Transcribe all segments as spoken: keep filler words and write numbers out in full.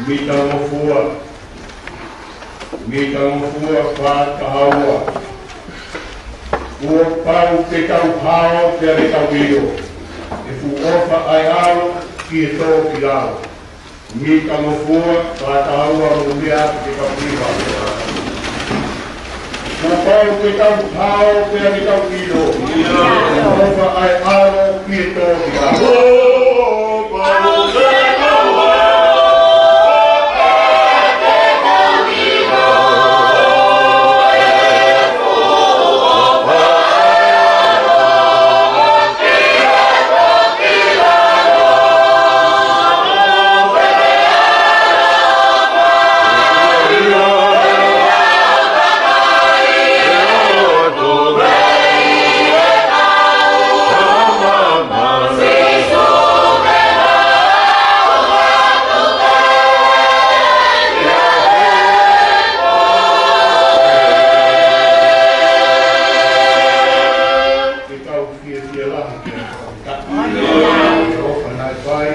Mitangofua, mitangofua fā taha ua. Kuo pau ke tau hao pea ke tau ʻilo, ʻe fuʻu ʻofa ʻa e ʻAlo ki he tō ki lalo. Mitangofua fā taha ua, mou meʻa atu ke tau hiva. Kuo pau ke tau hao pea ke tau ʻilo, ʻe fuʻu ʻofa ʻa e ʻAlo ki he tō ki lalo. Ke tau fiefia lahi ki he ʻOtua. Ke ʻofa naʻe fai.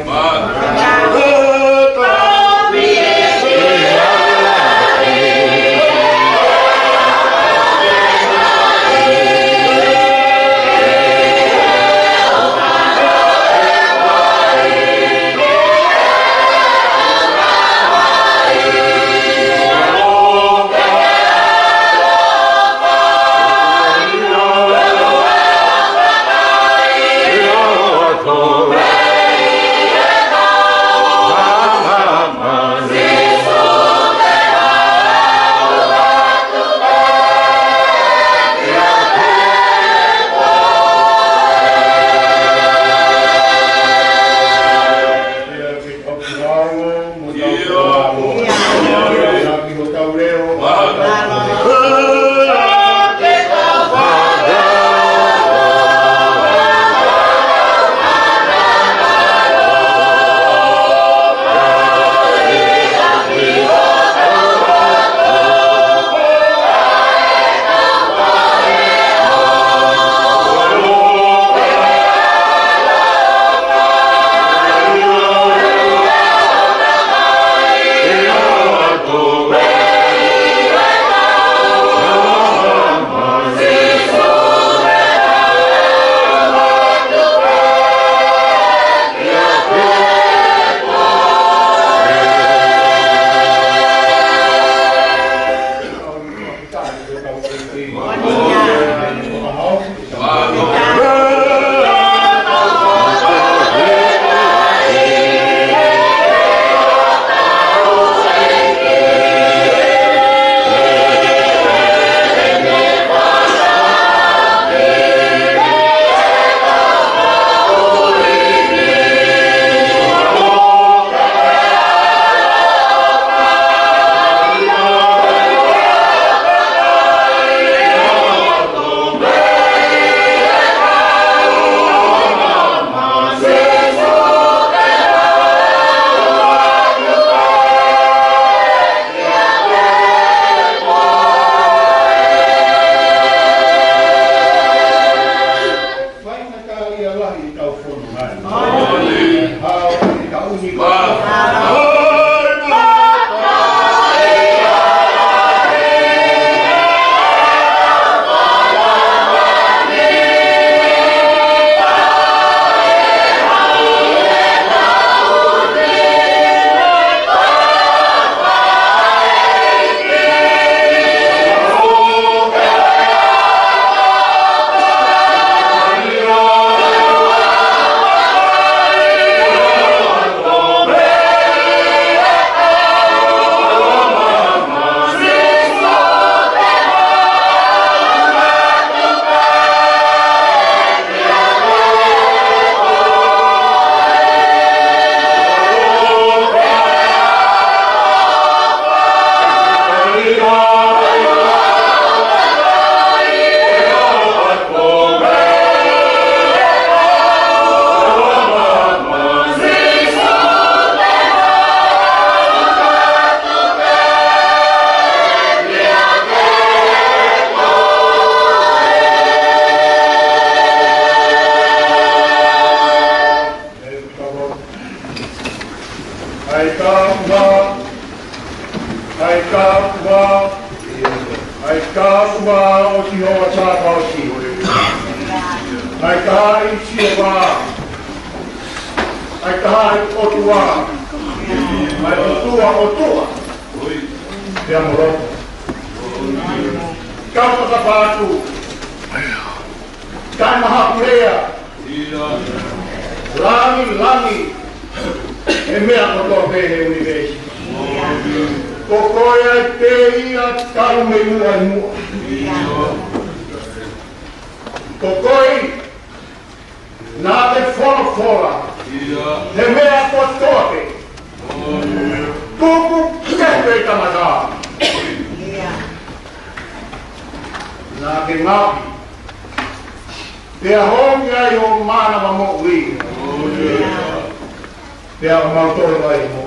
Faingataʻaʻia lahi ʻetau fononga ni. Hao ki he taʻu ni. ʻA e tapuhā, ʻa e tapuhā, ʻa e tapuhā ʻo Sihova Sāpaoti. ʻA e taha ʻi Sihova, ʻa e taha ʻi ʻOtua, ʻa e ʻOtua, ʻOtua. Pea mo loto. Kau fakapatu. Taʻemahakulea. Langi, langi. ʻE meʻa kotoa pē he ʻunivēsi. Ko koe ai pē ia talu mei muʻa ʻi muʻa. Ko koe naʻa ke folofola he meʻa kotoa pē. Tuku kehe pē tangata. Naʻa ke ngaohi. Pea hongi ai ho mānava moʻui. Pea ʻoku mau tolo ai mo.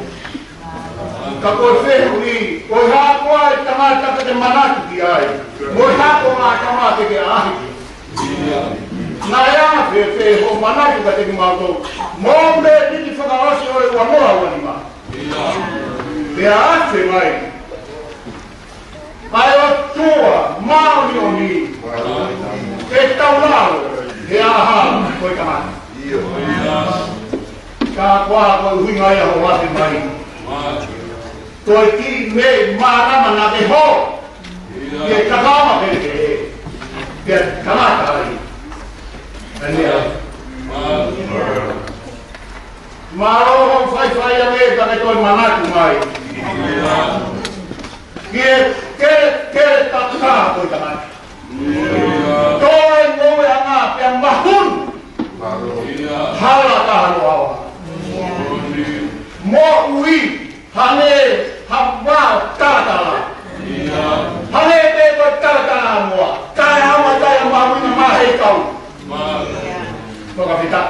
Ka ko e fehuʻi, ko e hā koā e tangata te ke manatu ki ai? Mo e hā koā e tangata te ke ʻaʻahi ki ai? Naʻe anga fēfē hoʻo manatu kiate kimautolu? Mo e mīsini fakaʻosi ʻo e ua noa ua nima. Pea ʻasi mai. ʻA e ʻOtua māʻoniʻoni, ʻe tau lalo he ʻaʻahi ko e tangata. Ka ko e hā ko e ʻuhinga ia hoʻo ʻasi mai? Ko e kiʻi meʻi mānava naʻa ke hō. Ke kakama pē ke he. Ke kamata ai. Ane ai. Mālō hoʻo faifai ange ka ke toe manatu mai. Ke, ke, ke tata ko e tangata. Toe ngoue anga pea mahulu. Hala ka halo awa. Moʻui, hane, hava, talatala. Hane pē ko talatala moa. Kae hama, kae hama, wina ma he kau. Fakafita.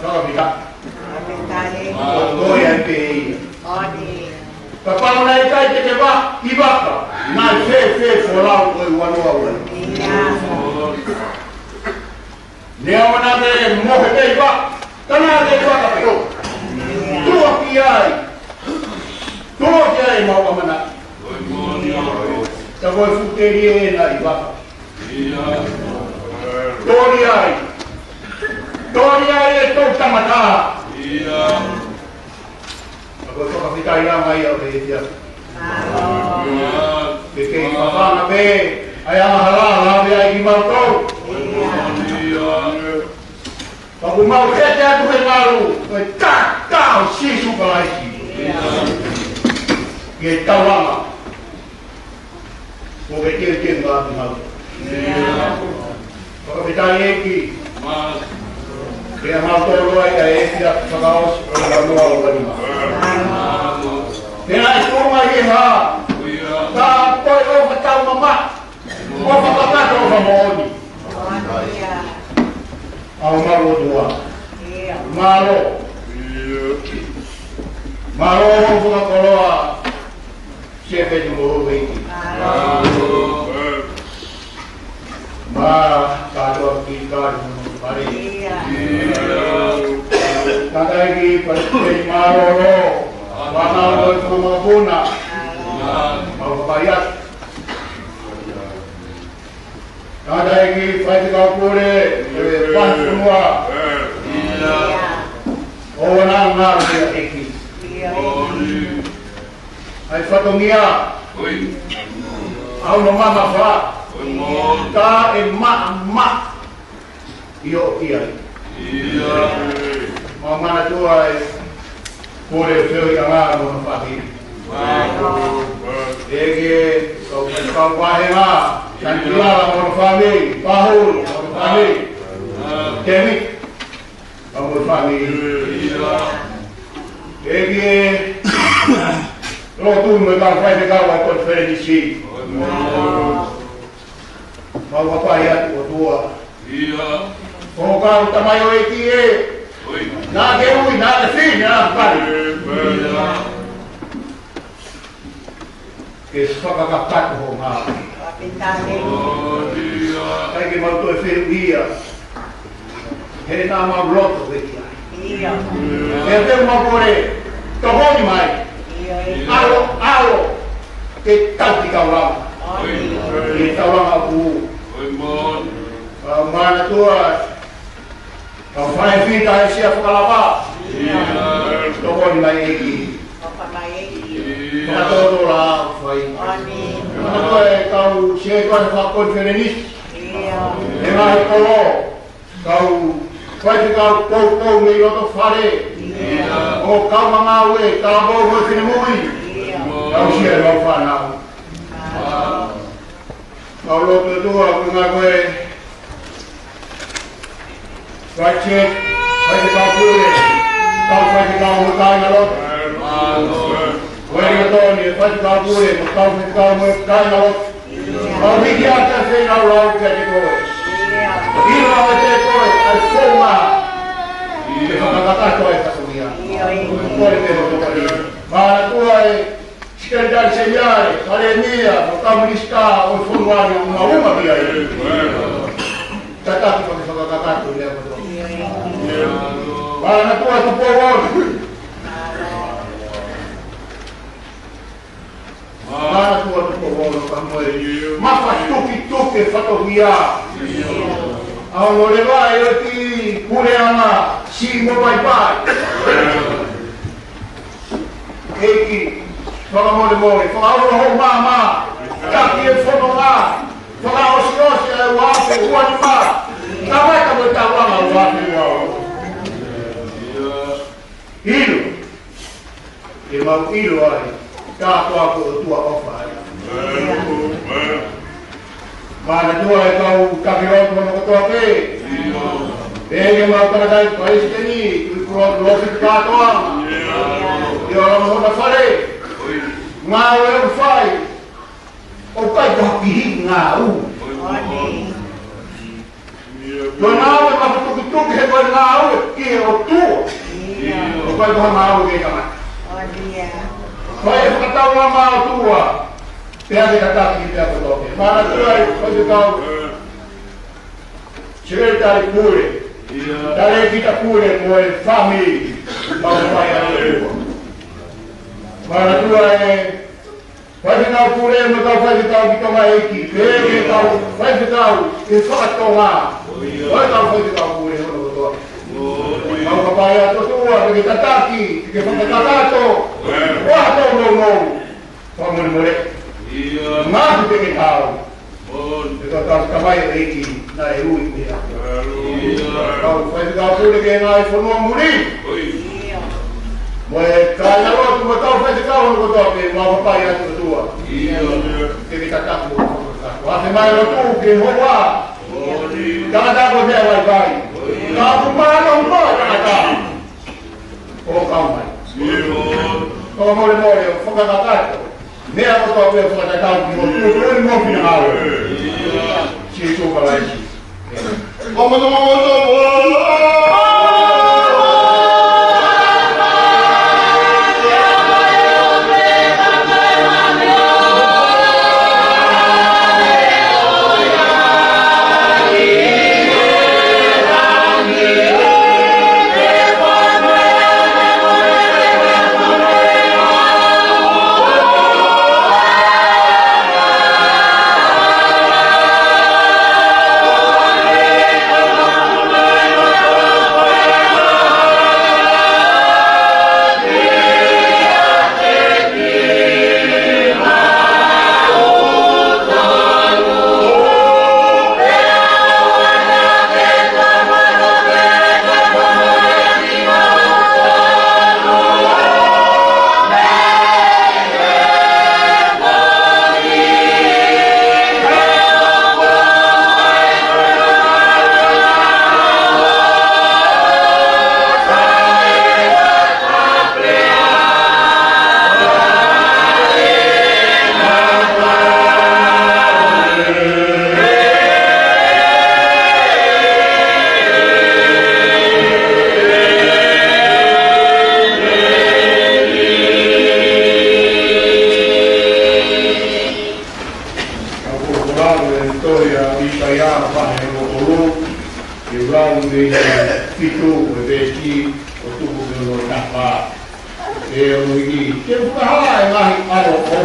Fakafita. Ko ia pē ia. Kapau naʻe ʻikai te ke vā, ʻi vaka, naʻe fēfē folau ko e ua noa ua. Neongo naʻa ke mohe pē ʻi vaka, ka naʻa ke vaka pē. Tuʻa ki ai. Tuʻa ki ai mau ʻamanaki. Ka ko e fuʻu telie ena ʻi vaka. Toli ai. Toli ai e tau tangata. Ka ko e fakafetaʻi langa ia ʻo e efiafi. Ke kei fafanga pē ʻa e angahala, lave ai kimautolu. Ka ʻoku mau heke atu he ngalu, ko e taʻataʻa ʻo Sīsū Kalaisi. Ke tau langa. Ko e kei kei ngā ki mau. Fakafetaʻi ʻEiki. Pea mau tolo ai ʻa e efiafi fakaʻosi ʻo e ua noa ua nima. Pea ʻe tō mai e hā. Ka ko e ʻofa taumamaʻo. ʻOfa kakato, ʻofa moʻoni. ʻA homau ʻOtua. Mālō. Mālō hoʻo fakakoloa. Sēpeni mo e ʻEiki. Mālō. Mā kātoa ki kātoa mo e pale. Tangataʻeiki Palesiteni mālōlō. Mālō e kau makapuna. Mau kapai atu. Tangataʻeiki Faifekau Pule, e Pasi Fonua. ʻOua naʻa ngalo ia ʻEiki. ʻA e fatongia. ʻA hono mamafa. Ka e maʻamaʻa ʻi hoʻo kia. Mau manatua e Pule ʻo e Feohiʻanga mo hono fāmili. ʻEiki, kau, kau vāhenga, Sanitila mo hono fāmili, Pahu mo hono fāmili. Kemi, mo hono fāmili. ʻEiki, lotu mo e kau faifekau ʻa e konifelenisi. Mau kapai atu ʻOtua. ʻIo. Ko e kau tamaioʻeiki ē. ʻIo. Naʻa ke ui, naʻa ke fili, naʻa ke pali. ʻIo. Ke fakakakato hoʻo ngāue. ʻIo. ʻIkai ke mau toe fehuʻia. He naʻa mau loto ʻEiki ai. ʻIo. Pea te mau kole, tokoni mai. ʻIo, ʻio. ʻAlo, ʻalo, ke tau ki taulanga. ʻIo. Ke taulanga ʻoku. ʻIo. Ka Manatua, ka fai fita e sia fakalava. ʻIo. Tokoni mai ʻEiki. Tokoni mai ʻEiki. ʻIo. Fakatōtō la fai. ʻIo. Manatua e kau sia tua fakakonifelenisi. ʻIo. ʻE ngaahi kolo. Kau faifekau poupou mei loto fale. ʻIo. ʻO kau mangau e kau mau mo e finemui. ʻIo. Kau sia e mau fānau. ʻIo. Kau lotu tua ko e ngaahi ko e. Faifekau, faifekau pule. Kau faifekau mo e kāinga lotu. ʻIo. Ko e ringatoni, faifekau pule, kau faifekau mo e kāinga lotu. Mau hiki atu e feilaulau kiate koe. ʻIlo ʻe koe ʻa e founga ke fakakakato ai e fatongia. Kole pē mo tokoni. Manatua e Sekelitali Seniale, Palēmia, mo e kau minisitā ʻo e fonua ni ʻoku mau uma ki ai. Tataki ke fakakakato e meʻa kotoa. Manatua Tupou Ono. Manatua Tupou Ono ka mo e mafatukituki e fatongia. ʻA hono leva e ʻEiki Puleʻanga Siʻi mo Paipai. ʻEiki, fakamolemole, fakaʻofa ho maama, taki e fononga, fakaʻosiʻosi ʻa e ua afe ua nima, kamata mo e taulanga ua afe ua ono. ʻIlo. Ke mau ʻilo ai, ka ko e ʻOtua ʻofa ai. Manatua e kau taki lotu hono kotoa pē. Pea ke mau tangataʻeiki palesiteni, tuʻi pulotu lotu kātoa. ʻIo, ʻoku ʻi hona fale. Ngāue ʻoku fai. ʻOku ʻikai ko ha kihiʻi ngāue. Ko e ngāue mafatukituki he ko e ngāue ki he ʻOtua. ʻOku ʻikai ko ha ngāue ki he tangata. Ko e fakataulanga ʻa e ʻOtua. Pea ke tataki pea kotoa pē. Manatua e faifekau Sekelitali Pule. Talēkita Pule mo e fāmili. Mau fai atu e ua. Manatua e Faifekau pule mo e kau faifekau ki Tonga ʻEiki, pea ke kau faifekau ke fakatonga. Mo e kau faifekau pule hono kotoa. Mau kapai atu ʻOtua, ke ke tataki, ke fakakakato. ʻOatu hoʻo nounou. Fakamolemole. Ngaahi pē ke tau. Ke tau tau tamai ʻEiki, naʻe ui pē ia. Kau faifekau pule ki he ngaahi fonua muli. Mo e kāinga lotu mo e kau faifekau hono kotoa pē, mau kapai atu ʻOtua. Ke ke tataki mo e kau faifekau. Ua ke mai lotu ke hoa. Tangata ko e meʻa vaivai. Ka ʻoku mālōlō e tangata. ʻO kau mai. Fakamolemole, ʻo fakakakato. Meʻa kotoa pē fakatatau ki hoʻo tuʻutuʻuni mo hoʻo finangalo. Sīsū Kalaisi. Ā, ʻe ono hiki, ke fakahā e ngaahi ʻaloʻofa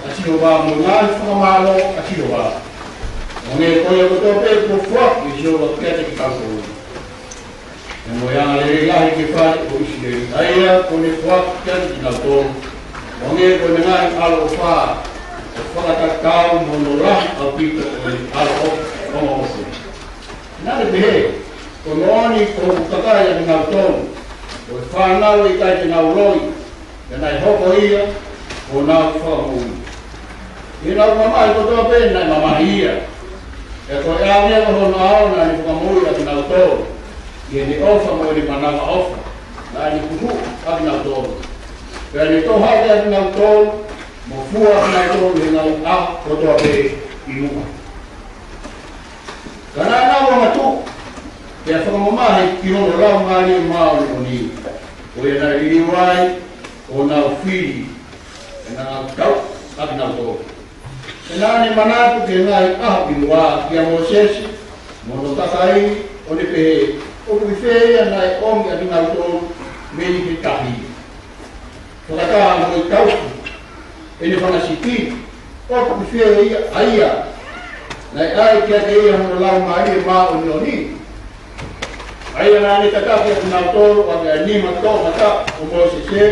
ʻa Sihova mo e ngaahi fakamālō ʻa Sihova. ʻO hangē ko ia kotoa pē kuo foaki ʻe Sihova kiate kitautolu, pea mo e angalelei lahi ke fai ʻo ʻIsileli, ʻa ia kuo ne foaki kiate kinautolu. ʻO hangē ko ʻene ngaahi ʻaloʻofa, ʻo fakatatau mo hono lahi ʻaupito ʻo e ʻaloʻofa ʻo e ongoʻi. Naʻa ne pehē, ko e moʻoni kuo u kakai ʻa kinautolu, ko e fānau ʻe ʻikai te nau loi, pea naʻe hoko ia ko honau fakamoʻui. ʻI heʻenau mamahi kotoa pē naʻe mamahi ia. Pea ko e ʻaonga ʻo hono ʻao naʻa ne fakamoʻui ʻa kinautolu, ʻi heʻene ʻofa mo ʻene manavaʻofa naʻa ne huhuʻi ʻa kinautolu. Pea ne tohoakiʻi ʻa kinautolu, mo fua ʻa kinautolu ʻi he ngaahi ʻaho kotoa pē ʻi muʻa. Ka naʻa nau angatuʻu, pea fakamamahi ki hono Laumālie Māʻoniʻoni, ko ia naʻe liliu ai ʻo nau fili, pea naʻa nau tauʻi ʻa kinautolu. Pea naʻa ne manatu ki he ngaahi ʻaho ʻi muʻa kia Mōsese mo hono kakai, ʻo ne pehē, ʻoku ʻi fē ia naʻe ʻomi ʻa kinautolu mei he tahi, fakataha mo e tauhi ʻene fanga sipi? ʻOku ʻi fē ia ʻa ia naʻe ʻai kiate ia hono Laumālie Māʻoniʻoni, ʻa ia naʻa ne tataki ʻa kinautolu ʻaki ʻa e nima toʻomataʻu ʻo Mōsese,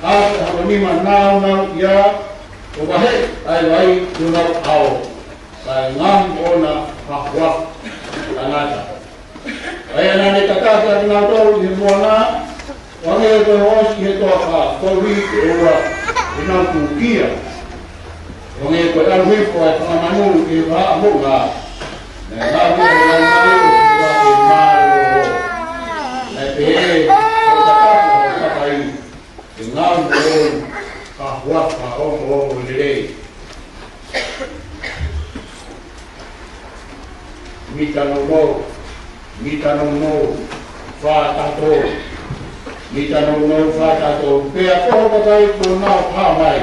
ʻaki ʻa hono nima nāunauʻia, ʻo vaheʻi ʻa e vai ʻi honau ʻao, kae ngaohi moʻona ha huafa tangata, ʻa ia naʻa ne tataki ʻa kinautolu ʻi he moana, ʻo hangē ko e hoosi ʻi he toafa, koeʻuhi ke ʻoua te nau tūkia, ʻo hangē ko e ʻalu hifo ʻa e fanga manu ki he vahaʻa moʻunga. Naʻe ngaohi ʻe he Laumālie ʻo Sihova ke mālōlō. Naʻe pehē, ʻo tataki ʻa e kakai ke ngaohi moʻoni ha huafa ongoongo lelei. Mita nounou, mita nounou, fā taha tolu. Mita nounou, fā taha tolu. Pea ko e kakai kuo nau hā mai,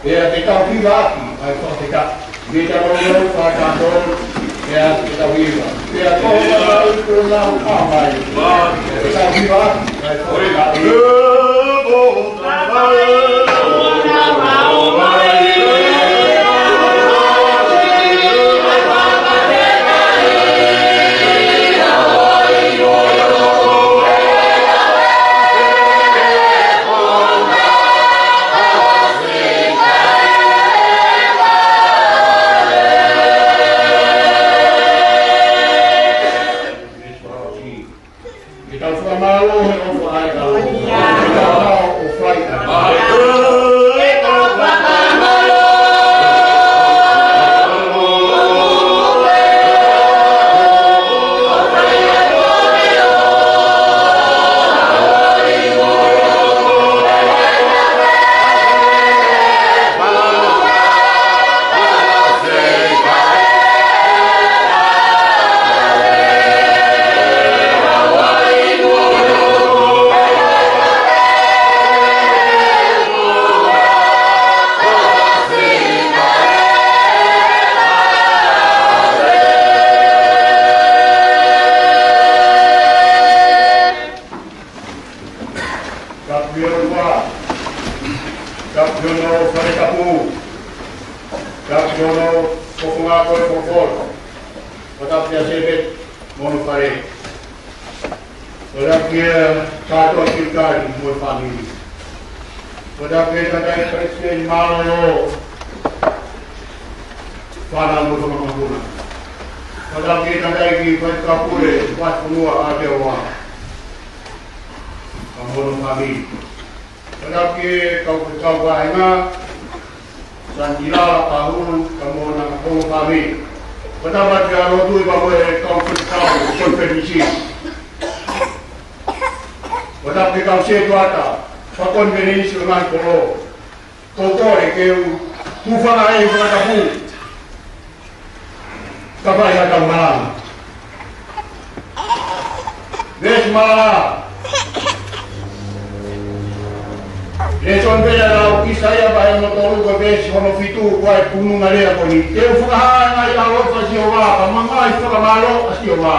pea ke tau hivaʻaki ʻa e fakafetaʻi. Mita nounou, fā taha tolu. Pea ke tau hiva. Pea ko e kakai kuo nau hā mai, pea ke tau hivaʻaki ʻa e fakafetaʻi. Ke tau fakamālō he ʻofa ʻa e ʻAlo. Ke tau hao ʻo fai ʻa e Tapu ki he ʻOtua, tapu ki hono fale tapu, tapu ki hono fofonga ko e folofola. Fakatapu kia Sēpeti mo hono fale. Fakatapu kia Kātoa Kilitali mo e fāmili. Fakatapu ki he tangataʻeiki palesiteni mālōlō, fānau mo e fanga mokopuna. Fakatapu ki he tangataʻeiki faifekau pule, Vahefonua Aotearoa, pea mo hono fāmili. Fakatapu ki he kau, kau vāhenga, Sanila Pahulu, pea mo hona kau fāmili. Fakatapu ki he lotu pea mo e kau faifekau konifelenisi. Fakatapu ki he kau sētuata fakakonifelenisi ʻo e ngaahi kolo. Ko e kole ke u hūfanga he fakatapu. Ka fai ha tau malanga. Veesi malanga. Lēsoni pē ia ʻa e lau ʻIsaia vahe hono tolu ko e veesi hono fitu, ko e tuʻunga lea ko eni. Ke u fakahā e ngaahi ʻaloʻofa ʻa Sihova, pea mo e ngaahi fakamālō ʻa Sihova,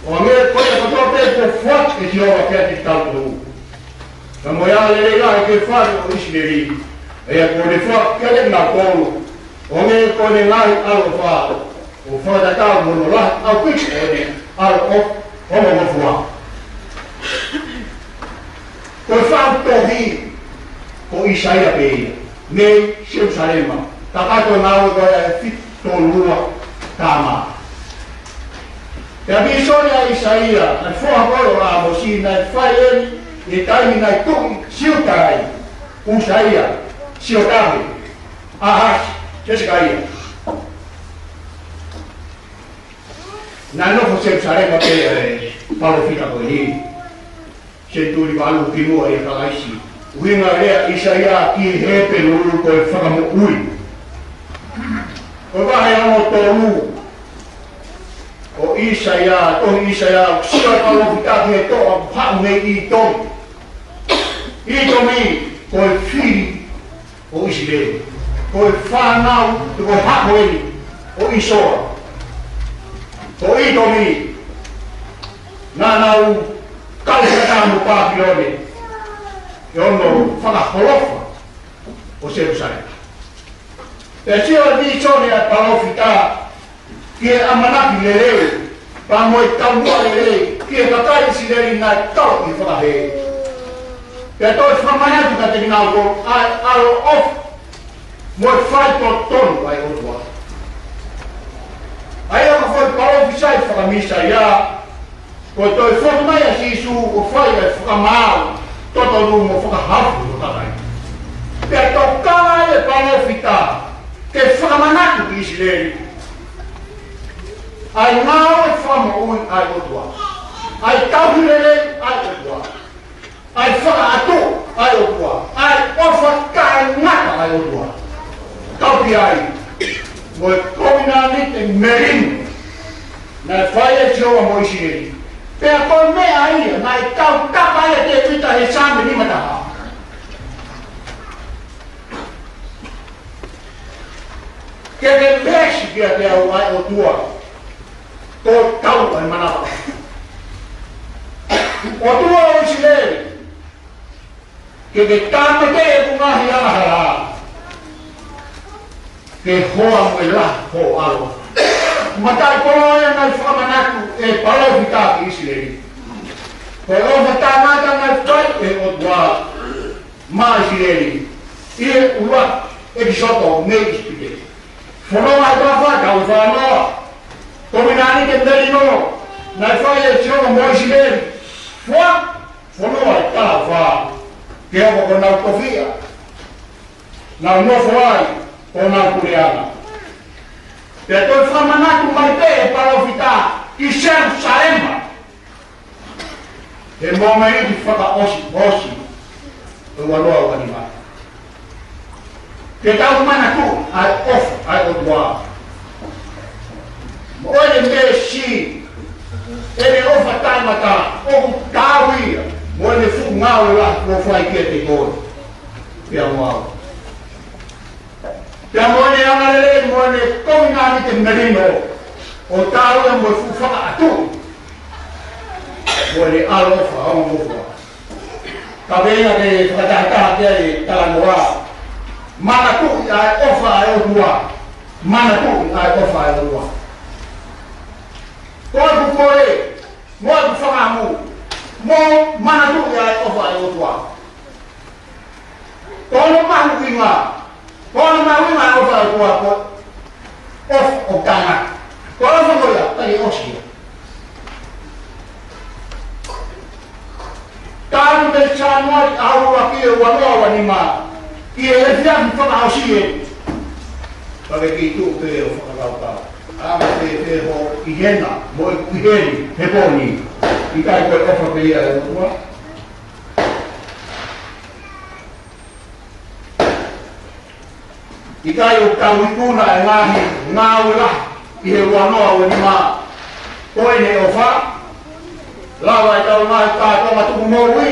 ʻo hangē ko ia kotoa pē kuo foaki ʻe Sihova kiate kitautolu. Pea mo e angalelei lahi ki he fale ʻo ʻIsileli, ʻa ia kuo ne foaki kiate kinautolu, ʻo hangē ko ʻene ngaahi ʻaloʻofa, ʻo fakatatau mo hono lahi ʻaupito ʻo ʻene ʻaloʻofa ʻo mo ngofua. Ko e faʻu tohi ko ʻĪsaia pē ia, mei Selusalema, kakato e ngāue ko ia ʻe fitu tolu ua taʻu mā. Pea vīsone ʻa ʻĪsaia, ʻa e foha ko ē ʻo ʻĀmosi, naʻe fai eni ʻi he taimi naʻe tuʻi Siuta ai, ʻUsaia, Siotame, ʻĀhasi, Sesekaia. Naʻe nofo Selusalema pē ʻa e palōfita ko eni. Senituli valu kimuʻa ʻia Kalaisi. ʻUhinga e lea ʻa ʻĪsaia ki he Hepelū ko e fakamoʻui. Ko e vahe ʻe tolu ʻo ʻĪsaia, tohi ʻĪsaia, sio e palōfita ki he toʻa ʻoku haʻu mei ʻĪtomi. ʻĪtomi ko e fili ʻo ʻIsileli. Ko e fānau, ko e hako eni ʻo ʻĪsoa. Ko ʻĪtomi, naʻa nau kau fakataha mo Pāpilone ʻi hono fakaholofa ʻo Selusalema. Pea sio e vīsone ʻa e palōfita ki he ʻamanaki lelei, pea mo e taumuʻa lelei ki he kakai ʻIsileli naʻe kau ʻi he fakahē. Pea toe fakamanatu kiate kinautolu ʻa e ʻaloʻofa mo e faitotonu ʻa e ʻOtua. ʻA ia ko e foʻi palōfisai fakaMīsaia, ko e toe foki mai ʻa Sīsū ʻo fai e fakamaau totonu mo fakahaofi ʻo e kakai. Pea tokanga ai e palōfita ke fakamanatu ki ʻIsileli ʻa e ngāue fakamoʻui ʻa e ʻOtua, ʻa e tauhi lelei ʻa e ʻOtua, ʻa e fakaʻatuʻi ʻa e ʻOtua, ʻa e ʻofa taʻengata ʻa e ʻOtua. Kau ki ai mo e kovinānite melino naʻe fai ʻe Sihova mo ʻIsileli. Pea ko e meʻa ia naʻe tautapa ai ʻa Tēvita he Saame nima taha. Ke ke veesi kiate au ʻa e ʻOtua, ko e tau ʻa e manava. ʻOtua ʻo ʻIsileli, ke ke tāmateʻi ʻeku ngaahi angahala, ke hoa mo e lahi hoʻo ʻaloʻofa. Mataʻikoloa ia naʻe fakamanatu ʻe he palōfita ki ʻIsileli. Ko e ʻofa taʻengata naʻe fai ʻe he ʻOtua maʻa ʻIsileli ʻi he ʻuluaki ʻEkisoto mei ʻIsipite. Fononga ʻe taha fā, tau ʻe fāngofulu. Kovinānite melino naʻe fai ʻe Sihova mo ʻIsileli. Foaki fononga ʻe taha fā, ke hoko ko honau tofiʻa, nau nofo ai ko honau puleʻanga. Pea toe fakamanatu mai pē ʻe he palōfita ki Selusalema he mōmeniti fakaʻosi, ʻosi ʻo e ua noa ua nima. Ke tau manatuʻi ʻa e ʻofa ʻa e ʻOtua mo ʻene meesi, ʻene ʻofa taʻengata ʻoku taau ia mo ʻene fuʻu ngāue lahi kuo fai kiate koe pea mo au. Pea mo ʻene angalelei mo ʻene kovinānite melino, ʻo taau ia mo e fuʻu fakaʻatuʻi mo ʻene ʻaloʻofa ʻo ngofua. Ka pehē ke fakatahataha ki ai e talanoa. Manatuʻi ʻa e ʻofa ʻa e ʻOtua. Manatuʻi ʻa e ʻofa ʻa e ʻOtua. Ko ʻeku kole mo ʻeku fakaʻamu, mou manatuʻi ʻa e ʻofa ʻa e ʻOtua. Ko hono mahuʻinga, ko hono mahuʻinga ʻa e ʻofa ʻa e ʻOtua ko e ʻofa ʻoku taʻengata. Ko e ʻofa ko ia, ʻikai ʻosi ia. Talu mei Sānuali ʻaho ua ki he ua noa ua nima, ʻi he efiafi fakaʻosi ē. Ka ke kiʻi tuʻu pē ʻo fakakaukau. ʻA e fēfē hoʻo ʻi hena mo ʻeku ʻi heni he pō ni? ʻIkai ko e ʻofa pē ia ʻa e ʻOtua? ʻIkai ʻoku tau ikuna e ngaahi ngāue lahi ʻi he ua noa ua nima ko ʻene ʻofa? Lava ʻetau ngaahi kātoanga tuku moʻui.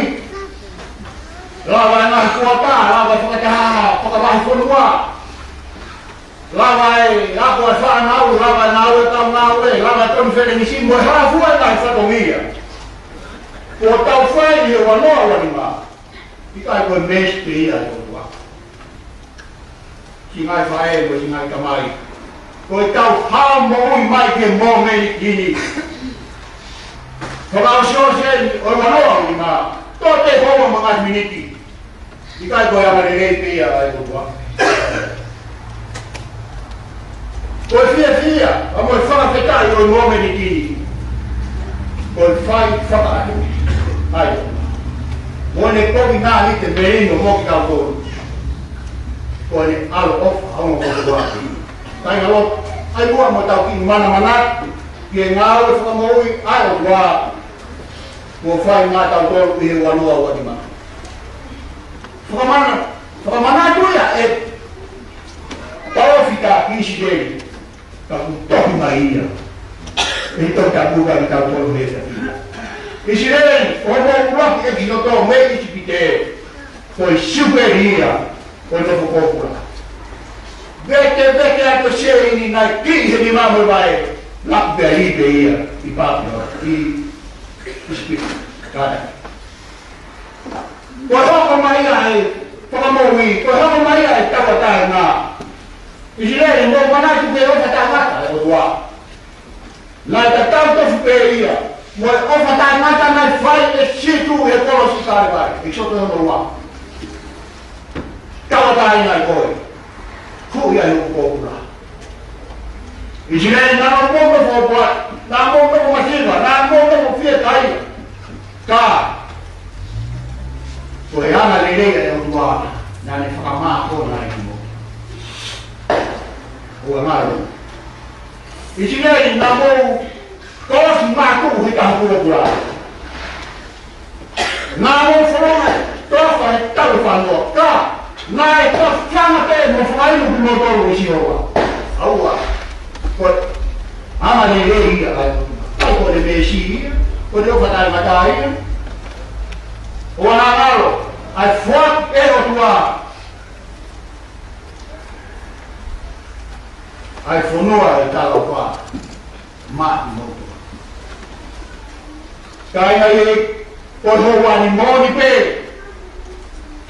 Lava e ngaahi kuata, lava e fakataha fakavahefonua. Lava e ako e fānau, lava e ngāue ʻetau ngāue, lava e konifelenisi mo e hā fua e ngaahi fatongia kuo tau fai ʻi he ua noa ua nima. ʻIkai ko e meesi pē ia ʻa e ʻOtua. Siʻi ngaahi faʻē mo siʻi ngaahi tamai, ko ʻetau hao moʻui mai ki he momeniti ni. Fakaʻosiʻosi eni ʻo e ua noa ʻo e nima, tote houa mo e ngaahi miniti. ʻIkai ko e anga lelei pē ia ʻa e ʻOtua. Ko e fiefia, ʻa mo e fakafetaʻi ʻo e momeniti ni, ko e fai fakaʻatu ai. Mo ne kovi nani te meino mo kitautolu. Ko ʻene ʻaloʻofa ʻa e ʻOtua. Kāinga lotu, ʻai muʻa mo tau kiʻi manamana ki he ngāue fakamoʻui ʻa e ʻOtua kuo fai maʻatautolu ʻi he ua noa ua nima. Fakamana, fakamanatu ia ʻe palōfita ki ʻIsileli, ka kuo tohi mai ia ʻi he Tohi Tapu kiate kitautolu he efiafi ni. ʻIsileli, ʻo hoʻomou ʻuluaki ʻi loto mei ʻIsipite, ko e siupeli ia ʻo e nofo pōpula. Vetevete atu e sēini naʻe kiʻi he nima mo e vaʻe, laku pē ai pē ia ʻi Papilone, ʻi ʻIsipite. Kātaki. Ko e hoko mai ia ʻa e fakamoʻui, ko e hoko mai ia ʻa e tauʻatāina. ʻIsileli, mou manatu ki he ʻofa taʻengata ʻa e ʻOtua. Naʻe tatau tofu pē ia mo e ʻofa taʻengata naʻe fai ʻe Sīsū he kolosi Kalevale. ʻEkisoto hono ua. Tauʻatāina ʻa koe. Kuo ʻi ai hoku pōpula. ʻIsileli, naʻa mou nofo ʻo poa, naʻa mou nofo masiva, naʻa mou nofo fiekaia. Ka ko e anga lelei ʻa e ʻOtua naʻa ne fakamākona ai kimoutolu. ʻOua ngalo. ʻIsileli, naʻa mou kolosi mātuʻu he taha pulopula. Naʻa mou fononga tofa he taʻu ʻe fāngofulu. Ka naʻe tofanga pē mo fakainu kimoutolu ʻe Sihova. ʻOua. Ko e anga lelei ia ʻa e ʻOtua. ʻIkai ko ʻene meesi ia, ko ʻene ʻofa taʻengata ia. ʻOua naʻa ngalo, ʻa e foaki ʻe he ʻOtua ʻa e fonua ʻo e talaʻofa maʻa kimoutolu. Kāinga ē, ko e houa ni moʻoni pē.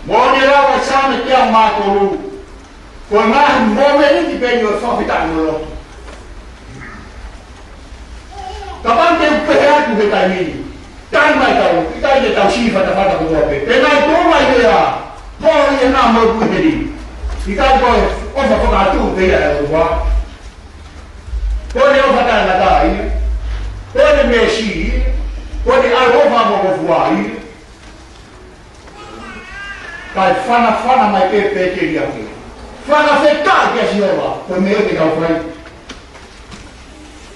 Moʻoni e lau ʻa e Saame teau mā tolu. Ko e ngaahi momeniti pē eni ʻo e fakafetaʻi mo e lotu. Kapau te u pehē atu he taimi ni, taimi mai tau, ʻikai ke tau siʻi fatafata kotoa pē. Pea naʻe tuʻu mai ia, ko ia naʻa mo e kui heni. ʻIkai ko e ʻofa fakaʻatu pē ia ʻa e ʻOtua. Ko ʻene ʻofa taʻengata ia. Ko ʻene meesi ia. Ko ʻene ʻaloʻofa mo e ngofua ia. Kae fanafana mai pē Pēteli ake. Fakafetaʻi kia Sihova, ko e meʻa ke tau fai.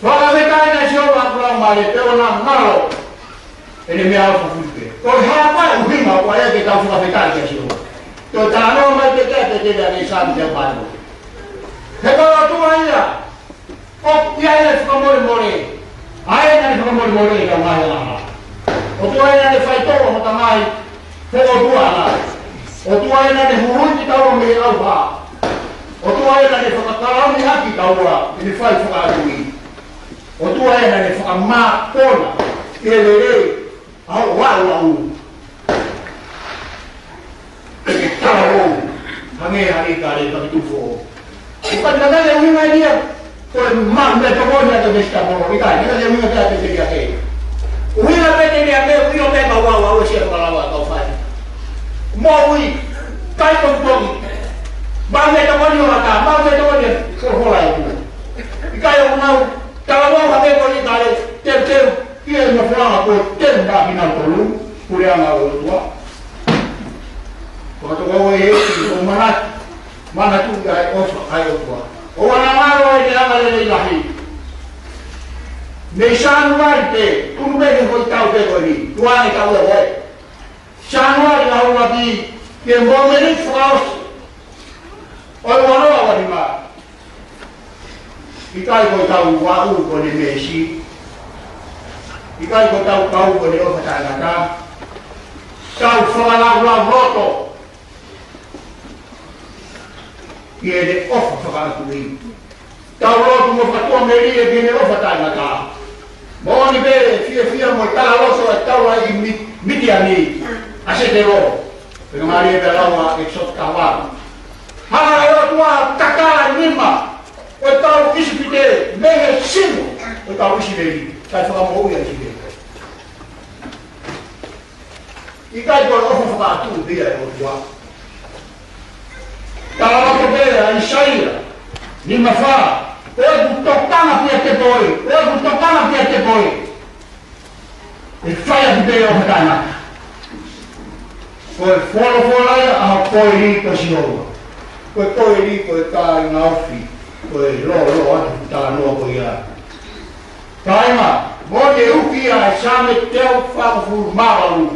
Fakafetaʻi kia Sihova, ʻa e laumālie, pea ʻoua naʻa ngalo ʻene meʻaʻofa fuli pē. Ko e hā e ʻuhinga ʻoku ʻai ke tau fakafetaʻi kia Sihova? Toe talanoa mai pē kia Pēteli ake ʻi Saame teau mā tolu. He ko e ʻOtua ia ʻoku ʻi ai ʻene fakamolemole. ʻA ē naʻa ne fakamolemole ʻi he ngaahi ʻaho. ʻOtua ia naʻa ne faitō mo tamai. Ko e ʻOtua ia. ʻOtua ia naʻa ne huhuʻi kitaua mei he ʻauha. ʻOtua ia naʻa ne fakakalauni ʻaki kitaua ʻi heʻene fai fakaʻatuʻi. ʻOtua ia naʻa ne fakamākona ʻi he lelei ʻa hoʻo ʻalu ʻalu. Ke tau ō, hangē ha ʻīkale ka ke tuʻu foʻou. ʻOku ʻikai ke ʻuhinga ia ko e maʻu meʻatokoni ʻa e vegetable, ʻikai, ʻikai ke ʻuhinga ia ko e vegetable. ʻUhinga pē ia mei he ʻuhinga pē ka ua ua ua sia fakalava kau fai. Moʻui, kai ko toki. Maʻu meʻatokoni ʻo mata, maʻu meʻatokoni ko hola e kua. ʻIkai ʻoku nau, tala mau hake ko ʻīkale, teuteu, ʻi he nofoʻanga ko e teu na kinautolu, puleʻanga ʻo e ʻOtua. Fakatokoua ē, ʻo manatu, manatuʻi ʻa e ʻofa ʻa e ʻOtua. ʻOua naʻa ngalo ʻene anga lelei lahi. Mei Sānuali pē, ʻunu mei he hoi tau pē ko eni, tuane tau e hoi. Sānuali ʻaho ʻuluaki, ki he momeniti fakaʻosi ʻo e ua noa ua nima. ʻIkai ko ʻetau aʻu ko ʻene meesi. ʻIkai ko ʻetau kau ko ʻene ʻofa taʻengata. Tau fakalaulauloto ki heʻene ʻofa fakaʻatuʻi. Tau lotu mo fakatuʻamelie ki heʻene ʻofa taʻengata. Moʻoni pē, fiefia mo e talaloto ʻa e taulaʻeiki Mi-, Mitiani, ʻa Setelo. Pea mālie pē lau ʻa ʻEkisoto valu. Hanga ʻe he ʻOtua ʻo kakala e nima ʻo e kau ʻIsipite mei he sino ʻo e kau ʻIsileli, kae fakamoʻui ʻa ʻIsileli. ʻIkai ko e ʻofa fakaʻatuʻi pē ia ʻa e ʻOtua? Tala atu pē ʻa ʻAisea nimafā: Ko ʻeku tokanga kiate koe, ko ʻeku tokanga kiate koe, ʻe fai ʻaki pē ʻo hotana. Ko e folofola ia ʻa e koeli ko Sihova. Ko e koeli ko e kāinga ofi, ko e lōloa atu talanoa ko ia. Kāinga, mo e uki ia ʻa e Saame teau fāngofulu mā valu.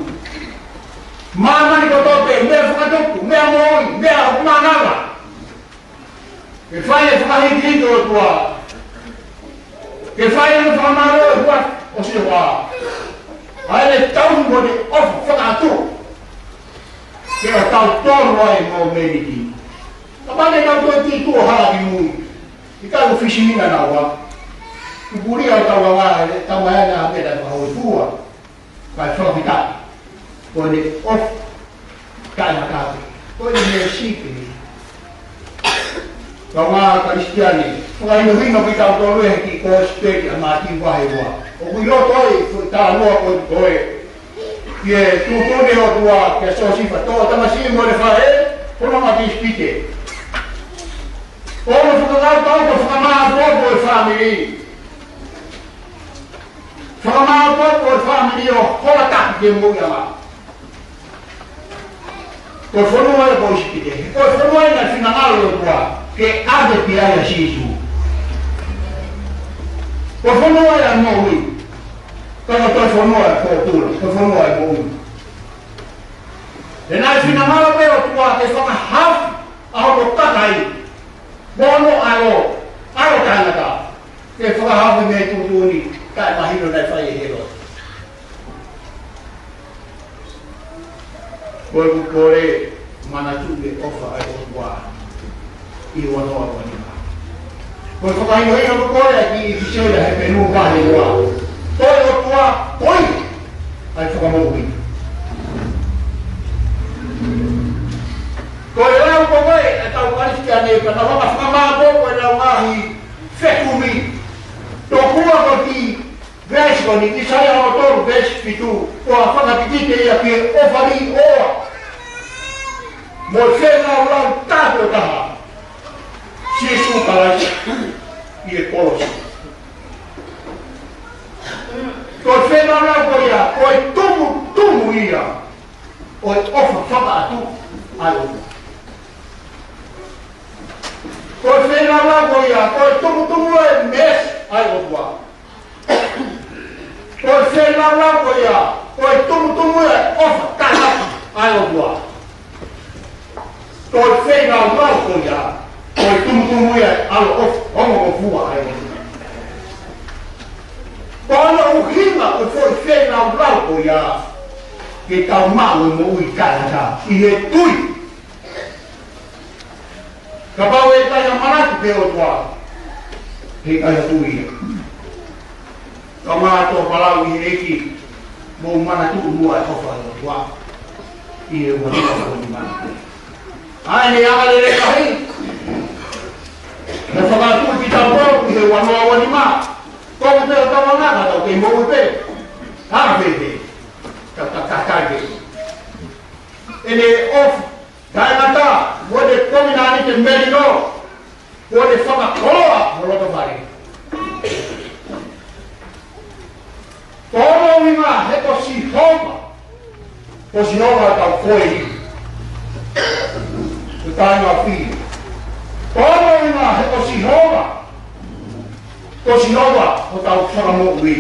Māmani kotoa pē, meʻa fakatupu, meʻa moʻui, meʻa ʻoku mānava, ke fai e fakahikihiki ʻo e ʻOtua, ke fai e fakamālō ʻi he huafa ʻo Sihova. ʻA ia ʻe tau mo e ʻofa fakaʻatuʻi ke ʻo tau tonu ai mo meniti. Kapau te tau toe ki tuʻa hala ki mui, ʻikai ʻo fisiʻi ʻa naua. Kupulia ʻo tau anga e tau maena a peta ka hoi fua. Kae fakafetaʻi. Ko ʻene ʻofa taʻengata pē. Ko ʻene meesi pē. Kāinga Kalisitiane, fakahinohino kitautolu ʻe he kiʻi kosipeli ʻa Mātiu vahe ua. ʻOku ʻi loto ai ko e talanoa ko ē, ko e, ʻi he tuʻutuʻuni ʻa e ʻOtua kia Siosifa, toʻo tamasiʻi mo ʻene faʻē, fononga ki ʻIsipite. ʻO ne fakakaukau ko e fakamāʻopoʻopo e fāmili. Fakamāʻopoʻopo e fāmili ʻo hola taki ki he moʻuiʻanga. Ko e fonua ia ko ʻIsipite. Ko e fonua ia naʻe finangalo e ʻOtua ke ʻave ki ai ʻa Sīsū. Ko e fonua ia moʻui. Ka ko e fonua ia pōpula. Ko e fonua ia moʻui. He naʻe finangalo pē ʻOtua ke fakahaofi ʻa hono kakai mo hono ʻalo, ʻalo taʻengata, ke fakahaofi mei he tuʻutuʻuni taʻemahino naʻe fai ʻe Hēloti. Ko ʻeku kole, manatuʻi e ʻofa ʻa e ʻOtua ʻi he ua noa ua nima. Ko e fakahinohino ko ē ʻa e kiʻi ʻipiseli Hepelū vahe ua. Ko e ʻOtua ko ia ʻa e fakamoʻui. Ko e lau ko ē ʻa e kau Kalisitiane, ka nau hanga ʻo fakamāʻopoʻopo ʻenau ngaahi fekumi. Tokua ko e kiʻi veesi ko eni, ʻAisea ono tolu veesi fitu, ko e fakakikite ia ki he ʻofa liʻoa mo e feilaulau tāpuekina ʻa Sīsū Kalaisi ʻi he kolosi. Ko e feilaulau ko ia, ko e tumutumu ia ʻo e ʻofa fakaʻatuʻi ʻa e ʻOtua. Ko e feilaulau ko ia, ko e tumutumu ʻo e meesi ʻa e ʻOtua. Ko e feilaulau ko ia, ko e tumutumu ia ʻo e ʻofa taʻengata ʻa e ʻOtua. Ko e feilaulau ko ia, ko e tumutumu ia ʻo e ʻaloʻofa ongongofua ʻa e ʻOtua. Ko hono ʻuhinga ko e foʻi feilaulau ko ia, ke tau maʻu e moʻui taʻengata ʻi he tui. Kapau ʻe ʻikai ha manatu ki he ʻOtua, he ʻikai ha tui ia. Ka mā tō palau ʻi he ʻEiki, mou manatuʻi muʻa e ʻofa ʻa e ʻOtua ʻi he ua noa ua nima. ʻA ʻene anga lelei lahi, naʻe fakaʻatuʻi kitautolu ʻi he ua noa ua nima. Ko e tau anga ka tau kei moʻui pē. Hanga pē pē. Ka, ka, ka, ka, pē. ʻEne ʻofa taʻengata, mo ʻene kovinānite melino, mo ʻene fakakoloa ho loto fale. Ko hono ʻuhinga he ko Sihova, ko Sihova ʻetau koeli, ko e taʻengata. Ko hono ʻuhinga he ko Sihova, ko Sihova hotau fakamoʻui.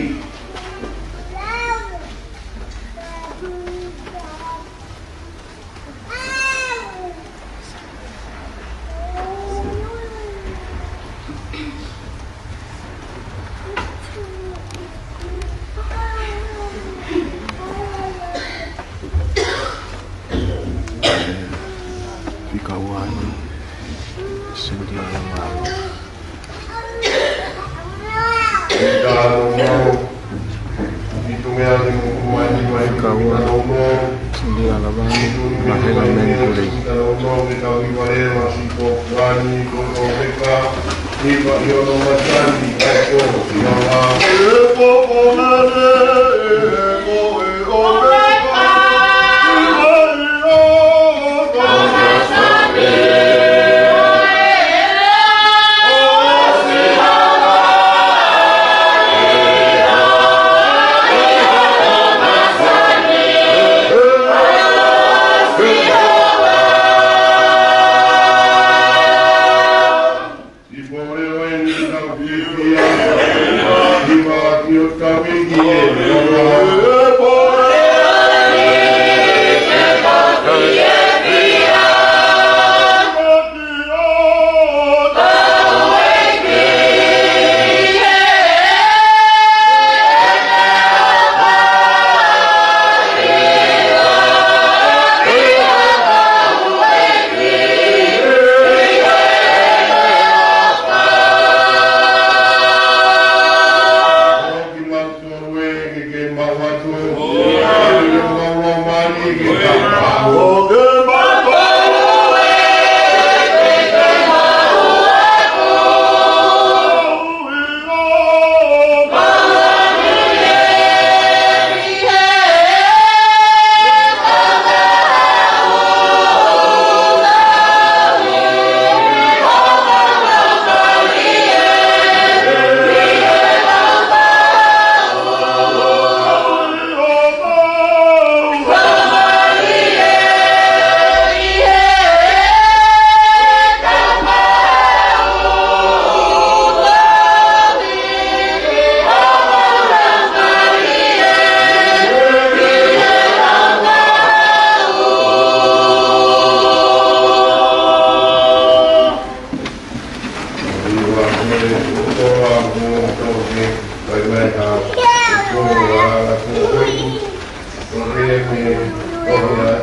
Fika ua ni, senti ʻa e malo. Fika ua ni, ʻi tunga ʻi he moʻui mai ni mai fika ua ni. Lia lavani, mahela meni kulei.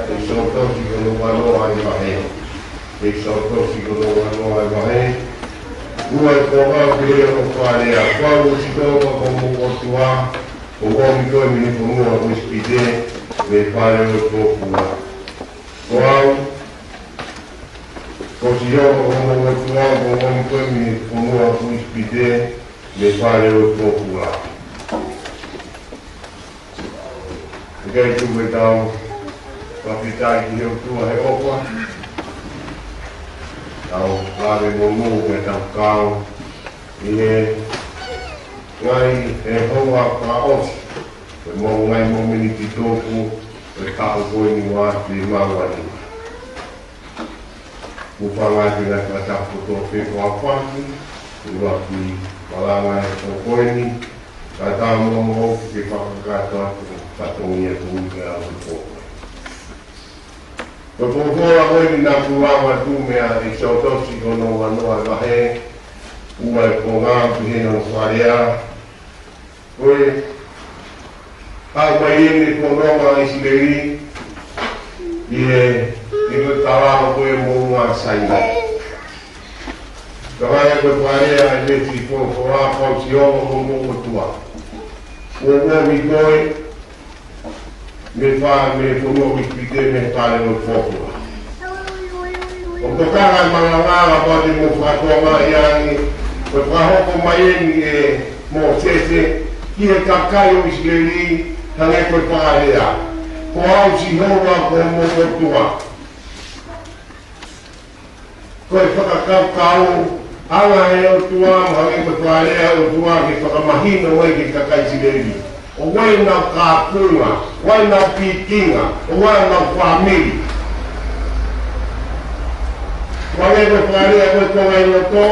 ʻEkisoto sīkono ua noa ʻi he vahe. ʻEkisoto sīkono ua noa ʻi he vahe. Ua ʻi he konga pehē ʻa e fakalea: Ko au ʻa Sihova ko homou ʻOtua, kuo u ʻomi koe mei he fonua ʻo ʻIsipite, mei he fale ʻo e pōpula. Ko au, ko Sihova ko homou ʻOtua, kuo u ʻomi koe mei he fonua ʻo ʻIsipite, mei he fale ʻo e pōpula. ʻIkai tuku ke tau fakafetaʻi ki he ʻOtua he ʻofa, tau lave monū ke tau kau ʻi he ngaahi houa fakaʻosi, ʻi he ngaahi mōmeniti tōpū ʻo e taʻu ko eni ua afe mā nima. Kuo fanga atu ʻa e ngaahi fakatapu kotoa pē kuo aofaki, ʻi he ʻuluaki malanga ʻo e pō ko eni, ka tau mou ō ke fakakakato atu e fatongia ko ia ʻo e pō ko eni. Ko e folofola ko eni naʻa ku lava atu mei he ʻEkisoto sīkono ua noa ʻi he vahe ua ʻi he konga pehē ʻa e fakalea: Ko e haʻu mai eni e fononga ʻa ʻIsileli ʻi he, ʻi he talalo ko ē ʻo e moʻunga Sainai. Ka ʻi ai ko e fakalea ʻa e veesi folofola: Ko au Sihova ko homou ʻOtua, kuo u ʻomi koe mei he fa-, mei he fonua ʻo ʻIsipite, mei he fale ʻo e pōpula. ʻOku tokanga e malanga kapau te mou fakatokangaʻi ange, ko e fakahoko mai eni ʻe Mōsese ki he kakai ʻo ʻIsileli, hangē ko e fakalea: Ko au Sihova ko homou ʻOtua. Ko e fakakaukau, ʻa e anga ʻa e ʻOtua, mo e hangē ko e fakalea ʻa e ʻOtua ke fakamahino mai ki he kakai ʻIsileli. ʻOku ʻi ai ʻenau kapunga, ʻoku ʻi ai ʻenau pikinga, ʻoku ʻi ai ʻenau fāmili. Ko e hangē ko e fakalea ko ē ʻoku ʻi loto,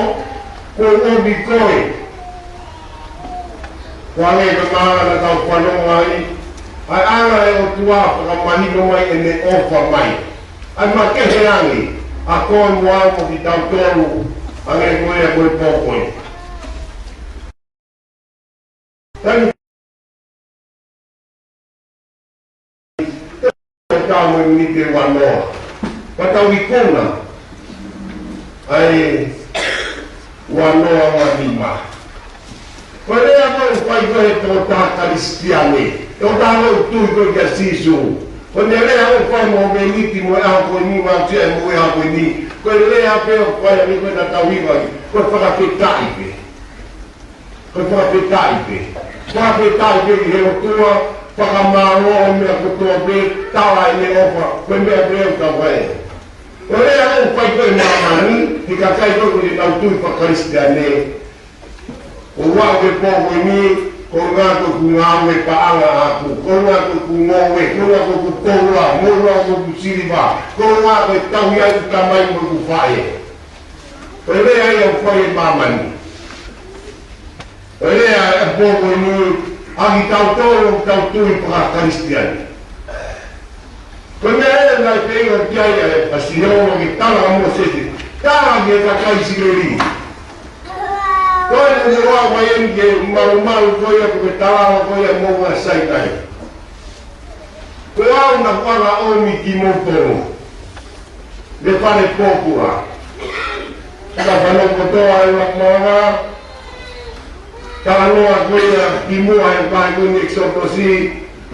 kuo u ʻomi koe. Ko e hangē ko e malanga naʻa tau fanongo ai, ʻa e anga ʻa e ʻOtua fakamahino mai ʻene ʻofa mai. ʻA e makehe ange ʻa koe mo au mo kitautolu, hangē ko ia ko e pō ko eni. Taimi ʻe taha mo e miniti ʻe ua noa, ka tau ikuna ʻa e ua noa ua nima. Ko e lea ko ē ʻoku fai ko ē ʻe he tokotaha Kalisitiane, ʻe tokotaha ʻoku tui ko ē kia Sīsū. Ko e meʻa lea ʻoku fai mo e miniti mo e ʻaho ko eni, mo e ʻaho ko eni, mo e ʻaho ko eni. Ko e lea pē ʻoku fai ʻa eni ko e naʻa tau hiva ai. Ko e fakafetaʻi pē. Ko e fakafetaʻi pē. Fakafetaʻi pē ki he ʻOtua, fakamālō ʻo e meʻa kotoa pē, tala ʻene ʻofa, ko e meʻa pē ʻoku tau fai. Ko e lea ʻoku fai ko ē ʻi māmani, he kakai ko ē ʻoku nau tui faka-Kalisitiane. Ko au he pō ko eni, ko e ʻuhinga ko ʻeku ngāue paʻanga ʻaʻaku, ko e ʻuhinga ko ʻeku ngoue, ko e ʻuhinga ko ʻeku koula, ko e ʻuhinga ko ʻeku siliva, ko e ʻuhinga ko e tauhi ʻa ʻeku tamai mo ʻeku faʻē. Ko e lea ia ʻoku fai ʻi māmani. Ko e lea ʻa e pō ko eni, ʻa kitautolu ʻoku tau tui faka-Kalisitiane. Ko e meʻa ē naʻe feinga ki ai ʻa e, ʻa Sihova ke tala kia Mōsese. Tala ki he kakai ʻIsileli. Ko e naʻe ʻoange mai eni ki he malumalu ko ia ko e talava ko ia ʻi Moʻunga Sainai. Ko au naʻa ku ʻomi kimoutolu. Mei he fale pōpula. Ka fanongo kotoa ʻa e ʻuluaki malanga. Talanoa ko ia kimuʻa he vahe ko eni ʻEkisoto,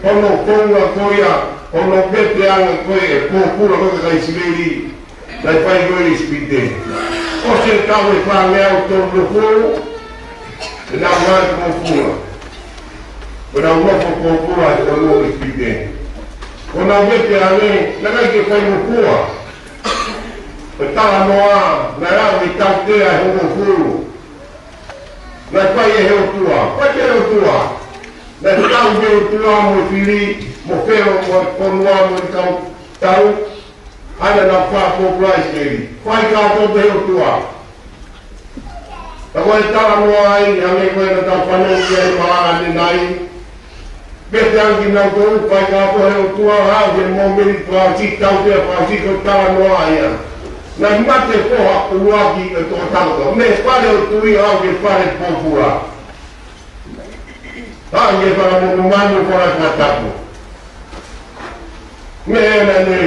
hono founga ko ia, hono veteʻanga ko ia ʻa e pōpula ko ē ʻa ʻIsileli, naʻe fai ko ē ʻi ʻIsipite. ʻOsi e taʻu ʻe fāngeau tolungofulu, ʻenau ngāue pōpula. Ko ʻenau nofo pōpula he fonua ʻo ʻIsipite. Ko ʻenau veteʻanga, naʻe ʻikai ke faingofua. Ko e talanoa, naʻe aʻu ki he tautea ʻe hongofulu. Naʻe fai ʻe he ʻOtua, fai ʻe he ʻOtua. Naʻe tau ʻe he ʻOtua mo e fili, mo Felo, mo e fonua, mo e kau tau. ʻA ia naʻa nau fakapōpula ʻIsileli. Fai kātoa pē ʻe he ʻOtua. Ka ko e talanoa ia, hangē ko e naʻa tau fanongo ki ai he malanga ʻanenai. Pehē ange kinautolu, fai kātoa ʻe he ʻOtua, aʻu ki he mōmeniti fakaʻosi, tautea fakaʻosi, ko e talanoa ia. Naʻe mate e foha ʻuluaki ʻo e tokotaha. Mei he fale ʻo e tuʻi aʻu ki he fale pōpula. Aʻu ki he fanga monumanu, fanga fakatapu. Meʻa naʻe,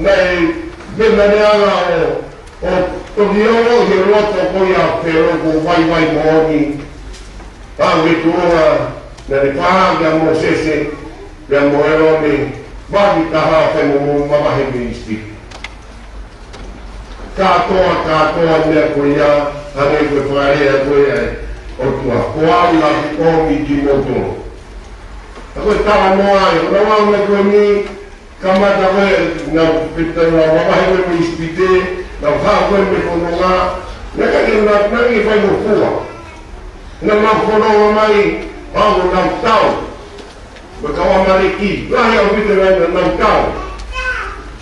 naʻe, meʻa naʻe ala ʻo, ʻo toki ʻoho ʻi he loto ko ia ʻo Felo, ko e vaivai moʻoni. Aʻu ki he tuʻunga naʻe fai kia Mōsese, pea mo ʻĒlone, vaki taha ʻo fai mo, mo mavahe mei ʻIsipite. Kātoa, kātoa e meʻa ko ia, hangē ko e fakalea ko ia ʻa e ʻOtua. Ko au naʻa ku ʻomi kimoutolu. Ka ko e talanoa ia, ʻo nau aʻu mai ko eni, kamata ko ē, nau pita nau mavahe ko ē mei ʻIsipite, nau haʻu ko ē mei he fononga, naʻe ʻikai ke nau, naʻe ʻikai ke faingofua. Naʻa nau fononga mai, ʻo nau tau. Mo e kau ʻAmaleki, lahi ʻaupito naʻa nau tau.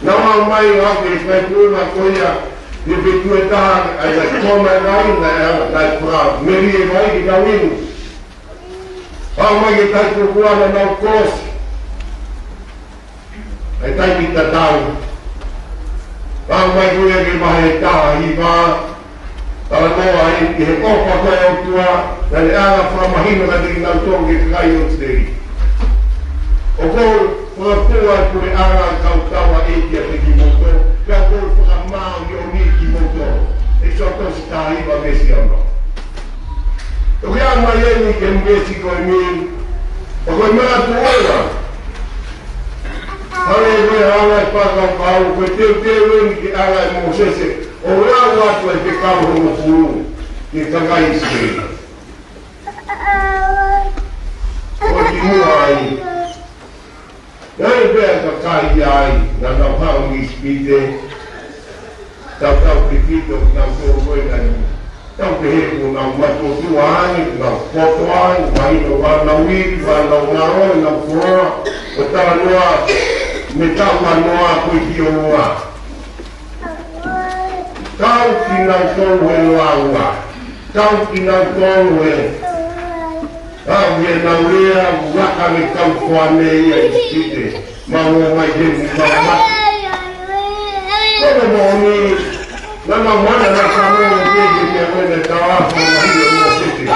Nau aʻu mai ʻo aʻu ki he fai tuʻunga ko ia, ʻi he feituʻu ʻe taha, ʻa ia naʻe kona e vai, naʻe, naʻe fakamelie e vai ke nau inu. Aʻu mai ki he tahi pōpula naʻa nau kolosi. ʻA e taimi tatau. Aʻu mai ko ia ki he vahe taha hiva. Talanoa ai ki he ʻofa ko ē ʻa e ʻOtua, naʻa ne ala fakamahino kiate kinautolu ki he kakai ʻo ʻIsileli. ʻOku ou fakapua e puleʻanga ʻo e kau tau ʻa e ʻEiki kiate kimoutolu, pea ʻoku ou fakamāʻoniʻoniʻi kimoutolu. ʻEkisoto taha hiva veesi ono. ʻOku ʻi ai mai eni ki he veesi ko eni, ʻoku ou manatu ʻoua. Hangē ko e ala ʻa e fakakaukau, ko e teuteu eni ki he ala ʻa Mōsese, ʻo lau atu ʻa e fekau hongofulu ki he kakai ʻIsileli. ʻO kimuʻa ai. Naʻe ʻi ai e kakai ai, naʻa nau haʻu mei ʻIsipite, tautautefito kinautolu ko ē naʻe tau pehē kuo nau matuʻotuʻa ange, kuo nau poto ange, mahino ʻoku nau ivi, ʻoku nau ngalo, ʻenau koloa, ʻo talanoa, mei he taʻu ua noa ko e ki ʻolunga. Kau kinautolu he lāunga. Kau kinautolu he, ʻa, ʻenau lea, ʻoku laka mei he kau fua mei ʻIsipite. Mau ō mai he mau mate. Ko e moʻoni, naʻa mau mana naʻa ka mo ke ke ke ʻo ne tala ko mai ʻo Mōsese.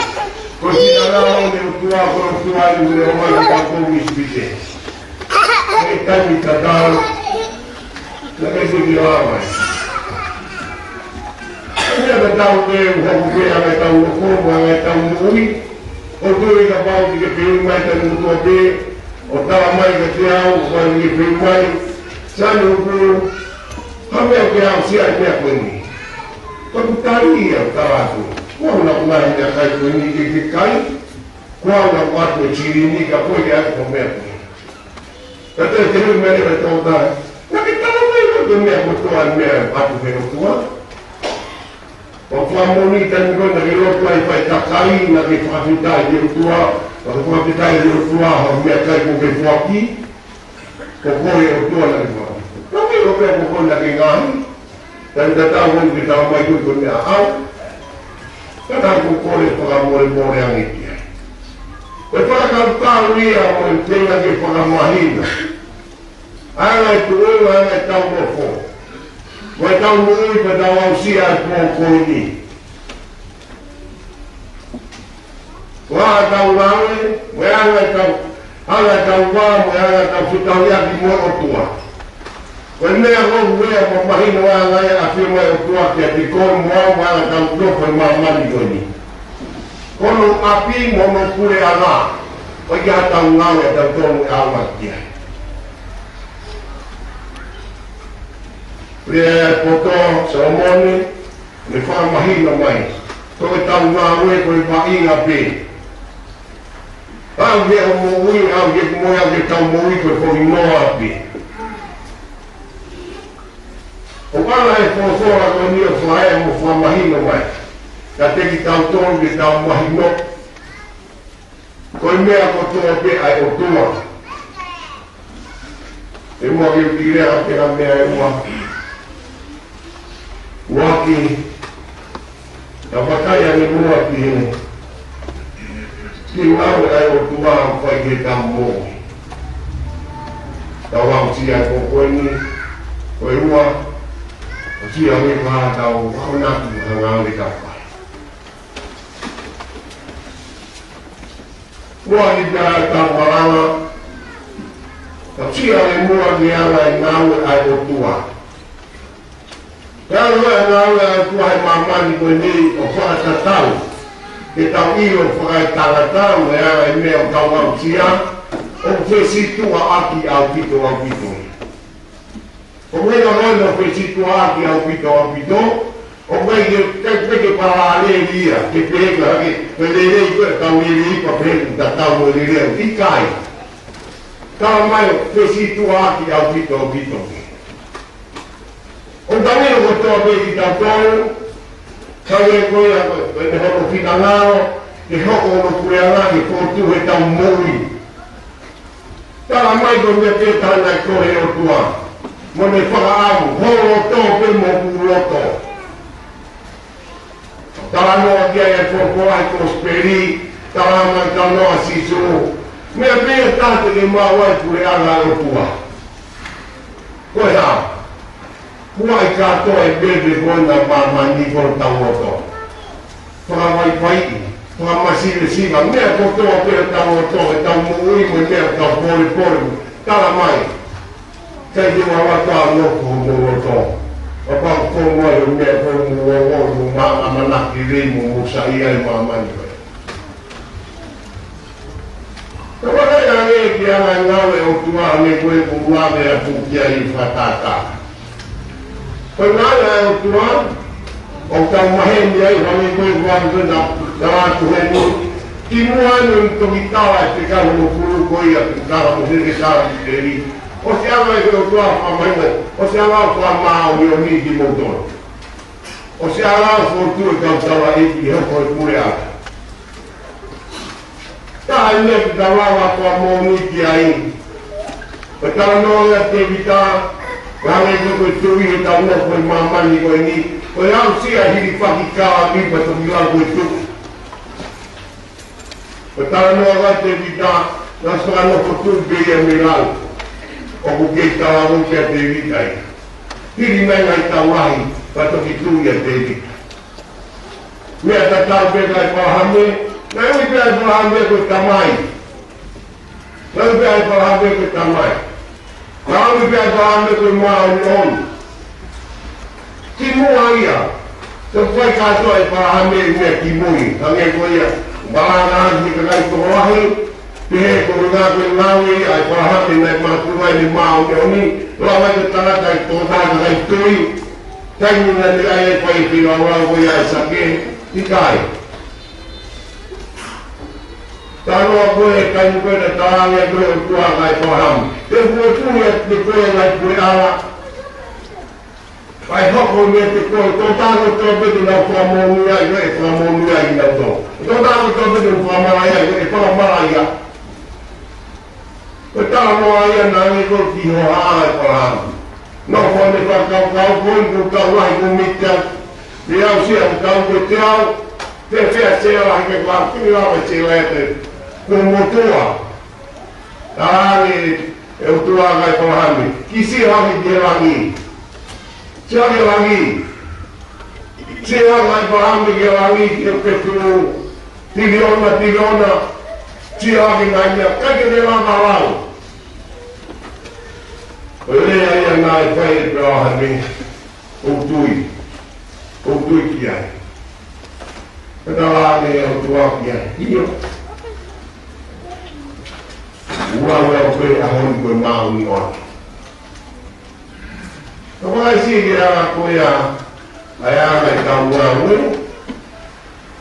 Ko e kina la ʻo ne ʻOtua, ko e ʻOtua ʻi mune ʻo mai ka ko ʻIsipite. ʻE taimi tatau, naʻe ʻikai ke lava mai. ʻE meʻa tatau pē, ʻoku hoko pē ʻa e tau loko, mo e tau moʻui. ʻOku ou tui kapau te ke pehē mai taimi kotoa pē, ʻO tala mai kiate au, ʻo fai ke pehē mai, Sani Upulu, ha meʻa ke aʻusia e meʻa ko eni. Ka u tali ia ʻo tala atu, ko au naʻa ku ngaahi meʻakai ko eni ke ke kai, ko au naʻa ku ʻoatu e silini ka ko e ke ʻai ko e meʻa ko eni. Ka te te hui mai e tau tai. Naʻa ke tala mai ko e meʻa ko e toe meʻa ʻoatu he ʻOtua. ʻO fakamoʻoni taimi ko ē naʻa ke lotu ai fai kakai, naʻa ke fakafetaʻi ki he ʻOtua, naʻa ke fakafetaʻi ki he ʻOtua, ʻo meʻakai ko ke foaki, ko koe ʻOtua naʻa ke foaki. Naʻa ke lotu ai ko koe naʻa ke ngaahi, taimi tatau ko ē ke tala mai ko e ko e meʻa au, ka naʻa ku kole fakamolemole ange ki ai. Ko e fakakaukau ia mo e tenga ke fakamahino. ʻA e ngaahi tuʻunga, ʻa e ngaahi tau nofo. Mo e tau moʻui pea tau aʻusia e pō ko eni. Ko e anga e tau ngāue, mo e anga e tau, anga e tau vā, mo e anga e tau fetauhiʻaki mo e ʻOtua. Ko e meʻa ko ē ʻoku ʻomai ʻa e mahino ʻa e anga e ʻafio mai ʻOtua kiate koe mo au, mo e anga e tau nofo ʻi māmani ko eni. Ko hono ʻapi mo hono puleʻanga, ʻoku ʻikai ha tau ngāue ʻa tautolu ʻe ʻaonga ki ai. Lea ʻa e poto, Solomone, ne fakamahino mai. Ko e tau ngāue, ko e vaʻinga pē. ʻAu ke ʻo moʻui, ʻau ke moʻui, ʻau ke tau moʻui, ko e foʻi noa pē. ʻOku ʻaonga e folofola ko eni ʻo fai mo fakamahino mai. Ka te kitautolu ke tau mahino. Ko e meʻa kotoa pē ʻa e ʻOtua. ʻE muʻa ke u kiʻi lea atu ha meʻa ʻe ua. Ua ki, ka vakai ange muʻa ki he, ki he ngāue ʻa e ʻOtua ʻoku fai ke tau moʻui. Tau aʻusia e pō ko eni, ko e ua, ʻosi ange ka tau akonaki ha ngāue ke tau fai. Muʻa ni pea tau malanga, ka sia e muʻa ni ala e ngāue ʻa e ʻOtua. Ka ʻalu e ngāue ʻa e ʻOtua he māmani ko eni ʻo fakatatau, ke tau ʻilo fakaetangata mo e ala e meʻa ʻoku tau aʻusia, ʻoku fesītuʻaʻaki ʻaupito, ʻaupito. ʻOku ʻikai ko e ʻuhinga ʻoku fesītuʻaʻaki ʻaupito, ʻaupito. ʻOku ʻikai ke, ke, ke, ke palāleli ia, ke pehē ko e hā ke, ko e lelei ko e tau lelei pea pehē ʻoku tatau mo e lelei. ʻIkai. Tala mai ʻoku fesītuʻaʻaki ʻaupito, ʻaupito. ʻOku tau ʻilo kotoa pē kitautolu, ka ʻe ko ia, ko e, ko e hono finangalo, ke hoko hono puleʻanga, ke fokotuʻu he tau moʻui. Tala mai ko e meʻa pē taha naʻe kole ʻe he ʻOtua. Mo ne fakaʻamu, ho loto pē mo hoku loto. Talanoa ki ai e folofola ʻi he kosipeli, tala mai talanoa ʻa Sīsū. Meʻa pē taha te ke maʻu ai e puleʻanga ʻo e ʻOtua. Ko e hā? Kuo ʻai kātoa e veve ko ena ʻa māmani ko hotau loto. Fakavaivaiʻi, fakamasivesiva, meʻa kotoa pē ʻoku tau loto, ʻetau moʻui mo e meʻa ʻoku tau polepole, tala mai. ʻIkai te u ala ʻo nofo mo loto. Kapau ko e meʻa ko ē ʻoku mou ongoʻi mo mou ʻamanaki lelei mo mou saiʻia ʻi māmani ko ē. Ka vakai ange ki he anga e ngāue ʻa e ʻOtua, ʻa ē ko ē ʻoku ou lave atu ki ai fakatātā. Ko e ngāue ʻa e ʻOtua, ʻoku tau maheni ai, ʻa ē ko ē ʻoku ou lave atu heni. Kimuʻa ʻeni ʻoku toki tala e fekau mo e pulu ko ia ʻoku tala mo e fekau ʻi ʻEli. ʻOsi ʻalu e ʻOtua ʻo fakamahino, ʻosi ʻalu ʻo fakamāʻoniʻoniʻi kimoutolu. ʻOsi ʻalu ʻo fokotuʻu e kau taulaʻeiki ʻi he hoko e puleʻanga. Taha e meʻa ke tau lava ʻo fakamoʻoni ki ai. Ko e talanoa ʻa Tēvita, naʻe ʻikai ko e tuʻi ʻi heʻetau nofo ʻi māmani ko eni, ko e aʻusia e hilifaki kālani pea toki lau ko e tuʻi. Ko e talanoa ʻa Tēvita, naʻe fakanofo tuʻi pē ia mei he lau. ʻOku kei talavou pē ʻa Tēvita ia. Hili mai e ngaahi taʻu lahi, pea toki tuʻi ʻa Tēvita. Meʻa tatau pē kia ʻĒpalahame, naʻe ui pē ʻa ʻĒpalahame ko e tamai. Naʻe ui pē ʻa ʻĒpalahame ko e tamai. Naʻe ui pē ʻa ʻĒpalahame ko e māʻoniʻoni. Kimuʻa ia, te u fai kātoa ʻe ʻĒpalahame e meʻa kimui, hangē ko ia, malanga ʻi he kakai tokolahi, He ko e ngāue, ko e ngāue ʻa ʻĒpalahame naʻe mātuʻaki māʻoniʻoni, lava ke tangata ʻi tō tāna kai tui. Taimi naʻe ʻai ai e fai e feilaulau ko ia ʻa ʻAisake, ʻikai. Talanoa ko ē, taimi ko ē naʻe talaange ko ē ʻe he ʻOtua kia ʻĒpalahame: Te u fokotuʻu ʻiate koe e ngaahi puleʻanga, ʻa e hoko meiate koe, tō tāna kotoa pē te nau fakamoʻoni ai, ʻe fakamoʻoni ai kinautolu. Tō tāna kotoa pē te nau fakamalaʻia ai, ʻe fakamalaʻia ai. Ko e talanoa ia naʻe ʻomi ko ē ki he hohaʻa ʻo ʻĒpalahame. Nofo ʻene fakakaukau ko ē, kuo tau lahi kuo mita. Pea aʻusia ʻeku taʻu ko ē teau, fēfē ʻa Sela, he ko e fili lava ʻe Sela ʻiate kuo motuʻa. Talaange ʻe he ʻOtua kia ʻĒpalahame: Kiʻi sio hake ki he langi. Sio hake ki he langi. Sio hake ʻa ʻĒpalahame ki he langi, ki he fetuʻu tiliona, tiliona. Sio hake ki he langi, ʻikai ke ne lava ʻo lau. Ko e lea ia naʻe fai ʻe ʻĒpalahame: ʻOku ou tui. ʻOku ou tui ki ai. Pea talaange ʻe he ʻOtua ki ai: ʻIo. Ua ua ko e ʻaho ni ko e māʻoniʻoni. Ka ʻoku ʻi ai e anga ko ia, ʻa e anga ʻetau ngāue,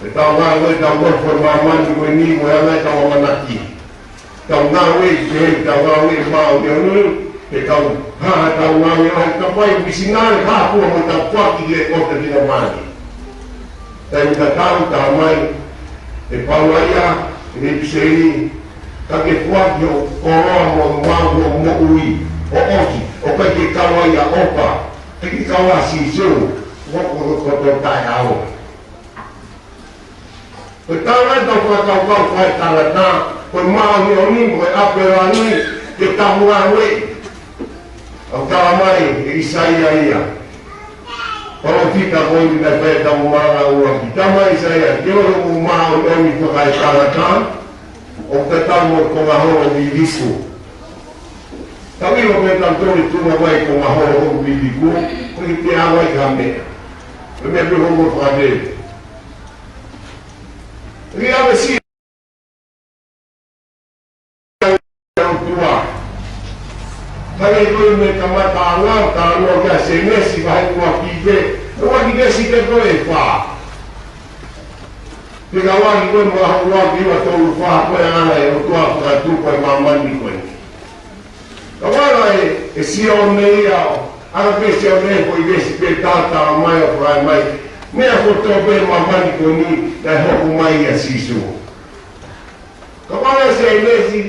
ʻetau ngāue, ʻetau ngāue ʻi māmani ko eni, ko e anga ʻetau ʻamanaki. ʻEtau ngāue ʻi he, ʻetau ngāue māʻoniʻoni, he ʻetau hā, ʻetau ngāue ʻa e kapai misinale, hā fua mo ʻetau foaki ki he kota ki māmani. Taimi tatau, talamai ʻe Paula ia, ʻi he ʻipiseli, ka ke foaki hoʻo koloa mo hoʻo maau, hoʻo moʻui, ʻo ʻosi, ʻo ʻikai ke kau ai ʻa ʻOpa, ʻikai ke kau ai ʻa Sīsū, ko, ko, ko, ko e taʻeʻaonga. Ko e taʻeʻaonga ʻetau fakakaukau fakaetangata, ko e māʻoniʻoni, ko e ʻapi ʻo langi, ke tau ngāueʻi. ʻOku talamai ʻe ʻĪsaia ia, palōfita ko eni naʻe fai ʻetau malanga ʻuluaki. Talamai ʻe ʻĪsaia, ke ʻoua ʻe māʻoniʻoni fakaetangata, ʻoku tatau mo e konga holo viliku. Tau ʻilo pē ʻe tautolu e tuʻunga mai e konga holo viliku, ko e te ʻave ai ha meʻa. Ko e meʻa pē hono fakatele. Ri ave si ʻOtua. Hangē ko e meʻa kamataʻanga, talanoa ki ai Sēnesi vahe ʻuluaki pē. ʻUluaki veesi pē ko e fā. Pea ka ʻuluaki ko e vahe ʻuluaki, ua, tolu, fā, ko e anga ʻe he ʻOtua ʻo fakatupu ʻa e māmani ko eni. Ka ʻoku ʻi ai e, e Sione ia, ʻa e pē Sione ko e veesi pē taha talamai ʻo fai mai. Meʻa kotoa pē ʻi māmani ko eni, naʻe hoko mai ʻia Sīsū. Ka ʻoku ʻi ai e Sēnesi,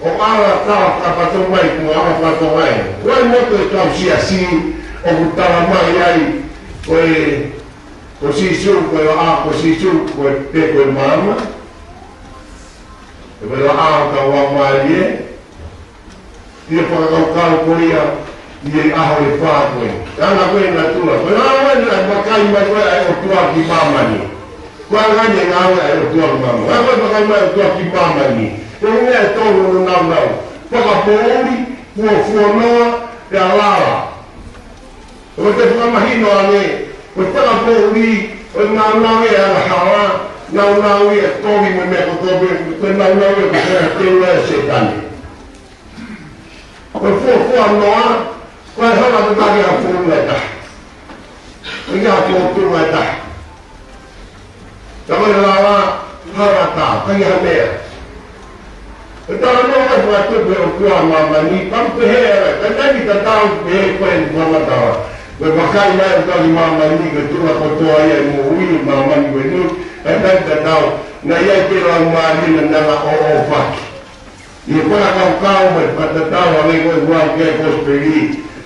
ʻoku ala tala fakapatonu mai, ko e ala fakapatonu mai. Ko e moto ʻetau siasi, ʻoku talamai ai, ko e, ko Sīsū, ko e laʻā, ko Sīsū, ko e, pē ko e maama. Ko e laʻā ʻo e laumālie. ʻI he fakakaukau ko ia, ʻi he ʻaho ʻe fā ko ē. Anga ko ē ʻa e natula. Ko e anga ko ē naʻe vakai mai ko ē ʻa e ʻOtua ki māmani. Ko e anga ʻeni e ngāue ʻa e ʻOtua ki māmani. Anga ko ē vakai mai ʻa e ʻOtua ki māmani. Ko e meʻa ʻe tolu hono nāunau. Fakapoʻuli, fuofuoloa, pea lala. ʻOku te fakamahino ange, ko e fakapoʻuli, ko e nāunau ia ʻa e hala, nāunau ia ʻo e kovi mo e meʻa kotoa pē, ko e nāunau ia ko e fakateua ʻa Sētane. Ko e fuofuoloa, ko e hala tataki ha founga ʻe taha. ʻIkai ha fōtunga ʻe taha. Ka ko e lala, hala ʻatā, ʻikai ha meʻa. Ko e talanoa ko ē fakatupu ʻe he ʻOtua ʻa māmani, pea ʻoku pehē, ka taimi tatau pē ko e fakamatala. Ko e vakai mai ʻa e ʻOtua ki māmani, ko e tuʻunga kotoa ia ʻo e moʻui ʻi māmani ko eni, ka taimi tatau, naʻe ʻi ai pē e laumālie naʻa na ʻoʻofaki. ʻI he fakakaukau mo e fakatatau hangē ko e ua ki he kosipeli,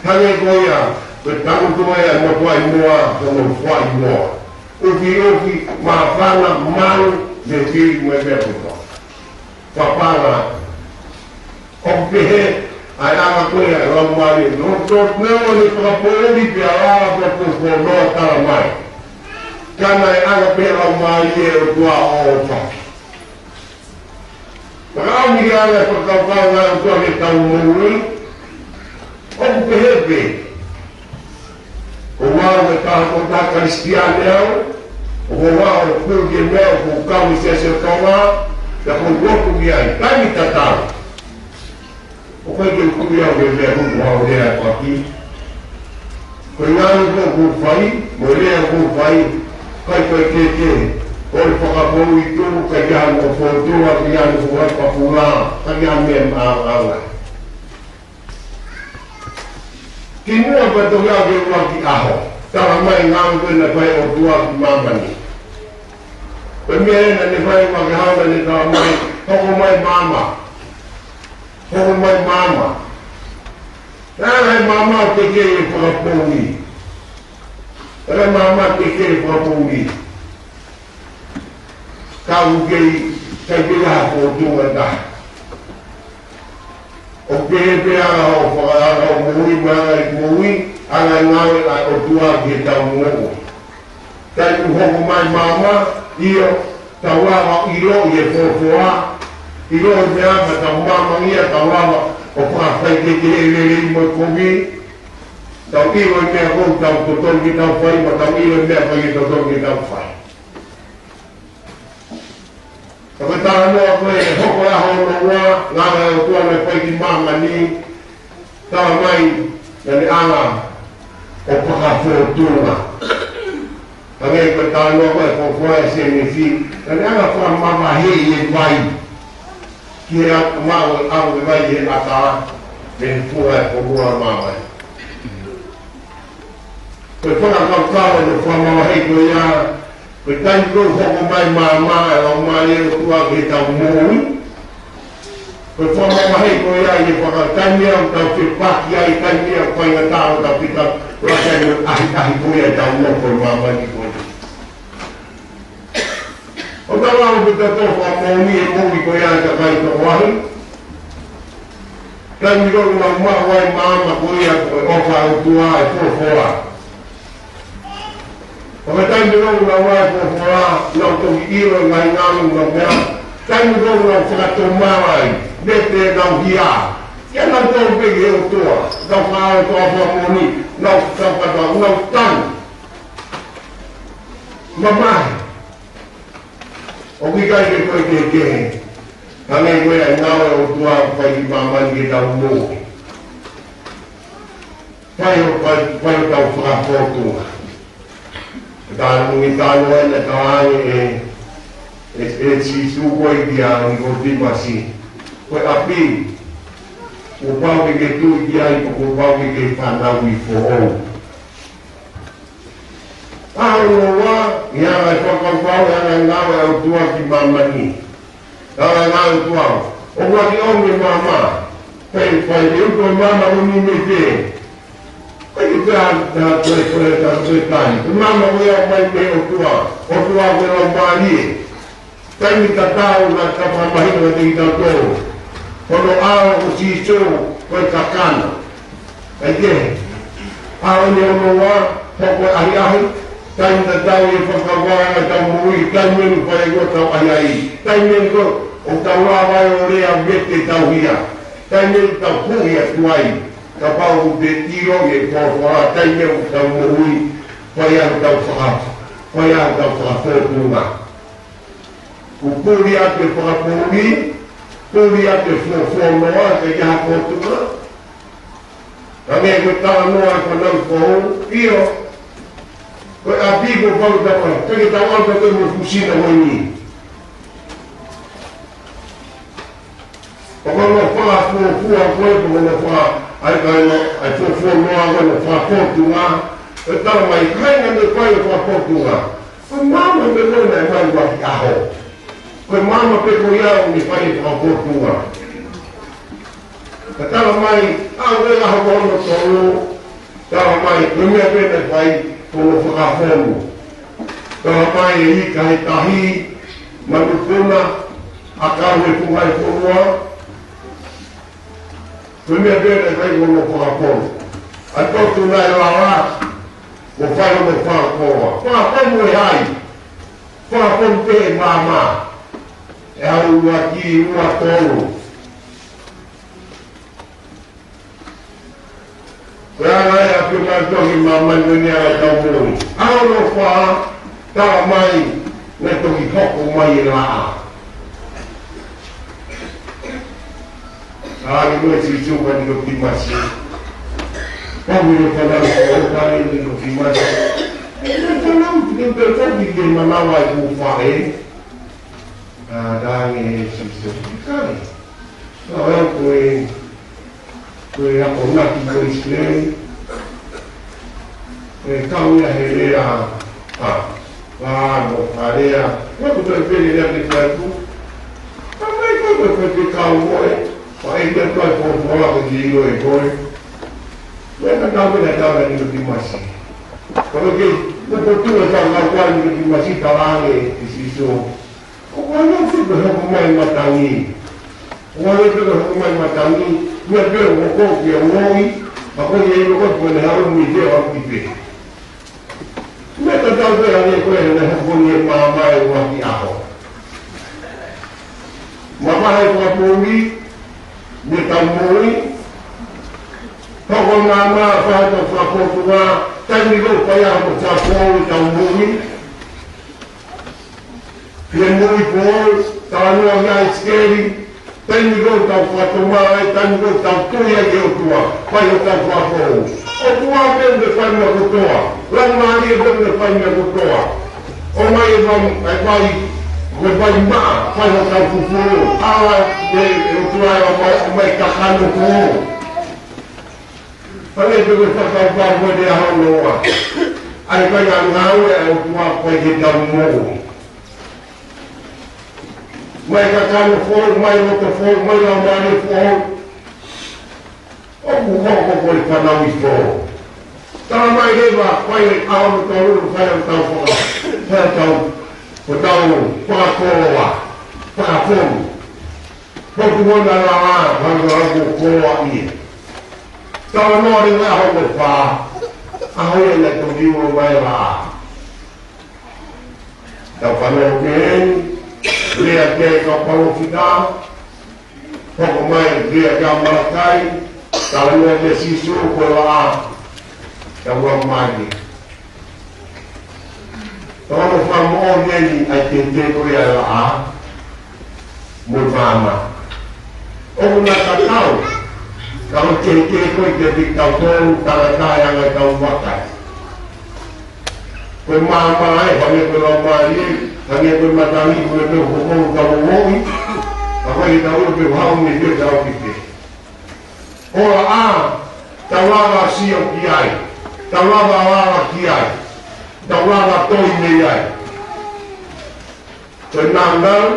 hangē ko ia, ko e tangutu mai ʻa e motuʻa ʻi muʻa, ko hono fuaʻi moa. ʻUkiʻuki, māfana, malu, mei he fili mo e meʻa kotoa. Papanga. ʻOku pehē, ʻa e anga ko ia ʻa e laumālie. No, no, no, ne fakapoʻuli pea lala pea fuofuoloa, talamai. Ka naʻe anga pē ʻe he laumālie ʻo e ʻOtua ʻo ʻoʻofaki. Fakaʻamu ia ʻa e fakakaukau ʻa e ʻOtua ki heʻetau moʻui, ʻoku pehē pē. Ko au ko e taha, ko e taha Kalisitiane au, ʻoku ou aʻu ki he meʻa ʻoku kau ʻi he Siasi ʻo Tonga, Pea ʻoku ou lotu ki ai, taimi tatau. ʻOku ʻikai ke u tui au ki he meʻa ʻoku ou lea ʻaki. Ko e ngāue ʻoku ou fai, mo e lea ʻoku ou fai, ʻikai ke ke, ko e fakapoʻuli ʻi tuʻa, ʻikai ke ʻi ai ha fōtunga, ʻikai ke ʻi ai ha fakapoʻuli, ʻikai ke ʻi ai ha meʻa maʻau. Kimuʻa pea toki aʻu ki he ʻuluaki ʻaho, tala mai ngāue ko ē naʻe fai ʻe he ʻOtua ki māmani. Ko e meʻa ena naʻe fai ʻe he ʻuluaki ʻaho naʻe tala mai, hoko mai maama. Hoko mai maama. Naʻe ʻi ai e maama teʻeki ke fakapoʻuli. Naʻe ʻi ai e maama teʻeki ke fakapoʻuli. Ka ʻoku ʻikai ke ʻi ai ha fōtunga ʻe taha. ʻOku pehē pē ʻa hoʻo fakaanga ʻo moʻui, mo e anga ʻeku moʻui, anga e ngāue ʻa e ʻOtua ki heʻetau moʻui. Taimi ʻoku hoko mai maama, ʻio, tau lava ʻo ʻiloʻi e folofola, ʻiloʻi e meʻa ʻoku tau maama ia, tau lava ʻo fakafaikehekeheʻi e lelei mo e kovi, tau ʻilo e meʻa ʻoku tau totonu ke tau fai, mo tau ʻilo e meʻa ʻoku ʻikai ke totonu ke tau fai. Ka ko e talanoa ko ē, hoko e ʻaho hono ua, ngāue ʻa e ʻOtua naʻe fai ki māmani, tala mai, naʻa ne hanga ʻo fakafōtunga. Hangē ko e talanoa ko ē, ko e folofola ʻi Sēnesi, naʻa ne hanga ʻo fakamavaheʻi e vai. Ki he ʻata, maʻu e ʻalu e vai ʻi he ʻata, mei he funga ʻo e fonua ʻo māmani. Ko e fakakaukau ʻo e fakamavaheʻi ko ia, ko e taimi ʻoku hoko mai maama e Laumālie ʻo e ʻOtua ki heʻetau moʻui. Ko e fakamavaheʻi ko ia ʻi he fakataimi ʻoku tau fepaki ai, taimi ʻoku faingataʻa ʻetau fika, ʻo e taimi ʻahiʻahi ko ia ʻetau nofo ʻi māmani ko eni. ʻOku tau lau pē ʻetau fakamoʻoni e moʻui ko ia ʻa e kakai toko lahi. Taimi ʻoku nau maʻu ai e maama ko ia ko e ʻofa ʻa e ʻOtua ʻi he folofola. Ko e taimi ʻoku nau lau e folofola, nau toki ʻilo e ngaahi ngāue ʻoku nau meʻa. Taimi ʻoku nau fakatomala ai, mete ʻenau hia. Ia nau tau pē ki he ʻOtua, nau fakaʻaonga ʻa e fakamoʻoni, nau fakaʻaonga, nau tanu. Mamahi. ʻOku ʻikai ke toe kehekehe. Hangē ko e ngāue ʻa e ʻOtua ʻoku fai ki māmani ke tau moʻui. Fai ʻo fai, fai ʻo tau fakafōtunga. Ka ʻoku ne talanoa ʻena, talaange ʻe, ʻe, ʻe Sīsū ko ē kia Nikotīmasi. Ko e ʻapi, kuo pau ke ke tui ki ai, kuo pau ke ke fanauʻi foʻou. ʻAho hono ua, ʻi he anga e fakakaukau, ʻi he anga e ngāue ʻa e ʻOtua ki māmani. Anga e ngāue ʻa e ʻOtua. ʻOku ʻi ai e ʻomi e maama. Fai, fai, ʻe uto e maama ko eni mei fē? ʻIkai ke toe, toe, toe, toe, toe, toe tali. Ko e maama ko ia ʻoku mai mei he ʻOtua. ʻOtua ko e Laumālie. Taimi tatau naʻa tau fakamahino kiate kitautolu. Ko hono ʻAlo ko Sīsū, ko e kakano. ʻIkai ke? ʻAho ni hono ua, hoko e ʻahiʻahi, taimi tatau ʻi he fakakaukau ʻetau moʻui, taimi ʻoku fai ai ʻetau ʻahiʻahi. Taimi ko ē, ʻoku tau lava ai ʻo lea mete ʻetau hia. Taimi ʻoku tau huʻi atu ai, kapau ʻoku te ʻilo e folofola, taimi ʻoku tau moʻui, fai ai ʻetau faka-, fai ai ʻetau fakafōtunga. Kuo puli atu e fakapoʻuli, puli atu e fuofua noa, ʻikai ke ʻi ai ha fōtunga. Hangē ko e talanoa ʻa e fānau foʻou, ʻio. Ko e ʻapi kuo pau ke tau ʻai, ʻikai ke tau ʻai ʻetau moʻui fuʻu sino ko eni. Ko hono fakafuofua ko ē, ko hono faka-, ʻai, ʻai, ʻai fuofua noa ko hono fakafōtunga. ʻE tala mai, kāinga, naʻe fai e fakafōtunga. Ko e maama pē ko ē naʻe fai ʻuluaki ʻaho. Ko e maama pē ko ia ʻoku ne fai e fakafōtunga. Ka tala mai, ʻa e ʻaho hono tolu, tala mai, ko e meʻa pē naʻe fai, ko hono fakafonu. Tala mai ʻe ika he tahi, manupuna, ʻakau he funga ʻo e fonua, ko e meʻa pē naʻe fai ko hono fakafonu. ʻA e potu naʻe lala, kuo fai hono fakafonu. Fakafonu ʻe hai? Fakafonu pē ʻe maama. ʻE ʻaho ʻuluaki, ua, tolu. Ko e anga ia ʻa e ʻAfiona ʻa e ʻOtua ki māmani ʻi he anga ʻetau moʻui. ʻAho hono fā, tala mai, naʻe toki hoko mai e laʻā. Talaange ʻe Sīsū kia Nikotīmasi. Pau ʻi he fanau ko ē kia Nikotīmasi. ʻE fanau Nikotīmasi ki he manava ʻa e kuo faʻē. ʻA, talaange ʻe Sīsū. ʻIkai. Naʻe ʻi ai ko e, ko e akonaki ko ʻIsileli. ʻE kau ia he lea, ʻa, ʻa, mo e lea, ʻoku toe pehē lea ke fai atu. Ka mai ko e toe pehē kau mo e, ʻa e lea toe folofola ke ʻilo ʻe koe. Lea ka tau mena tau na Nikotīmasi. Ka ko e, ko e potu e tau na tau Nikotīmasi talaange ʻe Sīsū. ʻOku ʻikai ke hoko mai matangi. ʻOku ʻikai ke hoko mai matangi. Meʻa pē ʻoku hoko ki he moʻui. Ka ko e ʻilo ko ē ko ʻene haʻu mei he ʻapi pē. Meʻa tatau pē ʻa ē ko ē naʻe hoko ni ʻi māmani ʻi he ʻaho. Mavahe fakapoʻuli, mei heʻetau moʻui. Hoko māmani fai ʻetau fakapoʻuli, taimi ko ē fai ʻa e fakapoʻuli ʻetau moʻui. Pea moʻui pō, talanoa ʻa ʻIsikeli, taimi ko ē tau fakatomala ai, taimi ko ē tau tui ai ki he ʻOtua, fai hotau fakapoʻuli. ʻOtua pē ʻoku ne fai meʻa kotoa, Laumālie pē ʻoku ne fai meʻa kotoa. ʻOmai e vai, e vai, ko e vai maʻa, fai hotau fufulu, hala ʻe he ʻOtua ʻo ʻomai, ʻomai kakano pō. Pale pe ko e fakapapau ko e te aho noa. ʻA e fai ʻa e ngāue ʻa e ʻOtua fai ke tau moʻui. Mai kakano foʻou, mai loto foʻou, mai laumālie foʻou. ʻOku hoko ko e fanauʻi foʻou. Tala mai leva, fai e ʻaho mo tolu, fai ʻetau faka-, fai ʻetau, ko ʻetau fakakoloa, fakafonu. Potu mo na la, fai ʻetau koloa ia. Talanoa leva ʻaho ko e fā, ʻaho ia naʻe toki ua mai la. Tau fanongo ki heni, lea ki ai e kau palōfita, hoko mai lea kia Malakai, talanoa kia Sīsū ko e laʻā, tau ua mai. Tau ua fakamoʻoni eni ʻa e teuteu ko ia ʻa e laʻā, mo e maama. ʻOku na tatau, ka ʻoku teuteu ko ē kiate kitautolu, tangata ʻi he anga ʻetau vakai. Ko e maama ē, hangē ko e laumālie, hangē ko e matangi, ko e meʻa ʻoku hoko ʻi hotau moʻui, ka ko e tau ʻilo pe ʻoku haʻu mei fē ʻetau ʻapi pē. Ko e laʻā, tau lava sio ki ai, tau lava lava ki ai, tau lava toi mei ai. Ko e nāunau,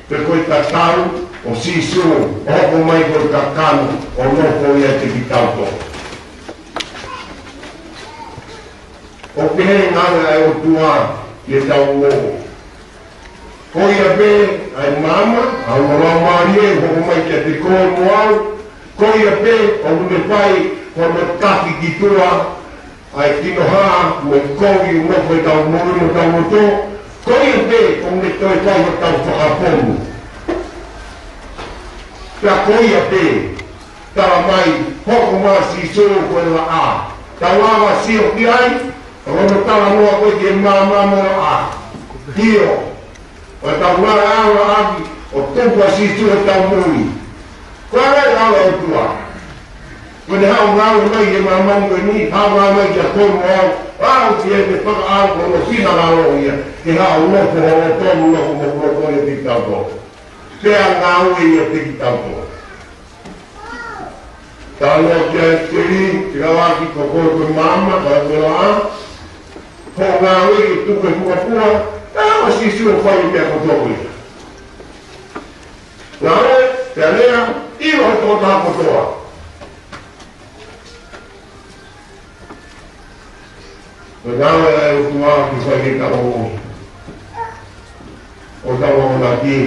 pe ko e tatau ʻo Sīsū, ʻo hoko mai ko e kakano, ʻo nofo ʻiate kitautolu. ʻOku pehē ngāue ʻa e ʻOtua ʻi heʻetau moʻui. Ko ia pē ʻa e maama, ʻa hono laumālie, hoko mai kiate koe mo au. Ko ia pē ʻoku ne fai hono taki ki tuʻa ʻa e kinoha mo e kovi ʻoku nofo ʻi heʻetau moʻui mo hotau loto. Ko ia pē ʻoku ne toe fai hotau fakafonu. Pea ko ia pē, tala mai, hoko mai Sīsū ko e laʻā. Tau lava sio ki ai, ʻa hono talanoa ko ē ki he maama mo e laʻā. ʻIo, ʻo tau lava ʻalu ʻaki, ʻo tuku ʻa Sīsū ʻi heʻetau moʻui. Ko e ala ʻa e ʻOtua. Ko ʻene haʻu ngāue mai ki he māmani ko eni, haʻu ngāue mai kia koe mo au, ʻalu ki heʻene fakaʻau ko hono finangalo ia, ke haʻu nofo ʻi hotau loto mo hoku loto ʻiate kitautolu. Pea ngāue ʻiate kitautolu. Talanoa kia ʻIsikeli, ke lava ki ko koe ko e maama, ka ko e laʻā. Ko e ngāue ke tuku e fuofua, ka ko Sīsū ʻoku fai e meʻa kotoa ko ia. Ngāue, pea lea, ʻilo ʻe he tokotaha kotoa. Ko e ngāue ʻa e ʻOtua ke fai ke tau moʻui. ʻO tau akonaki.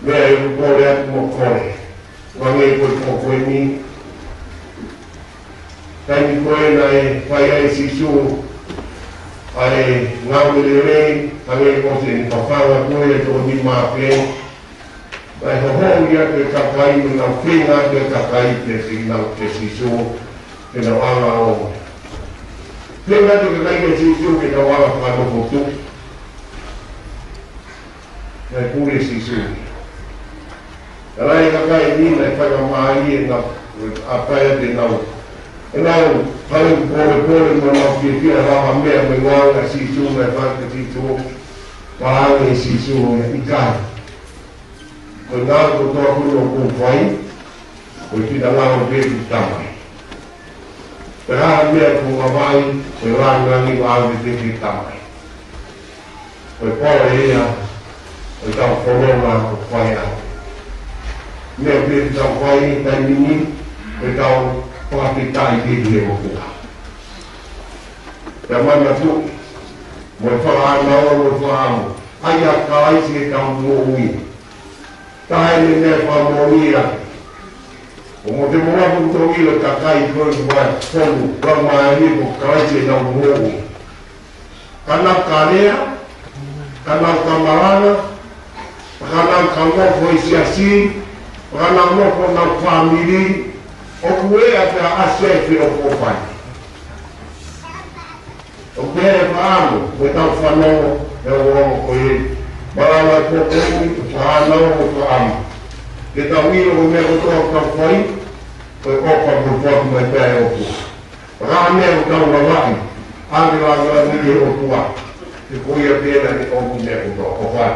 Meʻa ʻoku ou kole atu mo kole. Hangē ko e pō ko eni. Taimi ko ē naʻe fai ai ʻe Sīsū ʻa e ngāue lelei, hangē ko ʻene fafanga ko ē ʻa e toko nima pē. Naʻe hoholi atu e kakai, mo nau feinga atu e kakai ke feinga kia Sīsū, ke nau ala ʻo. Feinga atu e kakai kia Sīsū, ke nau ala fakanofo tuʻi. Naʻe pule ʻe Sīsū. Ala e kakai ni naʻe faingamālie ʻenau, ʻa e paia te nau, ʻenau hale polepole mo nau fiefia ʻa e lavameʻa mo e ngāue ʻa Sīsū mo e fai ʻa Sīsū. Pehē ange ʻe Sīsū ia, ʻikai. Ko e ngāue kotoa ko eni ʻoku ou fai, ko e finangalo pē ʻo e Tamai. Pea ko e meʻa ʻoku ou lavaʻi, ko e lāngilangi ʻoku ʻave pē ki he Tamai. Ko e pole ia ʻo ʻetau fononga ʻoku fai ʻanenai. Meʻa pē ʻoku tau fai he taimi ni, ko ʻetau fakafetaʻi pē ki he ʻOtua. Pea manatuʻi, mo e fakaʻānaua mo e fakaʻamu, ʻa ia ʻa Kalaisi ʻi heʻetau moʻui. Taha eni e meʻa fakamoʻoni ia. ʻOku mou, te mou lava ʻo ʻilo e kakai ko ē ʻoku fonu, ʻoku mālie ko Kalaisi ʻi heʻenau moʻui. Ka nau ka lea, ka nau ka malanga, ka nau ka nofo ʻi he siasi, ka nau nofo ʻenau fāmili, ʻoku ʻi ai pē ʻa e ʻasi ʻa e feʻofoʻofani. ʻOku pehē e fakaʻamu, mo ʻetau fanongo, ʻe ongoongo ko ē. Malanga e pōpoaki, fakaʻānaua mo fakaʻamu. Ke tau ʻilo ko e meʻa kotoa ʻoku tau fai, ko e ʻofa mo e foaki mai pē ʻa e ʻOtua. Pea ko e meʻa ʻoku tau lavaʻi, ʻa e lāngilangi ki he ʻOtua. He ko ia pē ʻena ʻoku meʻa kotoa, ʻofa.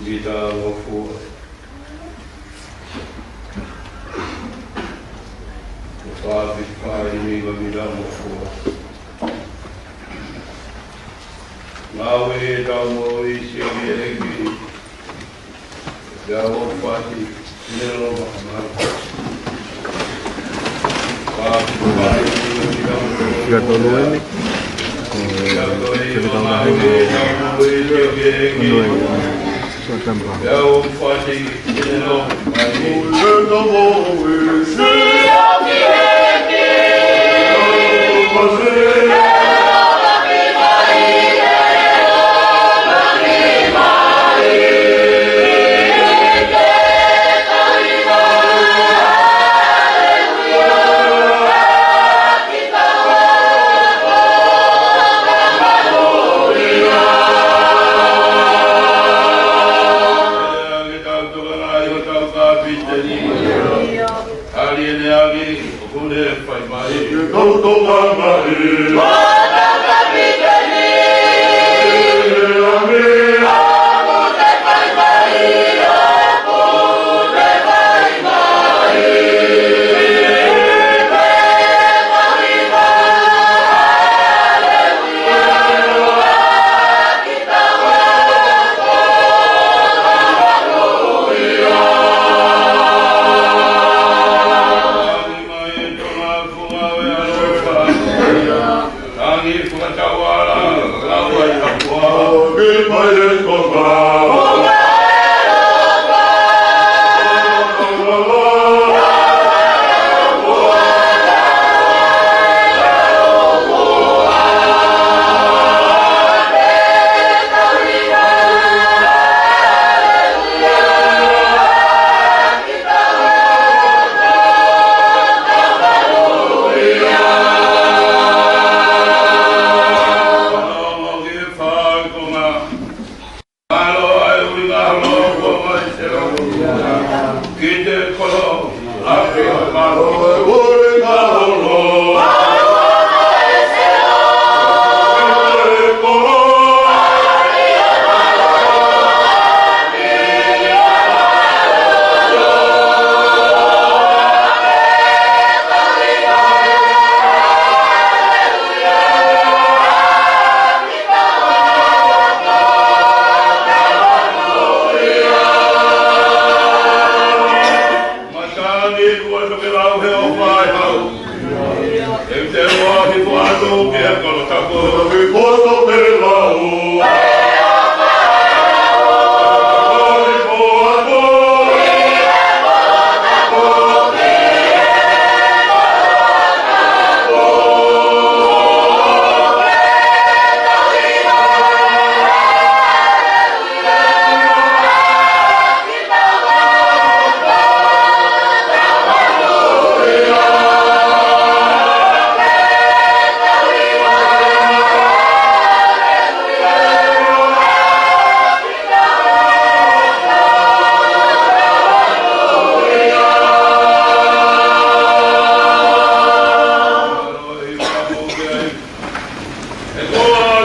Mita ngofua. Ko e fāpiti fāʻi ni ko e mita ngofua. Ngāue ʻetau moʻui siʻi ʻEiki. Ia o fati, ine lo makamau. Ia tolu eni. Ia tolu eni. Ia o fati, ine lo makamau. ʻE koe ʻa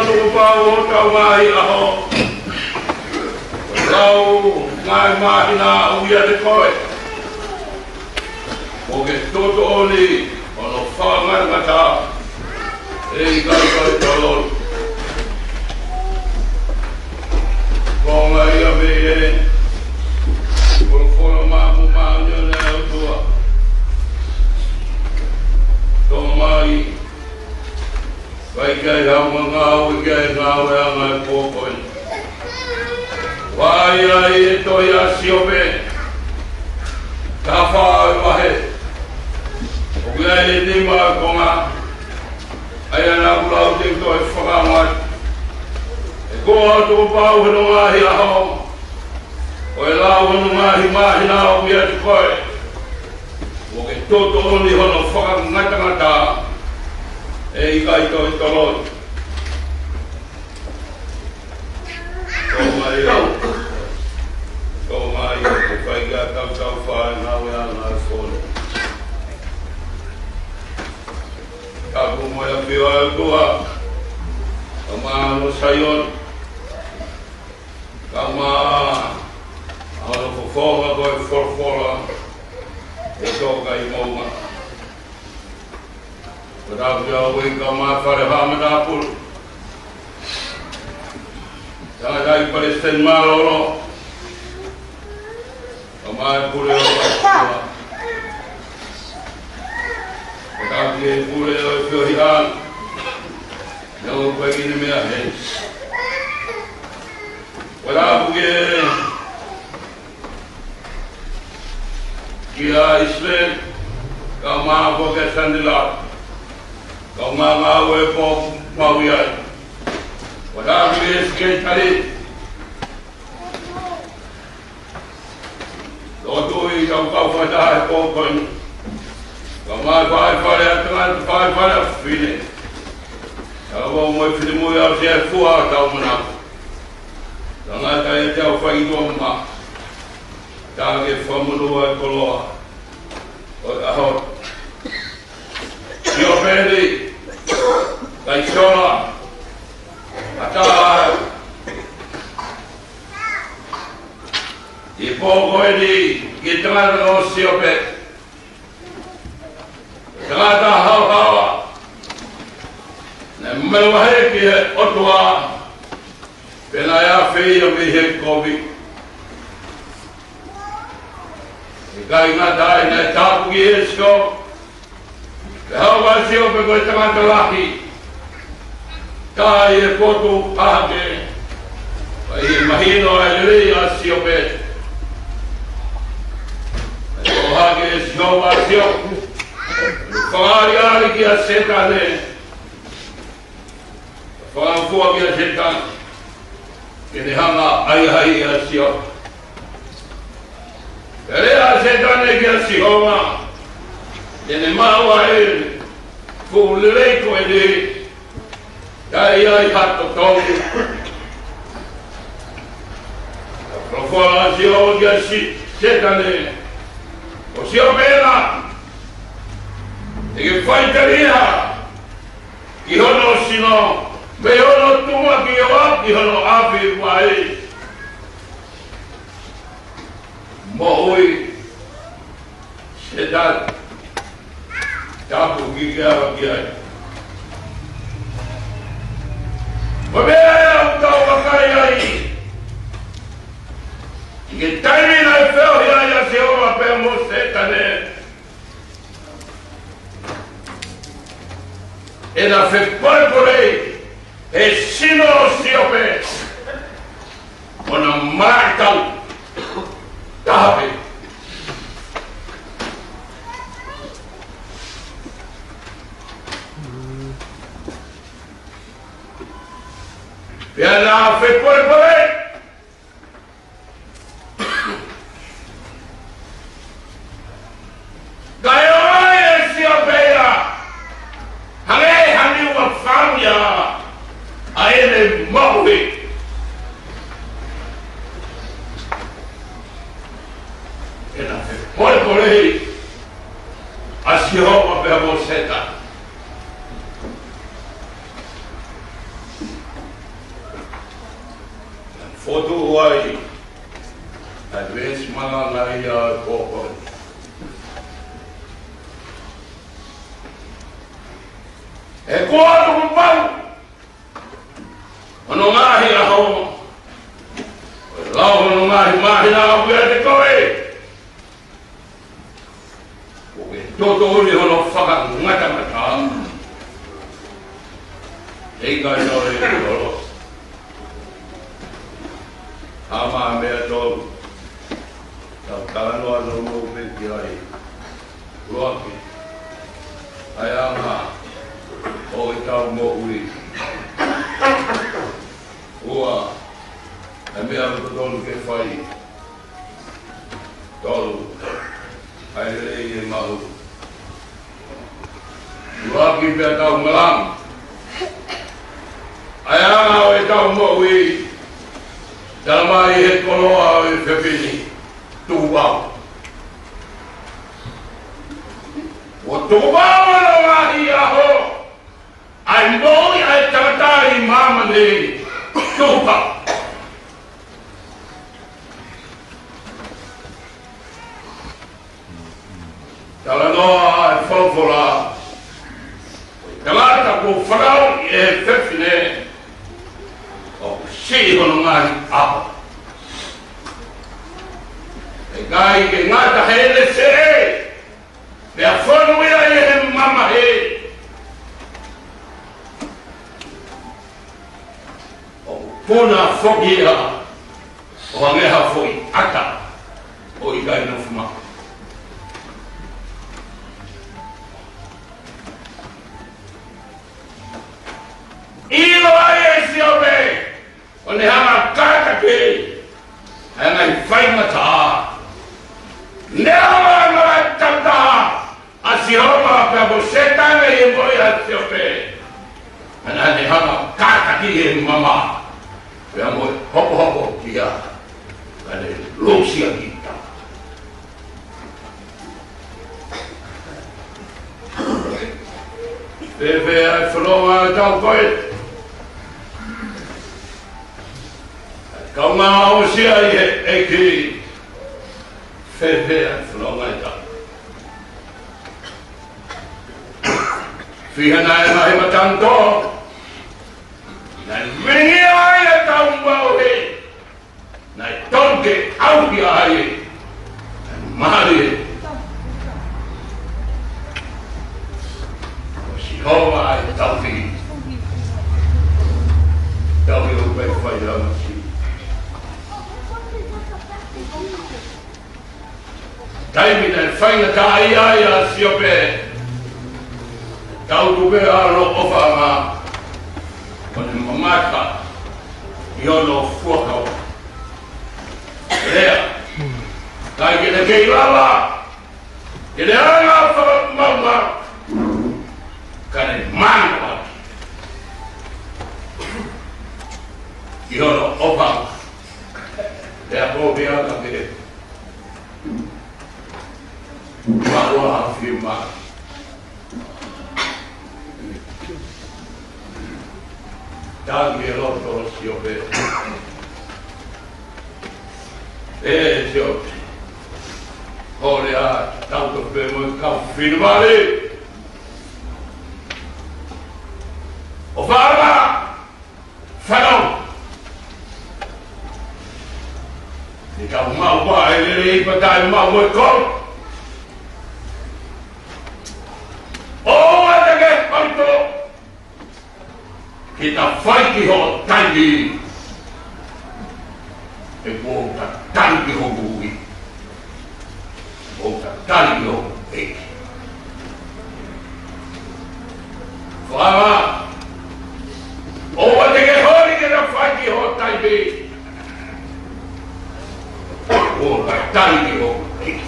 Tupou ʻo tau ngaahi ʻaho, lau ngaahi māhina ʻoku ʻiate koe, ʻoku ke totonu hono fakangatangata, ʻe ʻikai ke toloi. Ko e ngaahi ʻa me e, ko e folofola māʻoniʻoni ʻa e ʻOtua. Tō mai, ʻikai ke ʻi ai haʻamou ngāue ki he ngāue ʻa e ngaahi pō ko eni. Vakai ʻa e tohi ʻa Siope, taha fā ʻo e vahe. ʻOku ʻi ai e nima ʻo e konga, ʻa ia naʻa ku lau te u toe fakaongo atu. ʻE koe ʻa Tupou hono ngaahi ʻaho, ʻo e lau hono ngaahi māhina ʻoku ʻiate koe, ʻoku ke totonu hono fakangatangata, ʻe ʻikai toe toloi. Tō mai ē. Tō mai ē, ʻikai ke tau tau fai ngāue ʻa e ngaahi fonu. Ka ko e ʻafio ʻa e ʻOtua, ka maʻa hono Saione, ka maʻa hono fofonga ko e folofola, ʻe tō kai mounga. Ko e tapu ia ʻo e kau mai fale ha matāpule. Tangataʻeiki Palesiteni Mālōlō. Kau mai pule ʻo e kau. Ko e tapu ia pule ʻo e feohiʻanga. Neongo ko e kiʻi meʻa heni. Ko e tapu ia kia ʻIsileli, kau mai ko kia Sanila, kau mai ngāue pō mau ʻi ai. Ko e tapu ia Sekelitali, tō tui kau kau fakataha he pō ko eni. Kau mai fai fale ʻa tangata, fai fale ʻa fefine. Kau mau mo e finemui ʻa e fua tau manako. Tangata ʻe te au fai tuʻa ma. Tau ke fakamonū ʻa e koloa ʻo e ʻaho. Siope ni, kai sola, ʻatā ʻi he pō ko eni ki he tangata ko Siope. Tangata haohaoa. Naʻe meluahe ki he ʻOtua, pea naʻe afe ia mei he kovi. ʻIkai ngata ai, naʻe tāpuakiʻi ʻe Sihova. Pea hoko ʻa Siope ko e tangata lahi. Tā ʻi he potu ʻa hake. Pea ʻi he mahino ʻa e lelei ʻa Siope, naʻe ʻohake ʻe Sihova ʻa Siope. Fakaʻaliʻali kia Sētane. Fakafua kia Sētane ke ne hanga ʻo ʻaiʻai ʻa Siope. Pea lea ʻa Sētane kia Sihova, te ne maʻu ʻa e fuʻu lelei ko eni, ʻikai ʻi ai ha totongi. Folofola ʻa Sihova kia Si-, Sētane, ko Siope ena, te ke faiteliha ki hono sino, mei hono tumuʻa ki ʻoa ki hono ʻapi vai. Moʻui, Sētane. Tāpuaki ke ʻalu ki ai. Ko e meʻa ʻoku tau vakai ai ʻi he taimi naʻe feohi ai ʻa Sihova pea mo Sētane. ʻEna fepolepole, ʻE sino ʻo Siope, ʻo na maʻa tau taha pē. Pea na fepolepole. Kae ʻomai ʻe Siope ia, hangē ha niu ʻa fāmia, ʻa ʻene moʻui. Pea na fepolepole ʻa Sihova pea mo Sētane. Fotu ai ʻa e veesi malanga ia ʻo e pō ko eni. He ko hono pau hono ngaahi ʻaho, ʻo e lau hono ngaahi māhina ʻoku ʻiate koe. ʻOku ke toto uli hono fakangatangata. ʻE ʻikai toe ʻi holo. Hā mai meʻa tolu. Tau talanoa nounou pē ki ai. ʻUluaki, ʻa e anga ʻo ʻetau moʻui. Ua, ʻa e meʻa ʻoku totonu ke fai. Tolu, ʻa e lelei ʻe maʻu. ʻUluaki pea tau malanga. ʻA e anga ʻo ʻetau moʻui. Tala mai he koloa ʻo e fefine. Tuʻu vau. ʻO tuʻu vau ʻa e ngaahi ʻaho. ʻA e moʻui ʻa e tangata ʻi māmani. Tuʻu vau. Talanoa ʻa e folofola. Tangata kuo fanauʻi ʻe he fefine, ʻoku siʻi hono ngaahi ʻaho. ʻE ʻikai ke ngata heʻene seʻe, pea fonu ia ʻi he mamahi. ʻOku puna foki ia ʻo hangē ha foʻi ʻata ʻoku ʻikai nofo mai. ʻIlo ai ʻe Siope, ʻo ne hanga ʻo kātaki ʻa e ngaahi faingataʻa. Neongo ʻa e ngaahi tangataʻa ʻa Sihova pea mo Sētane ʻi he moʻui ʻa Siope, ka naʻa ne hanga ʻo kātaki ʻi he mamahi, pea mo e hopohopo kia, ka ne lusi ʻa kita. Fēfē ʻa e fononga ʻetau koe? Kaungā ʻosi ʻa e ʻEiki, fēfē ʻa e fononga ʻetau? Fiha nai ʻa e ngaahi matangi tō, naʻe vingia ai ʻetau moʻui, naʻe tonu ke ʻauhi ai, naʻe mālie. Ko Sihova ʻa e tauhi. Tauhi ʻoku ʻikai fai ʻa e masi. Taimi naʻe faingataʻaʻia ai ʻa Siope, tau tupe ʻa e ʻofaʻanga, ʻo ne mamata ʻi hono fuakava. Lea, ʻikai ke ne kei lava ke ne hanga ʻo fakamaʻumaʻu, ka ne mano ʻaki ʻi hono ʻofaʻanga. Lea ko mea ka ke Maua ha fima. Tangi e loto ʻo Siope. ʻE Siope, hole ā, tau tope mo e kau finemālie. ʻOfaʻanga, fanau. Ke tau maʻu ʻa e lelei pea taʻemaʻu mo e kolo. ʻOua te ke fai tō. Ke tau Fai ki hoʻo taimi. He kuo u tatali ki hoku ui. Kuo u tatali ki hoku ʻEiki. Fala, ʻoua te ke holi ke na fai ki hoʻo taimi. Kuo u tatali ki hoku ʻEiki.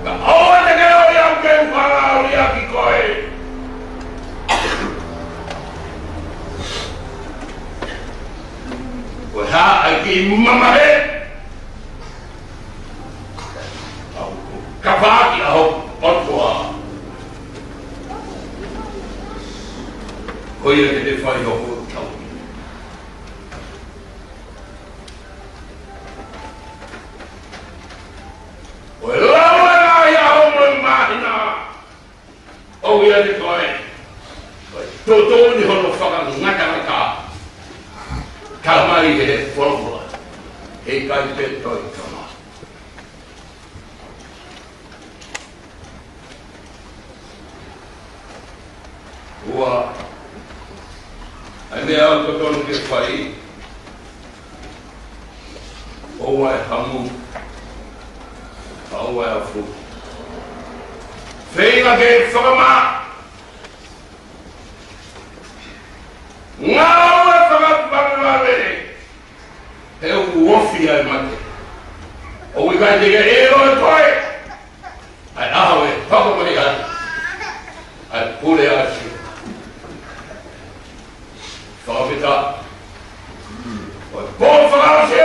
Ka ʻoua te ke ʻoi au ke u fakaʻuli ʻaki koe. Ko e hā ʻa e kiʻi mamahi ʻoku ou kapa ʻaki ʻa hoku ʻOtua? Ko ia te ne fai hoku tauhi. Ko e lau ʻa e ngaahi ʻaho mo e māhina ʻoku ʻiate koe. Ko e tuʻutuʻuni hono fakangatangata. Tala mai ʻe he folofola, heʻikai te toe kamata. Ua, ʻa e meʻa ʻoku totonu ke fai, ʻoua ʻe hamu, ʻoua ʻe afu. Feinga ke fakamaʻa. Ngāue fakavalevale, he ʻoku ofi ʻa e mate. ʻOku ʻikai te ke ʻilo ʻe koe ʻa e ʻaho ʻe hoko mai ai ʻa e Pule ʻa Sihova. Fakafetaʻi. Ko e pō fakaʻosi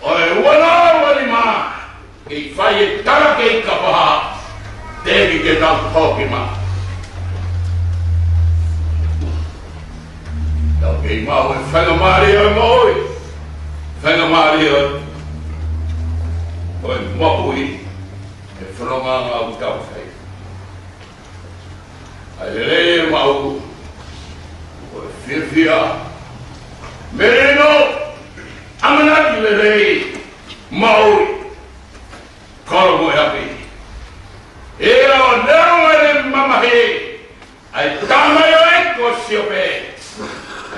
ʻo e ua noa ua nima, ʻe fai e tala kei kapa, teʻeki ke tau toki maʻu. Tau kei maʻu e faingamālie ʻo e moʻui, faingamālie ʻo e moʻui, he fononga ʻoku tau fai. ʻA e lelei ʻe maʻu, ko e fiefia, melino, ʻamanaki lelei, maʻu, koloa mo e ʻapi. ʻIo, neongo ʻene mamahi ʻa e tama ʻo e ʻEiki ko Siope,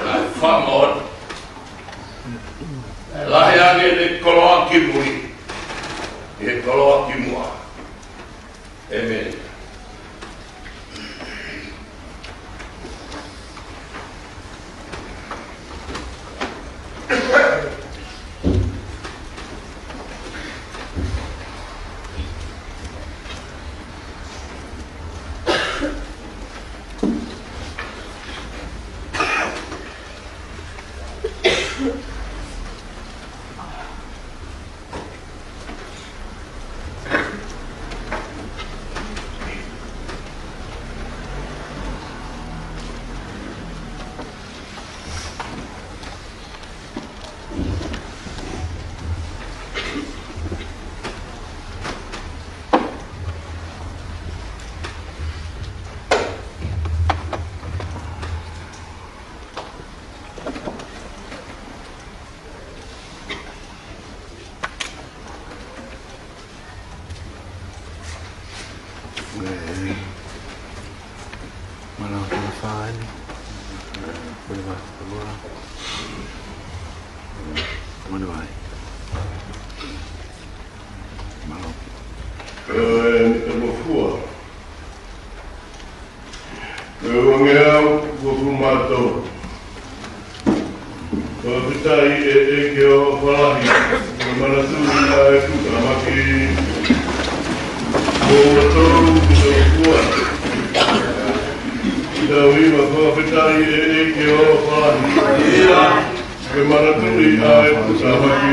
naʻe fakamoʻoni. Naʻe lahi ange ʻene koloa ki mui ʻi he koloa ki muʻa. ʻĒmeni. Ē, mana o tuna fāni. Ē, pule mai, pule mai. Mana vai. Mana. Ē, ni te mo fua. Ko e uangeau uofulu mā tolu. Fakafetaʻi ʻEiki ʻo falahi, ko e manatu ʻa e kuta maki. Ko e tolu, ko e ua. Ko e ua, fakafetaʻi ʻEiki ʻo falahi. Ke manatuʻi ʻa e kuta maki.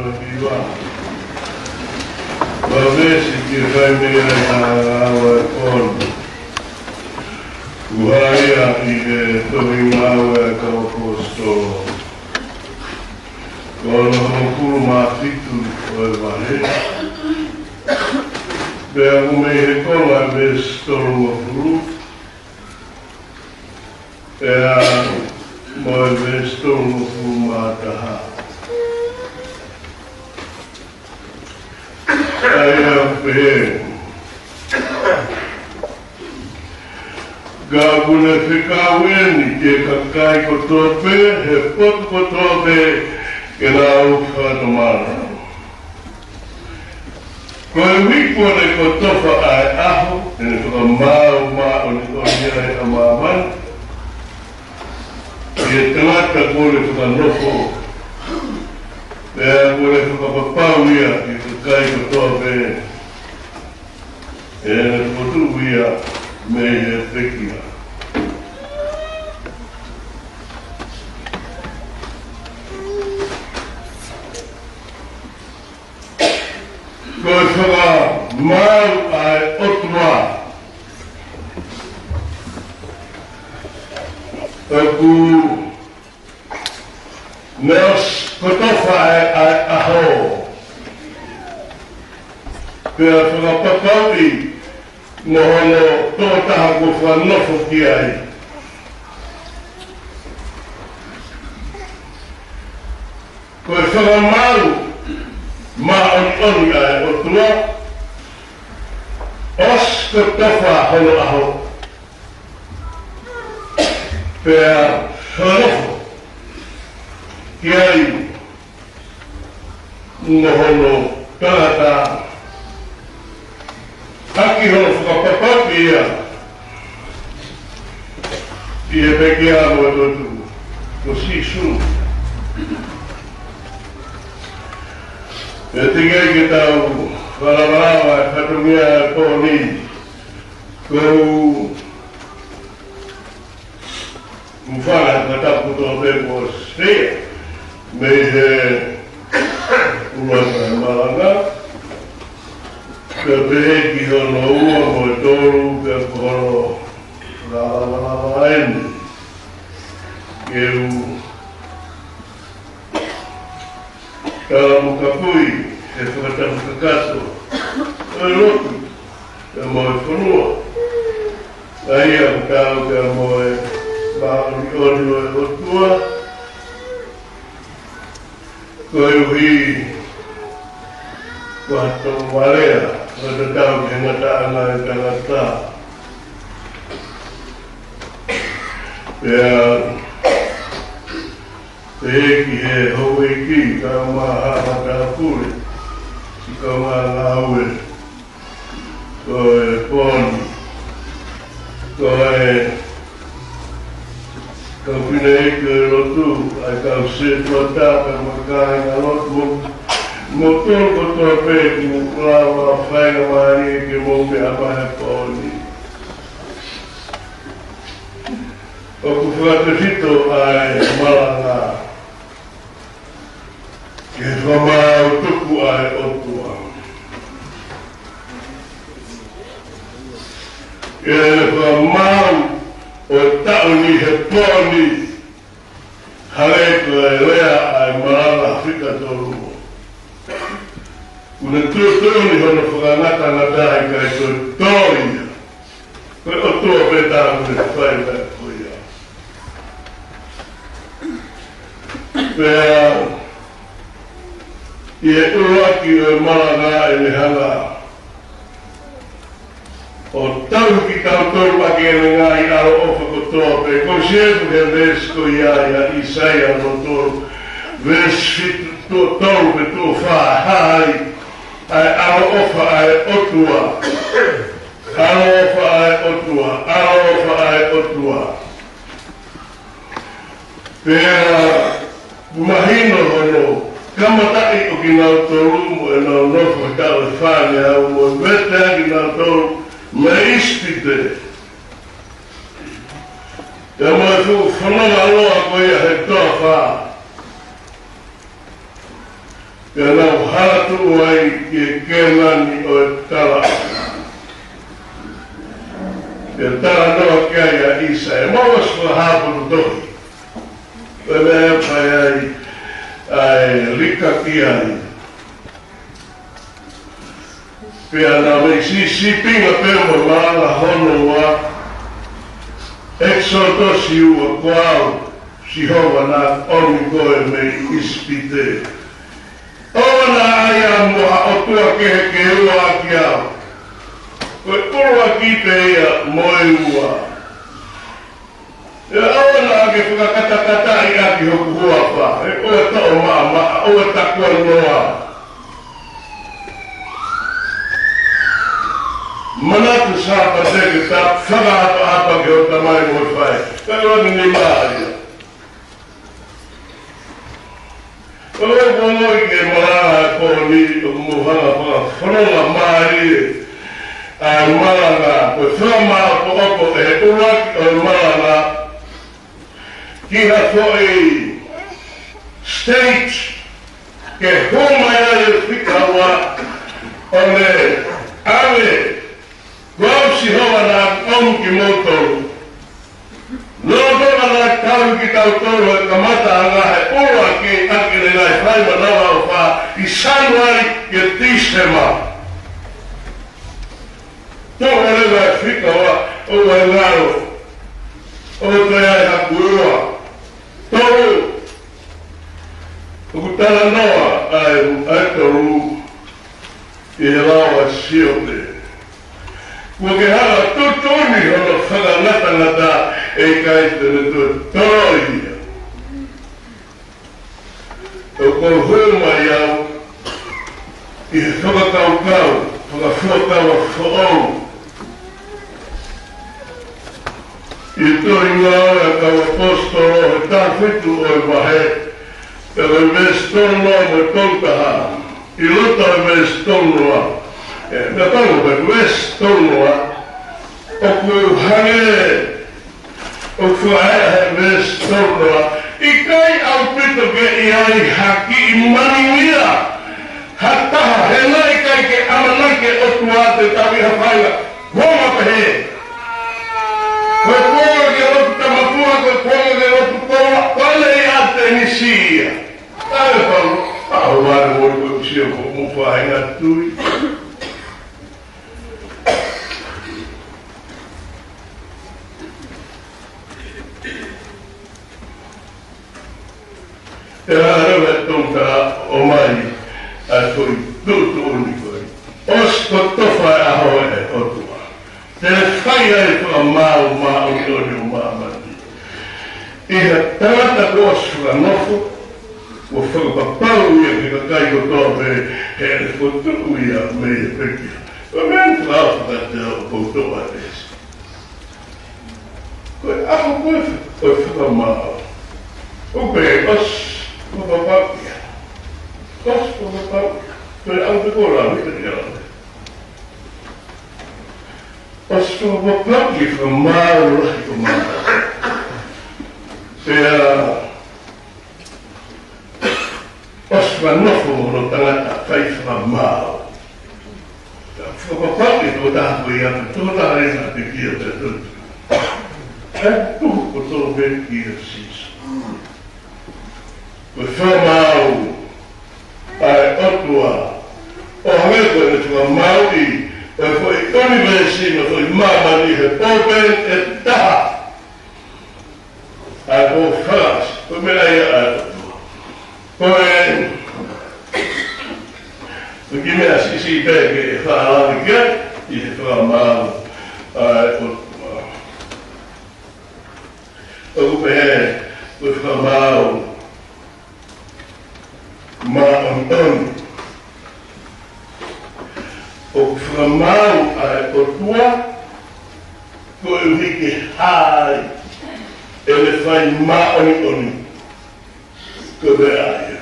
Hiva. Ko e veesi ke fai mei ai ʻa e ngāue ʻa e pō ni, ʻoku hā ia ʻi he tohi Ngāue ʻa e Kau ʻAposetolo, ko hono hongofulu mā fitu ʻo e vahe. Pea ʻoku mei he konga ʻo e veesi tolungofulu, pea mo e veesi tolungofulu mā taha. ʻA ia ʻoku pehē: Ka ʻoku ne fekau eni ki he kakai kotoa pē he potu kotoa pē ke nau fakatomala. Koeʻuhi kuo ne kotofa ʻa e ʻaho te ne fakamaau māʻoniʻoni ai ʻa māmani ʻi he tangata kuo ne fakanofo, pea kuo ne fakapapau ia ki he kakai kotoa pē, ʻi heʻene fokotuʻu ia mei he pekia. Ko e fakamaau ʻa e ʻOtua, ʻoku ne ʻosi kotofa ʻa e, ʻa e ʻaho, pea fakapapauʻi mo hono tokotaha kuo fakanofo ki ai. Ko e fakamaau māʻoniʻoni ʻa e ʻOtua, ʻosi kotofa hono ʻaho, pea fakanofo ki ai mo hono tangata, ʻaki hono fakapapauʻi ia ʻi he pekia mo e toetuʻu ko Sīsū. Pea teʻeki ai ke tau fakalavalava e fatongia ʻo e pō ni. Ko u mufana ka tapu kotoa pē kuo sio mei he ʻuluaki ʻa e malanga, pea pehē ki hono ua mo e tolu, pea ko hono fakalavalava eni ke u tala mo kapui he fakatapu kakato ʻo e lotu pea mo e fonua, ʻa ia ʻoku taau pea mo e māʻoniʻoni ʻo e ʻOtua, koeʻuhi ko ha toʻu alea ʻoku tatau ki he ngataʻanga ʻo e tangata. Pea pehē ki he houʻeiki, kae ʻumaʻā haʻa matāpule, siʻi kaungā ngāue ʻo e pō ni, ko e kau fineʻeiki ʻo e lotu, ʻa e kau sētuata, kau kāingalotu, mo, mo kimoutolu kotoa pē ʻoku mou lava faingamālie ke mou meʻa mai he pō ni. ʻOku fakatefito ʻa e malanga ki he fakamaau tuku ʻa e ʻOtua. ʻI he fakamaau ʻo e taʻu ni he pō ni, hangē ko e lea ʻa e malanga fika tolu, ʻoku ne tuʻutuʻuni hono fakangatangata, ʻikai ko e tō ia. Ko e ʻOtua pē taha ʻoku ne fai meʻa ko ia. Pea ʻi he ʻuluaki ʻo e malanga ʻene hanga ʻo tauhi kitautolu ʻaki ʻene ngaahi ʻaloʻofa kotoa pē. Ko e sētuata he veesi ko ia ʻia ʻĪsaia hono tolu, veesi fitu, tuʻo tolu pe tuʻo fā, hā ai ʻa e ʻaloʻofa ʻa e ʻOtua. ʻAloʻofa ʻa e ʻOtua, ʻaloʻofa ʻa e ʻOtua. Pea mahino hono kamataʻi ʻo kinautolu mo ʻenau nofo he taʻu ʻe fāngeau mo e vete ʻa kinautolu mei ʻIsipite. Pea mo e fuʻu fononga loa ko ia he toafa. Pea nau hala tuʻu ai ki he Kēnani ʻo e talaʻofa. Pea talanoa ki ai ʻa ʻĪsaia. Mau ʻosi fakahā potu tohi. Pea meʻa ʻe fai ai, ʻa e lika ki ai. Pea naʻe meimei sisipinga pē mo e malanga hono ua, ʻEkisoto ua, ko au, Sihova naʻa ku ʻomi koe mei ʻIsipite. ʻOua naʻa ʻai au mo ha ʻotua kehe ke ua ʻaki au. Ko e ʻuluaki pē ia mo e ua. ʻE ʻoua naʻa ke fakakatakataʻi ʻaki hoku huafa, ʻe ʻoua toʻo maʻamaʻa, ʻoua takuanoa. Manatu Sāpate ke ta fakaʻapaʻapa ki hoʻo tamai mo e faʻē. Ka ʻoua ni ni mā ia. ʻOku ou ongoʻi ke malanga e pō ni ʻoku mou hanga fakafononga mai ʻa e malanga, ko e fakamāʻopoʻopo ʻe he ʻuluaki ʻo e malanga ki ha foʻi stage ke hū mai ai e fika ua ʻo ne ʻave Ko au Sihova naʻa ku ʻomi kimoutolu. Lolotonga naʻa tau kitautolu he kamataʻanga he ʻuluaki ʻaki ʻene ngaahi fai manavaʻofa ʻi Sānuali ki Tīsema. Tau ʻa e ngaahi fika ua ʻo e ngalo. ʻO toe ʻai haku ua. Tolu. ʻOku talanoa ʻa e, ʻa e tolu. ʻI he lao ʻa Siope. Kuo ke hanga ʻo tuʻutuʻuni hono fakangatangata ʻe ʻikai te ne toe toloi ia. ʻOku ou hū mai au ʻi he fakakaukau, fakafuakava foʻou. ʻI he tohi Ngāue ʻa e Kau ʻAposetolo he taha fitu ʻo e vahe, pea ko e veesi tolu noa mo e tolu taha. ʻI loto he veesi tolu noa. ʻE, meʻa tolu pē, veesi tolu noa. ʻOku hangē, ʻoku hangē he veesi tolu noa. ʻIkai ʻaupito ke ʻi ai ha kiʻi manuia, ha taha, he naʻe ʻikai ke ʻamanaki ʻe he ʻOtua te tau ʻi ha faʻahinga kuonga pehē. Ko e kuonga ke lotu tamatua, ko e kuonga ke lotu koula, ko ʻene ʻi ʻAtenisi ia. ʻA e pau, ʻa o vale mo ko sio ko mo faʻahinga tui. Pea ʻalu e tonga ʻo mai ʻa e foʻi tuʻutuʻuni ko ē. ʻOsi kotofa e ʻaho ʻe ʻOtua. Te ne fai ai e fakamaau māʻoniʻoni ʻo māmani. ʻI he tangata kuo ʻosi fakanofo, kuo fakapapau ia ki he kakai kotoa pē, he ʻe fokotuʻu ia mei he pekia. Ko e meʻa ni fakaofo kiate au ʻoku ou toʻo ʻa e veesi. Ko e ʻaho ko ē ʻo e fakamaau. ʻOku pehē ʻosi fakapapauʻi ia. ʻOsi fakapapauʻi ia. Ko e ʻaho ko ē ʻoku lau ʻi he ʻaho ni. ʻOsi fakapapauʻi e fakamaau lahi ko māmani. Pea ʻosi fakanofo mo hono tangata fai fakamaau. Fakapapauʻi e tokotaha ko ia, tokotaha ʻi he pekia pea toki. ʻE tuhu kotoa pē kia Sīsū. Ko e fakamaau ʻa e ʻOtua. ʻO hangē ko ʻene fakamaauʻi ʻo e foʻi ʻunivēsi mo e foʻi māmani he pō pē ʻe taha. ʻA e pō fakaʻosi, ko e meʻa ia ʻa e ʻOtua. Ko e, ko e kiʻi meʻa siʻisiʻi pē ke fakalave ki ai, ʻi he fakamaau ʻa e ʻOtua. ʻOku pehē, ko e fakamaau māʻoniʻoni. ʻOku fakamaau ʻa e ʻOtua, koeʻuhi ke hā ai ʻene fai māʻoniʻoni. Ko e meʻa ia.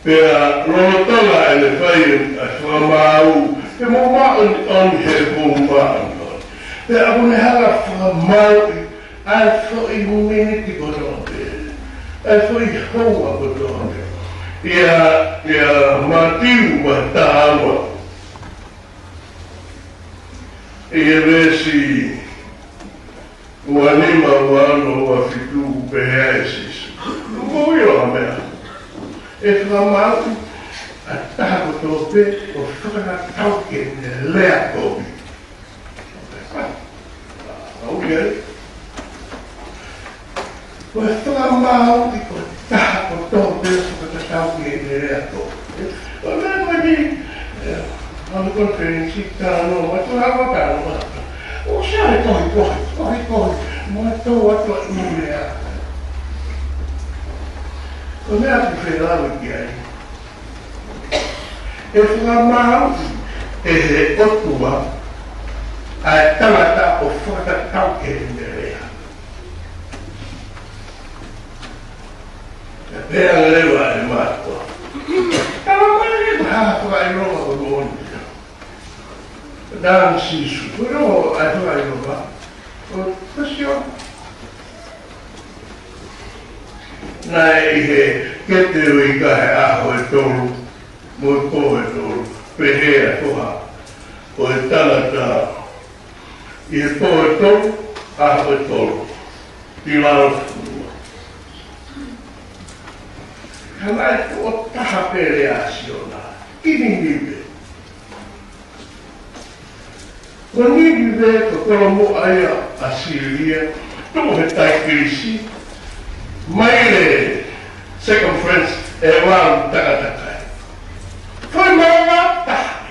Pea lolotonga ʻene fai ʻa e fakamaau, ke mou māʻoniʻoni he ʻoku ou māʻoniʻoni. Pea ʻoku ne hanga ʻo fakamaauʻi ʻa e foʻi miniti kotoa pē. ʻa e foʻi houa kotoa. ʻIa, ʻia Mātiu vahe taha ua. ʻI he veesi ua nima, ua ono, ua fitu, pehē ʻe Sīsū. Mou ʻilo ʻa e meʻa. ʻE fakamaauʻi ʻa e taha kotoa pē ʻo fakatatau ki heʻene lea kovi. ʻOku ʻi ai. Ko e fakamaauʻi ko e taha kotoa pē ʻo fakatatau ki heʻene lea kovi. Ko e meʻa ko eni, ē, ʻa e konifelenisi, talanoa, ʻoku tau talanoa. ʻOku sai e kovi, kovi, kovi, kovi. Mo e tō atu ʻa e lea. Ko e meʻa ʻoku ou fie lave ki ai. ʻE fakamaauʻi ʻe he ʻOtua ʻa e tangata ʻo fakatatau ki heʻene lea. ʻE pehē ange leva ʻe he mātuʻa. Tala mai ʻe ha fakaʻilonga ko moʻoni. Tala Sīsū, ko e ʻilonga ʻa e fakaʻilonga. Ko e sio. Naʻe ʻi he kete ʻo e ika he ʻaho ʻe tolu, mo e pō ʻe tolu, pehē ʻa e tohi ʻo e tangata, ʻi he pō ʻe tolu, ʻaho ʻe tolu, tilalo fonua. Ka naʻe tuʻo taha pē lea ʻa Siona, ki Ninive. Ko Ninive ko e kolomuʻa ia ʻa ʻAsīlia, tuʻu he Taikilisi, maile circumference ʻe valu takatakai. Foʻi maama taha.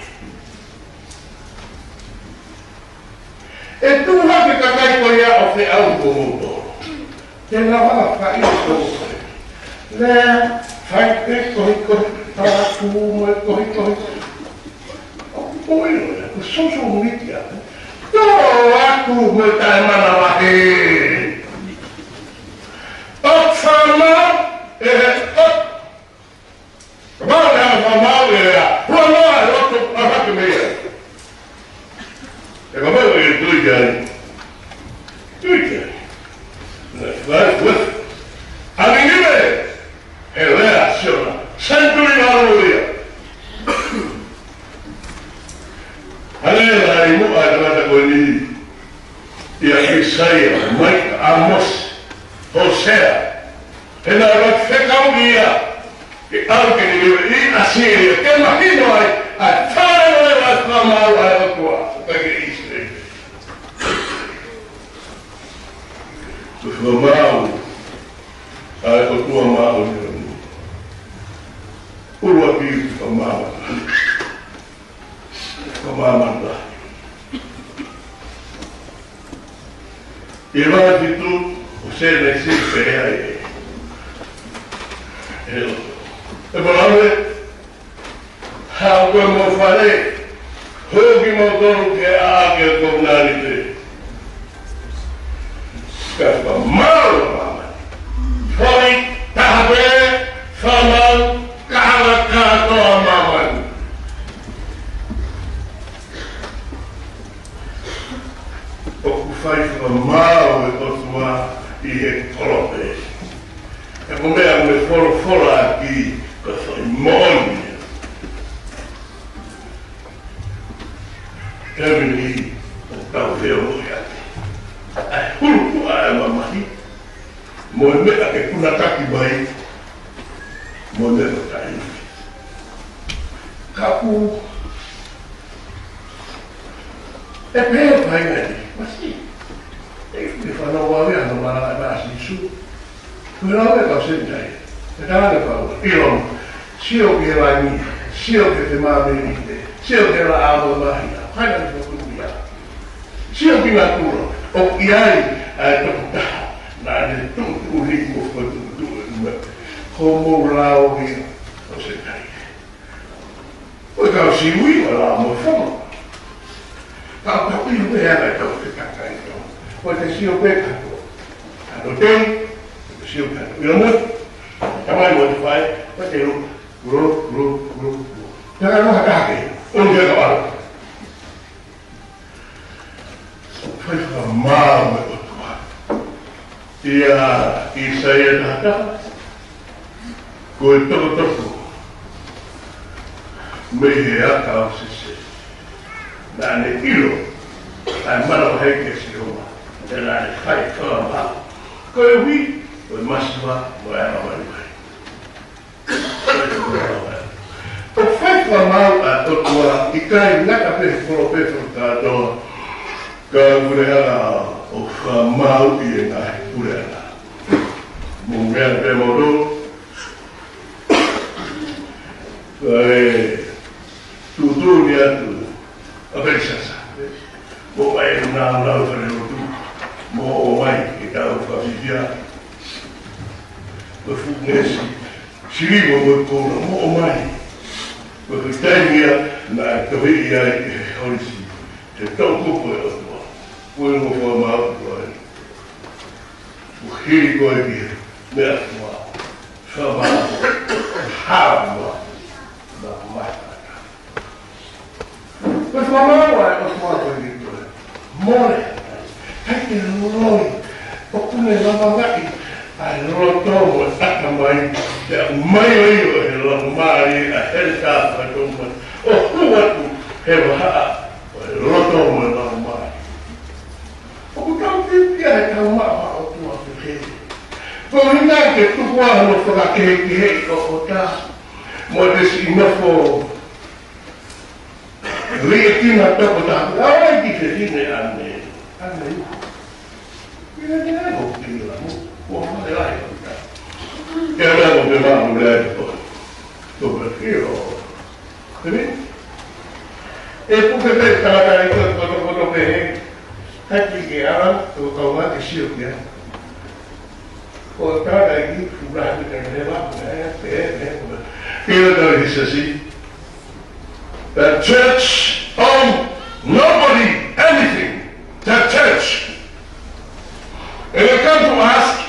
ʻE tuʻu hake e kakai ko ia ʻo feʻao mo moutolu. Te na vaka fai ko lea, fai pē kohi kohi, fai atu mo e kohi kohi. ʻOku ou ʻilo ia, ko e social media. Tō atu mo e taʻemanavahē. ʻOku fānau, ē, ʻoku Ka mau ʻe hanga ʻo fakamaau e lea, huanoa e loto ʻa hake mei ai. ʻE ka mau ʻe tui ki ai. Tui ki ai. Nā, nā, nā. ʻA Ninive, he lea ʻa Siona, senituli valu ia. Hale la i muʻa e tangata ko eni. ʻIa ʻAisea, Maika, ʻĀmosi, Hōsea. He naʻe fekau ia ke ʻalu ki Ninive ʻi ʻAsīlia, ke mahino ai ʻa e talanoa ʻa e fakamaau ʻa e ʻOtua, ʻikai ke ʻIsileli. Ko e fakamaau ʻa e ʻOtua Māʻoniʻoni. ʻUluaki fakamaau. Ko māmani. ʻI he vahe fitu ʻo Sēnesi pehē ai ʻe he ʻOtua. ʻE Palaue, haʻu koe mo ho fale, hū kimoutolu ki he ʻaʻake ʻo e kovinanite. Ka fakamaau ʻa māmani. Foʻi taha pē, fakamaau, kākā kātoa ʻa māmani. ʻOku fai fakamaau e ʻOtua ʻi he kolope. He ko e meʻa ʻoku ne folofola ʻaki ko e fai moʻoni. Hēvani ʻoku tau feohi ʻaki. ʻA e hulukuʻa ʻa e mamahi. Mo e meʻa ke kunataki mai. Mo e meʻa ko e taimi. Ka ʻoku ʻe pehē ʻa e ngaahi masi. ʻE ke fanau ʻave ʻa e malanga ʻa Sīsū. Ko e lau ʻa e kau Senitaile. ʻE tala ʻe Paula, ʻilonga, sio ki he langi, sio ki he māmēnite, sio ki he laʻā mo e mamahi, ʻa e kaina ni fotu ia. Sio ki natula, ʻoku ʻi ai ʻa e tokotaha, naʻa ne tuʻutuʻuni mo fokotuʻutuʻu e meʻa. Ko hoʻomou lao ia, kau Senitaile. Ko e kau Siu ʻi he lao mo e fono. Ka ʻoku tau ʻilo pē ʻa e kau Senitaile. Ko e te sio pē kato. Kato tei, te sio kato. ʻIlo mo, tamai mo te fai, ko e te lo, lo, lo, lo, lo. Taka no haka hake, ʻo te ka wala. Fai fakamaau e ʻOtua. ʻIa ʻAisea taha taha, Ko e tokotoko mei he aka ʻo Sese, naʻa ne ʻilo ʻa e manavahē kia Sihova, pea naʻa ne fai fakamaau koeʻuhi ko e masiva mo e anga malimali. ʻOku fai fakamaau ʻa e ʻOtua, ʻikai ngata pē he palōfita kātoa, ka ʻoku ne hanga ʻo fakamaauʻi e ngaahi puleʻanga. Mou meʻa pē moutolu, ʻa e tuʻutuʻuni atu ʻa Pelisasa, mo ʻai e nāunau falelotu, mo ʻomai ke tau fakafifia, mo e fuʻu ngeʻesi siliva mo e koula, mo ʻomai. Ko e taimi ia naʻe tohiʻi ai ʻe Holisi, he toʻukupu ʻo e ʻOtua, ko e ongo fakamaau ko ē. Kuo hili koe ki he meʻa fua, fakamaau, hā fua, na mai. Ko e fakamaau ʻa e ʻOtua ko eni ko e mole. ʻIkai ke loi, ʻoku ne lavangaʻi ʻa e loto mo e ʻatamai, pea ʻomai ʻo ʻio he laumālie ʻa e heletā fakatomai, ʻo hū atu he vahaʻa ʻo e loto mo e laumālie. ʻOku tau pīpia he tau maʻu ʻa e ʻOtua pehē. Ko e ʻuhinga ke tuku ʻa hono fakakehekeheʻi ʻo ʻota mo e siʻi nofo liʻekina toko taha. ʻAi ki he fefine ʻanai. ʻAnai. Ia te ngai ʻo pila mo. Ko e fale ai ʻo ta. Ke ala mo ke maʻu le ai ko. Ko e pila. Amen. ʻE puke pē tangata i ko kotokoto pehē. Hati ke ala, ko kau ma ke sio kia. Ko e tangata i ki, fula hati ke ne ma, ʻe, ʻe, ʻe, ʻe. Pila tau i sasi. The church owe nobody anything. The church. If you come to ask,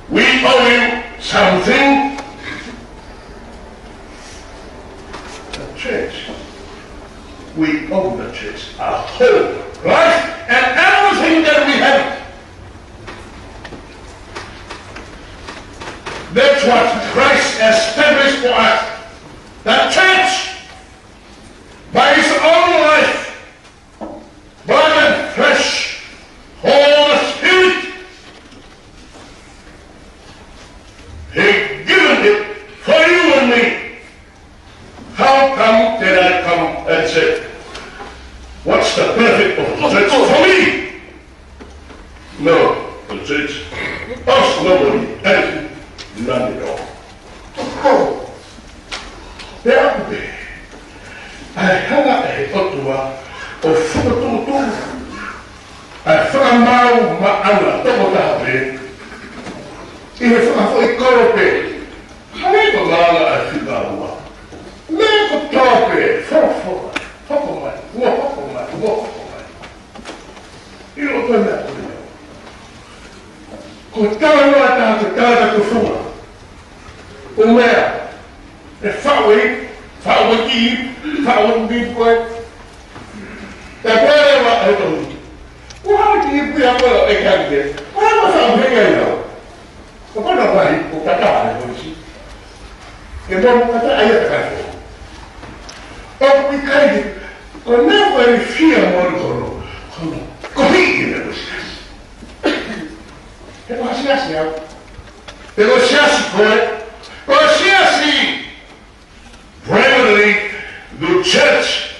we owe you something. The church, we owe the church our whole life and everything that we have. That's what Christ established for us. The church, by his own life, blood and flesh, Holy Spirit, he given it for you and me. How come that I come and say, what's the benefit of the church for me? No, the church owes nobody anything, none at all. Pea ʻoku pehē, ʻa e hanga ʻe he ʻOtua ʻo fokotuʻutuʻu ʻa e fakamaau maʻana toko taha pē ʻi he fakafoʻi kolo pē. Hangē ko e malanga ʻa e Fika Ua. Meʻa kotoa pē, folofola, hoko mai, ua hoko mai, ua hoko mai. ʻIlo ko e meʻa ko ē. Ko e talanoa ʻa e tangata ko e funga. Ko e meʻa, ʻe faʻu ē, faʻu ē ki, faʻu ē ki ko ē. ʻE pehē leva ʻe he tohi. Ko e hā e kiʻi ipu ia ko ē ʻe kani ke. Ko e hā e faʻu ē ki ai au. Ko pana vahi, ko kata ane ko isi. Ke mo kata ai ata kai ko. ʻOku ʻikai ke, ko e meʻa ko e fia mo e kono. Kono, ko hiki ne ko siasi. He ko siasi au. He ko siasi ko e. Ko siasi. Primarily, the church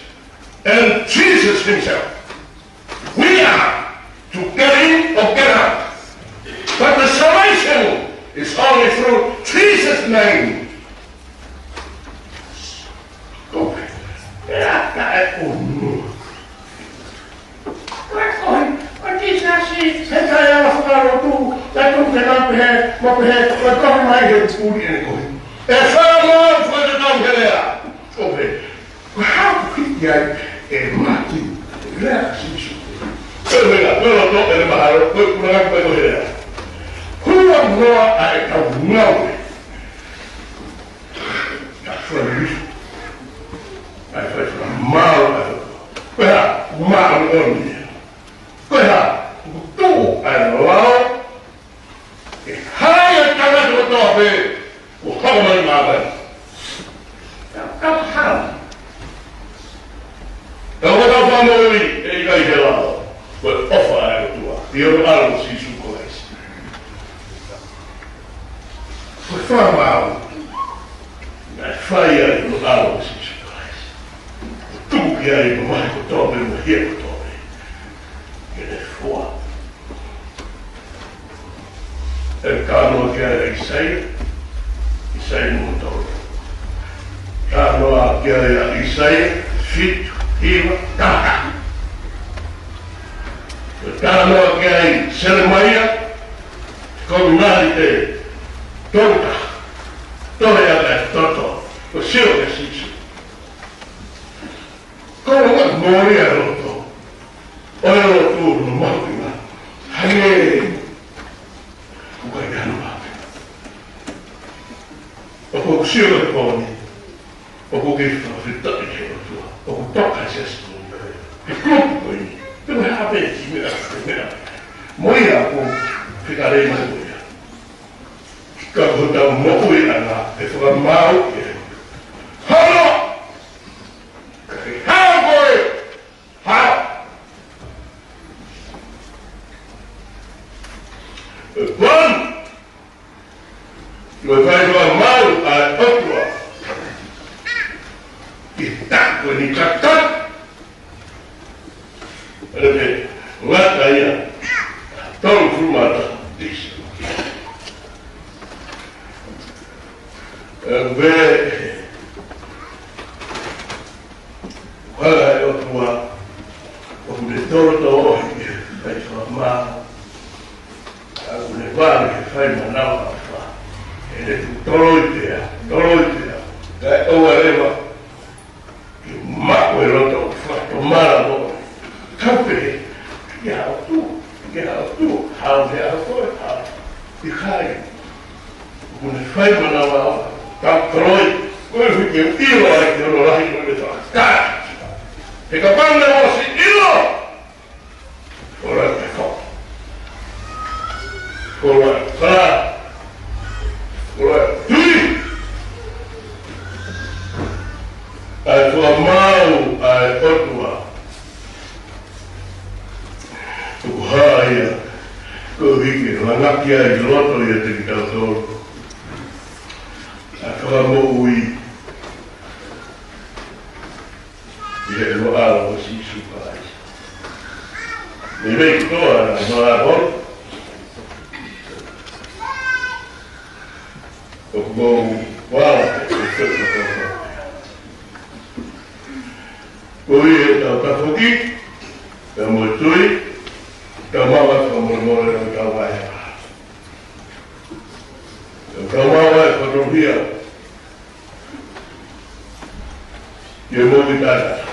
and Jesus himself. We are to get in or get out. But the salvation is only through Jesus' name. Ko e, ʻe aka e ʻunu. Ko e kohi, ko e Sīsasi, he taimi ʻa e fakalotu, ʻe tuku ke nau pehē, mo pehē, ko e kohi mai he puli ʻene kohi. ʻE fala mo, ko e tau he lea. Ko e, ko e hā ʻoku hiki ai e mati, lea Sīsū. Ko e meʻa, ko e loto, ʻene mahalo, ko e pulanga, ko e kohi lea. Hua noa ʻa e kau ngāue. Ka fua ni. ʻAi fai fua mau ʻa e. Ko e hā, mau ʻo ni. Ko e hā, kuo tuʻu ʻa e lao. ʻE hai ʻa e tangata kotoa pē. Ko haka mai māmani. Ka, ka hana. Ka ʻoku tau fakamoʻui ʻe ʻikai ke lava. Ko e ʻofa ʻa e ʻOtua ʻi hono ʻAlo ko Sīsū Kalaisi. Ko e fakamaau naʻe fai ʻi hono ʻAlo ko Sīsū Kalaisi. Tuku ki ai ʻa e mamahi kotoa pē mo e hia kotoa pē ke ne fua. ʻE talanoa ki ai ʻa ʻIsaia, ʻIsaia mo tau. Talanoa ki ai ʻa ʻIsaia, fitu, hiva, taha. ʻE talanoa ki ai Selemaia, ko e ngali te tolu taha. Tohi ʻa e toto, ko e sio ki Sīsū. Ko e ʻuhinga mole ʻa e loto. ʻO e loto no mahuʻinga. Hangē ʻoku ʻikai ke ʻi ai hano mahuʻinga. ʻOku ou sio he pō ni, ʻoku ou kei fakafetaʻi ki he ʻOtua. ʻOku toka he siasi ko eni. He kulupu ko eni. Te u hape ki meʻa, ki meʻa. Mo ia ʻoku ou fekau mai mo ia. Ka ko hotau moʻuiʻanga ʻe fakamaau ia. Hana! Ka ke hao koe! Hao! ʻE Panu, ʻoku fai fakamaau ʻa e ʻOtua ʻi he taʻu ko eni kakato. ʻE ngata ia, tolungofulu mā taha. ʻE, hala ʻa e ʻOtua, ʻoku ne tolotolo ʻi he fai fakamaau, ʻoku ne vale he fai manavaʻofa. ʻE ne toloi pea, toloi pea, kae ʻoua leva ke maʻu e loto fakatomala moʻoni. Kae pehē, ʻikai ha ʻOtua, ʻikai ha ʻOtua, hao he ʻaho ko ē, hao. ʻIkai. ʻOku ne fai manavaʻofa, tau toloi, koeʻuhi ke ʻilo ai ki hono lahi mo ʻene fakataha. He kapau naʻe ʻosi ʻilo, ʻoua te fo. ʻOua te fo. ʻOua te. ʻA e fakamaau ʻa e ʻOtua. ʻOku hā ia, koeʻuhi ke langaki ai loto ʻiate kitautolu ʻa e fakamoʻui ʻi he ʻAlo ko Sīsū Kalaisi. Mei mei kotoa ʻa e ʻAlo. ʻOku ou vala, ʻe, ʻe, ʻe, ʻe, ʻe. Ko ia ʻetau tafoki, pea mo e tui, tau maʻu ʻa e fakamolemole ʻo ʻetau vahevahe. Tau maʻu ʻa e fakamolemole. Ke moʻui taʻengata.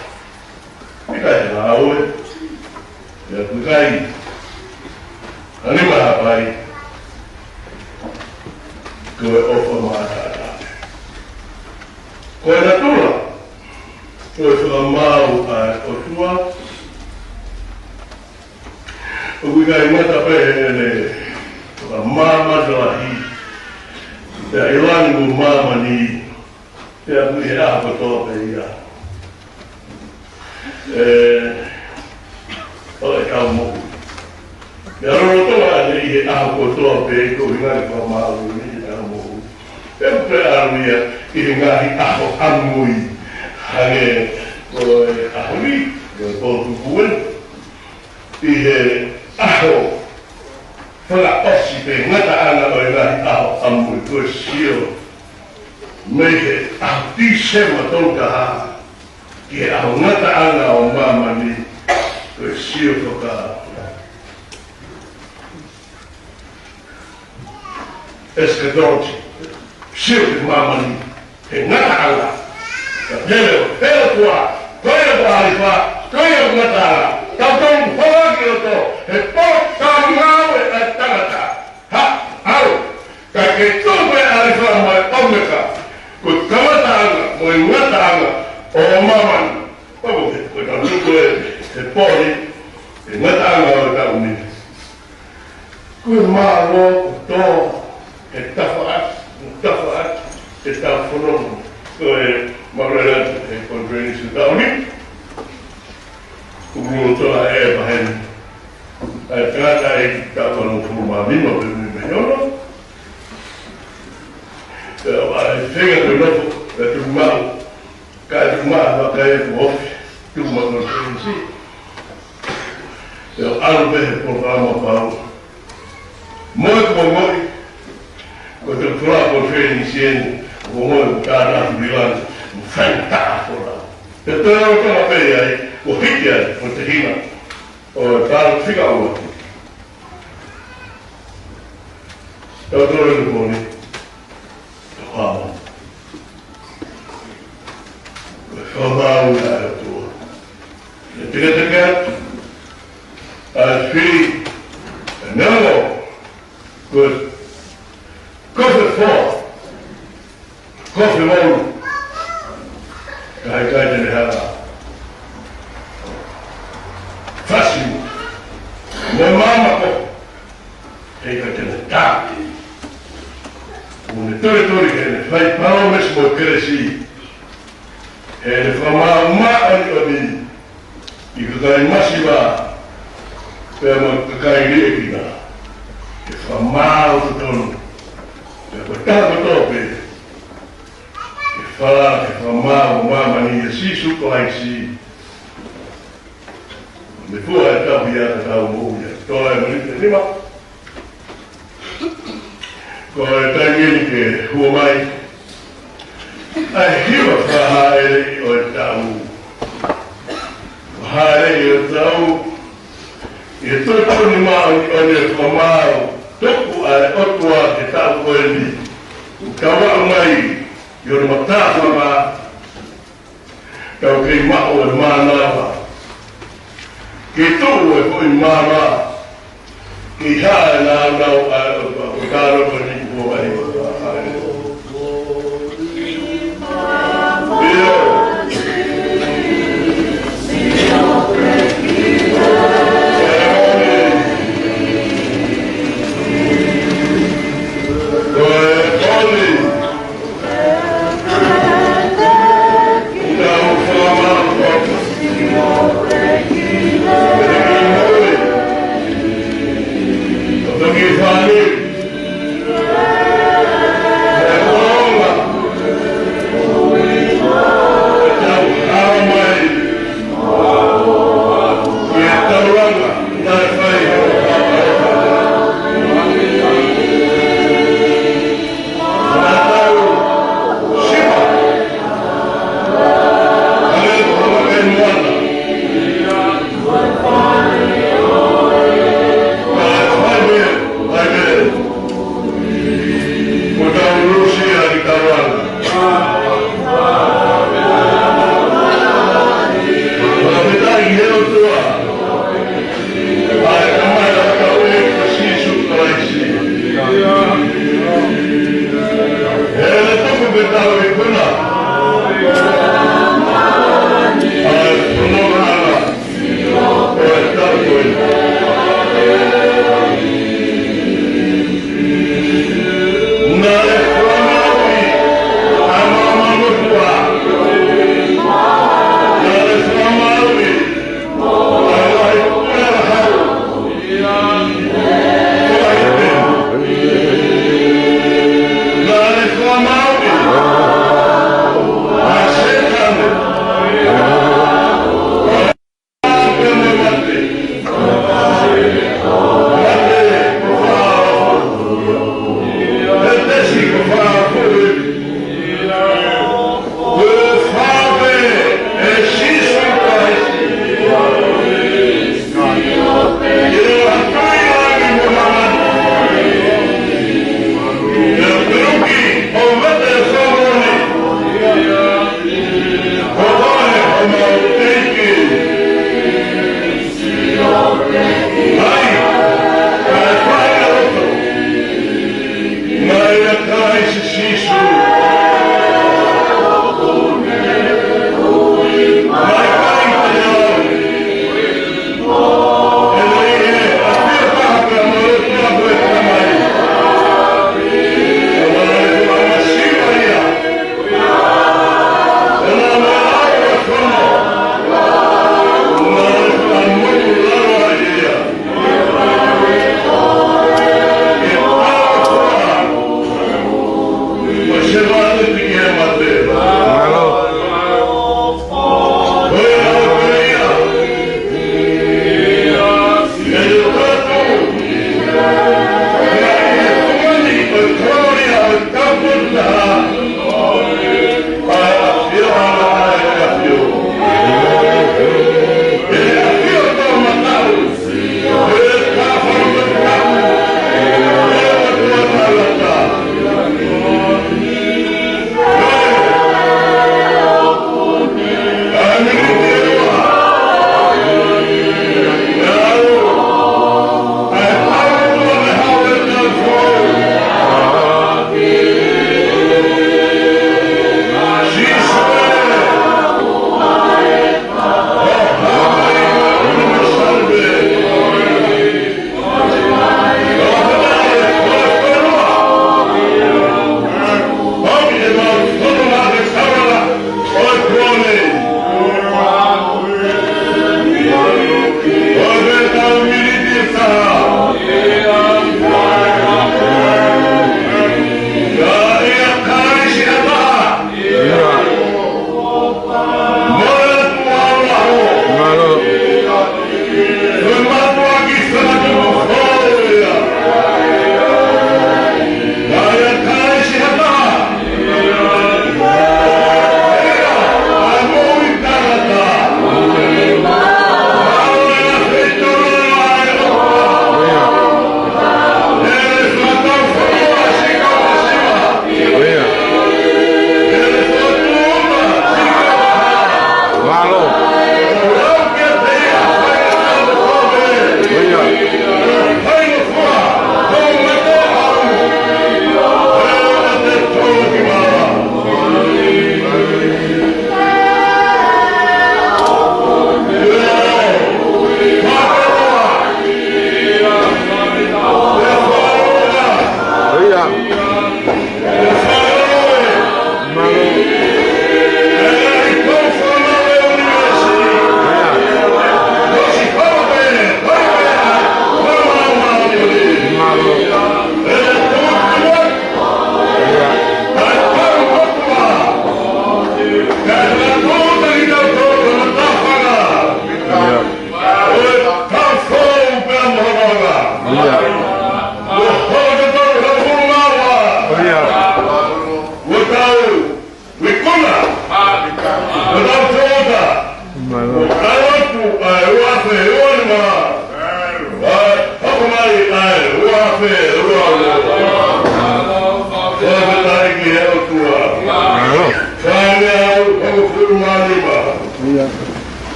ʻIkai ha ngāue. Pea ʻoku ʻikai ha nima hapai. Ko e ʻofa maʻataʻatā. Ko e natula, ko e fakamaau ʻa e ʻOtua, ʻoku ʻikai ngata pē heʻene fakamāmani lahi, pea ʻi langi mo māmani, pea ʻoku ʻi he ʻaho kotoa pē ia. ʻE, ʻo ʻetau moʻui. Pea lolotonga ʻene ʻi he ʻaho kotoa pē, ko e ʻuhinga ʻoku fakamaau ʻi heʻetau moʻui. Pea ʻoku ʻalu ia ʻi he ngaahi ʻaho ʻamui. Hangē ko e ʻaho ni, ko e pō tupu ē. ʻI he ʻaho fakaʻosi pē ngataʻanga ʻo e ngaahi ʻaho ʻamui, ko e sio mei he ʻaho Tīsema tolu taha ki he ʻaho ngataʻanga ʻo māmani, ko e sio faka eschatology. Sio ki māmani he ngataʻanga. Ka pehē ʻe he ʻOtua, ko ia ko ʻAlifa, ko ia ko e ngataʻanga. Tau tau hoa ki loto, he pō tau ngāue ʻa e tangata. Ha, au. Ka ke tō ko e ʻAlifa mo e ʻOmeka, ko e kamataʻanga mo e ngataʻanga ʻo māmani. Pau ke, ko e tau tuku e, he pō ni, he ngataʻanga ʻo e taʻu ni. Ko e mālō kotoa, he tafaʻaki, he tafaʻaki, ʻetau fononga, ko e maʻulele atu he konifelenisi ʻo e taʻu ni. Kuo mou toa e paheni. ʻA e tangataʻeiki ʻe taʻu valungofulu mā nima pe mei mei ono. ʻE, ʻa e feinga ke nofo, ʻe tuku maʻu, kae tuku maʻu, ʻa e kakai kuo ofi, tuku maʻu konifelenisi. ʻE, ʻalu pē he polokalama pau. Mo e kuo ongoʻi, ko e tokolahi konifelenisi eni, kuo ongoʻi ko e tānaki milani, mo e faingataʻa kola. Pea toe ʻalu ʻo tala pē ai, kuo hiki ai, ko e tehina ʻo e palōfita ua. Tau tō le nukoni, tau hama. Ko e fakamaau ia ʻa e ʻOtua. ʻE teketeke atu ʻa e fili, ʻe neongo ko e, ko e foʻi, ko e foʻi malu, ka ʻikai te ne hala. Fasi mo e maama ko ē, ʻikai te ne tāki. ʻOku ne tolitoli ke ne fai palōmesi mo e kelesi. ʻE ne fakamaau māʻoniʻoni ʻi he kakai masiva, pea mo e kakai liʻekina. ʻE fakamaau totonu. Pea ko e taha kotoa pē ke fala, ke fakamaau ʻa māmani ʻia Sīsū Kalaisi. Mei he fua ʻetau hia ka tau moʻui ia. Toa e miniti ʻe nima. Ko e taimi eni ke hū mai ʻa e hiva fakahāʻele ʻo e taʻu. Fakahāʻele ʻo e taʻu. ʻI he tokoni māʻoniʻoni ʻo e fakamaau, tuku ʻa e ʻOtua ki he taʻu ko eni. Tau aʻu mai ʻi hono matāfanga, tau kei maʻu e mānava. Ke tuʻu e foʻi mānava. Ke hā e nāunau ʻa e ʻOtua, ko e kāloko ni kuo vahi ʻo e ʻOtua. ʻIo. Ko e koni.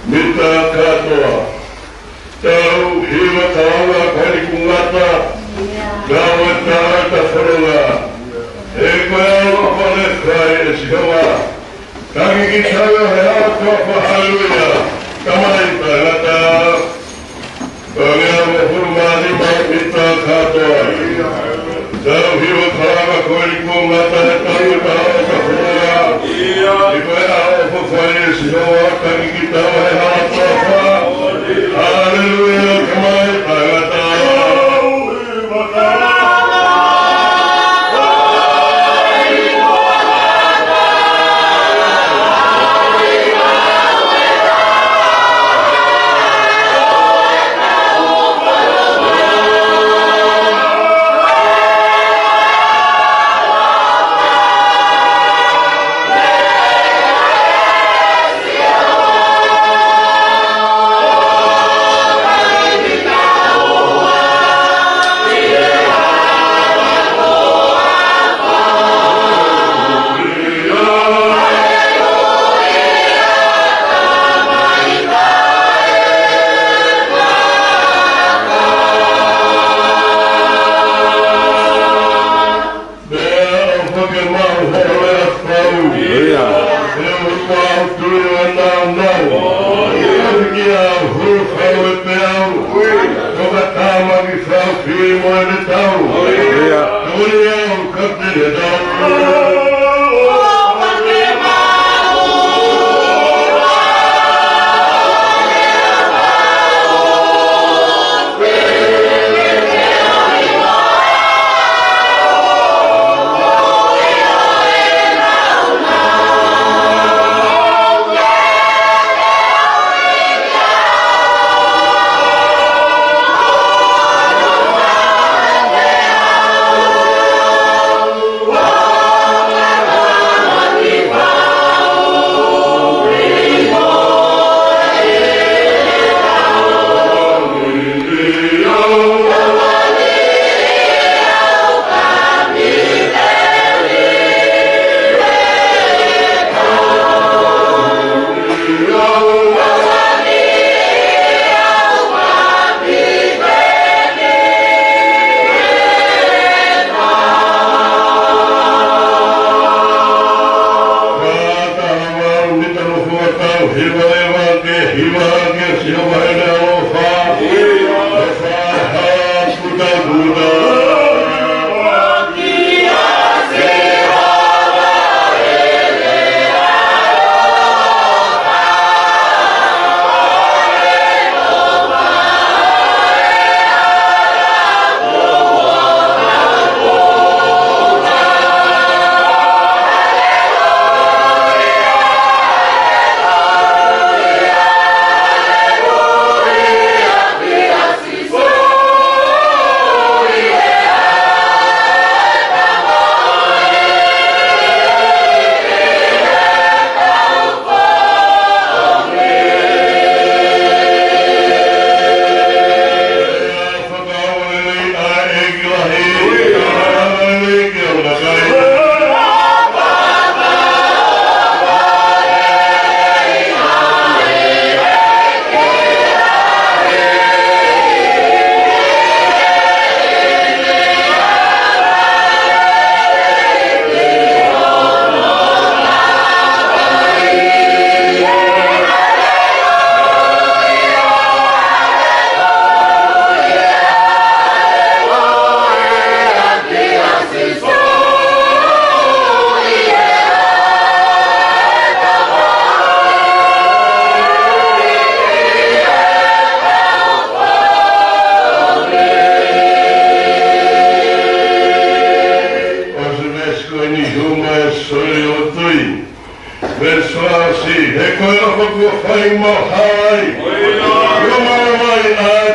mita kātoa. Tau hiva kalanga ko eni kuo ngata, kau e tangata fononga. He ko e ʻaloʻofa ʻa e Fale ʻo Sihova. Taki kitaua he ʻaloʻofa, haleluia. Tamai taʻengata, ʻo e ʻaho hongofulu mā nima mita kātoa. Tau hiva kalanga ko eni kuo ngata, he tau e tangata fononga. He ko e ʻaloʻofa ʻa e Fale ʻo Sihova. Taki kitaua he ʻaloʻofa. Haleluia, tamai taʻengata. Meʻa ʻofa ke maʻu hoʻo lea fau. Haleluia. He ʻoku mau tui ʻa e nāunau. Haleluia. Ke hū fau e peau. Toka tāmaki fau fili mo e tau. Haleluia. Haleluia, kapiteni tau. Kātaki mau mita nofo ʻo tau hiva leva ke hiva ke Sihova he ʻaloʻofa. Kuta kuta. ʻOsi veesi ko eni, hū mai e soli ʻo tui. Veesi ʻosi, he ko e ʻofa kuo fai mo hai. Hū mai mai ai.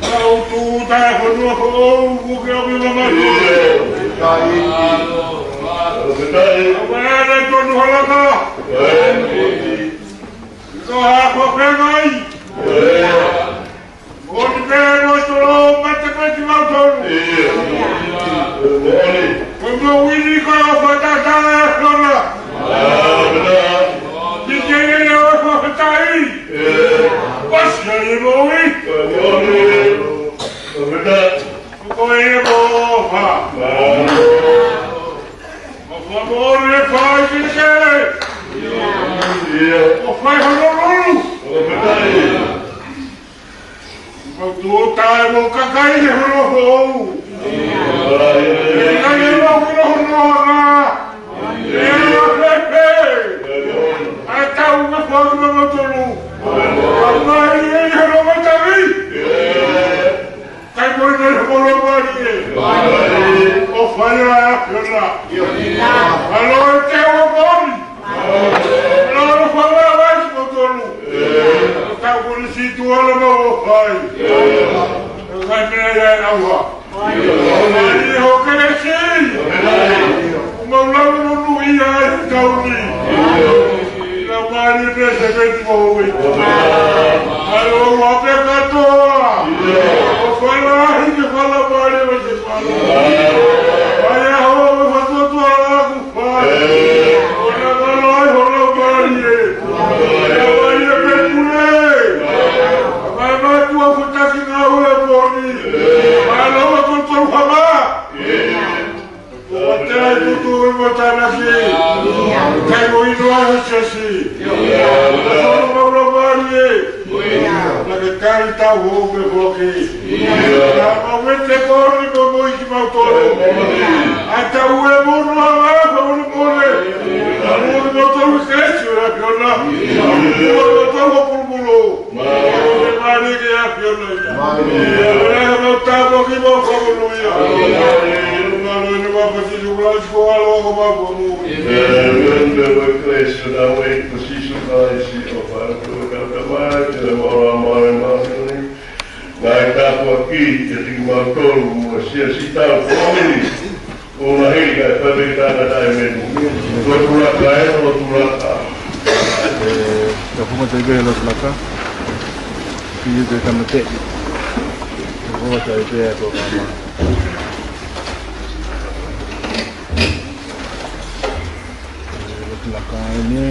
Mau tūʻuta e fonua foʻou kuo ke ʻomi maʻamautolu. ʻOku ʻi ai e tonu halaka. Ko e hā ko e fengai. Moʻoni pē mo e tolo mate pē kimautolu. Ko e moʻui ni ko e ʻofa taʻengata ʻa e ʻAfiona. Ki he ʻEiki ʻoku fakafetaʻi. ʻOsi ai e moʻui. Ko e ʻofa. ʻOfa moʻoni ʻe fai ki he kele. ʻOfa ʻi hono lulu. Mau tūʻuta e kakai he fonua foʻou. ʻE ʻikai ke mau kilo hono anga. ʻE ʻa pepe. ʻA e tau me fonu me matolu. ʻA mai e hono matavi. Kai mo i nei hono mali e. ʻOfa ʻa e ʻAfiona. ʻAlo e te o koni. ʻAlo e fanga mai mo tolu. Tau koni si tu ala mau ʻofa ai. Kai mea ia e ʻauha. Mali ho kelesi. Mau lau monūʻia ai tauni. Lau mali pē se peti mo ui. ʻAlo ua pē katoa. ʻOfa lahi ke fala mali mo se fala. Mali a hoa mo fatuatua laku. Fai. ʻOna ngalo ai hono mali e. ʻOna mali e pē pule. Fai mai tua futaki ngāue poni. Fai lau atu tau hama. ʻOua te ai tutu i mo tanaki. Kai mo ino ai ho sesi. ʻOna mali e. Naʻa ke kai tau hou me foki. Naʻa mau mete poni mo mo i kimautolu. ʻA tau e mono a ngā kaulu mole. ʻA mono mo tolu kesi o ʻAfiona. Mono mo tolu o pulumulo. Mono mo mali ke ʻAfiona ia. Mono mo tau ki mo kaulu ia. Mono mo pati lula ko alo ko ma ko mu. Amen. Kesi o ʻAfiona ko Sīsū Kalaisi ʻofa ʻa e ʻOtua ko e Tamai, ʻa e ʻOtua Māfimafi. Ngaahi tāpuaki kiate kimautolu mo e siasi tau fāmili. ʻO ngaahi ka e fai pē tānaki taʻemeni. Ko e tulaka e, ko e tulaka. Ka fuma te pē lo tulaka. Ki te tamateʻi. Ko e tai pē ko kama. Lo tulaka e ne.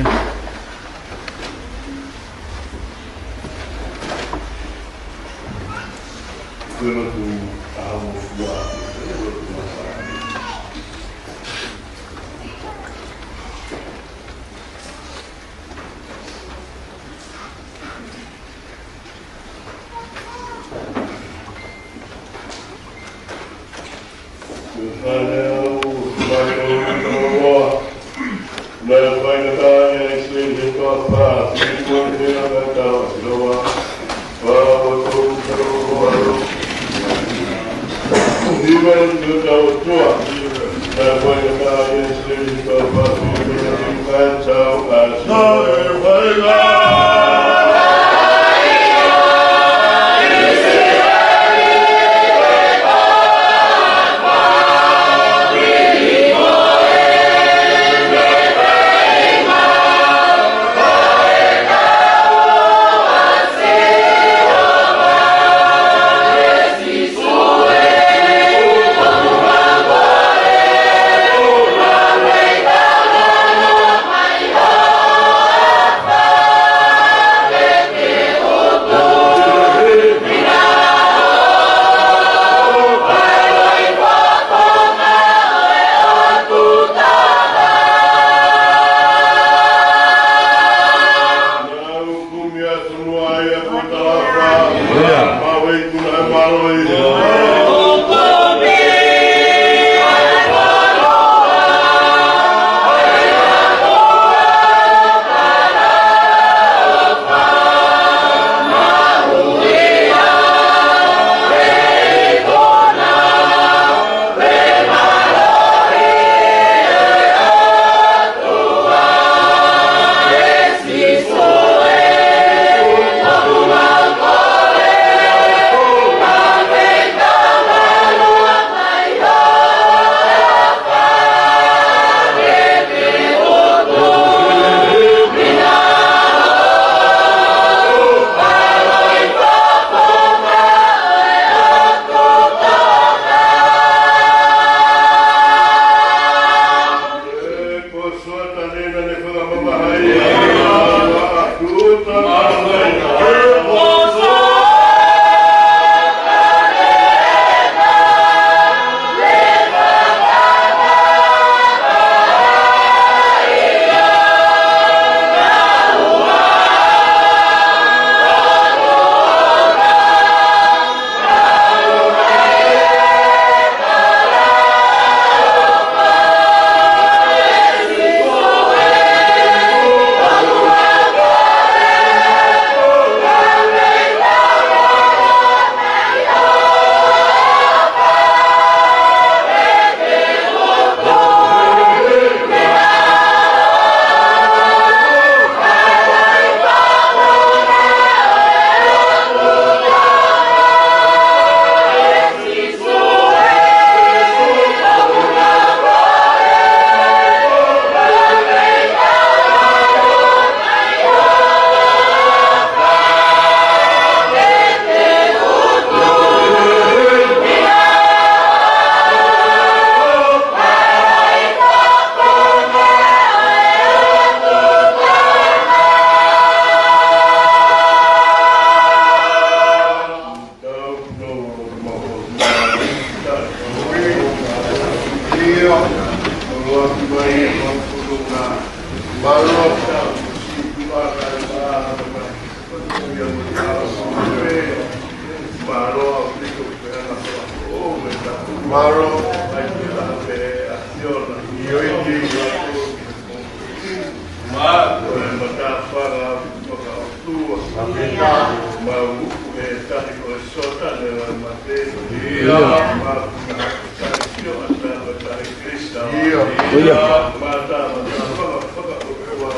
Mau uku he tahi ko e sota ne o e mate. ʻIo. Mau uku he tahi sio ʻa e tahi Kristo. ʻIo. ʻIo. Mata, mata, faka, faka, ʻOtua.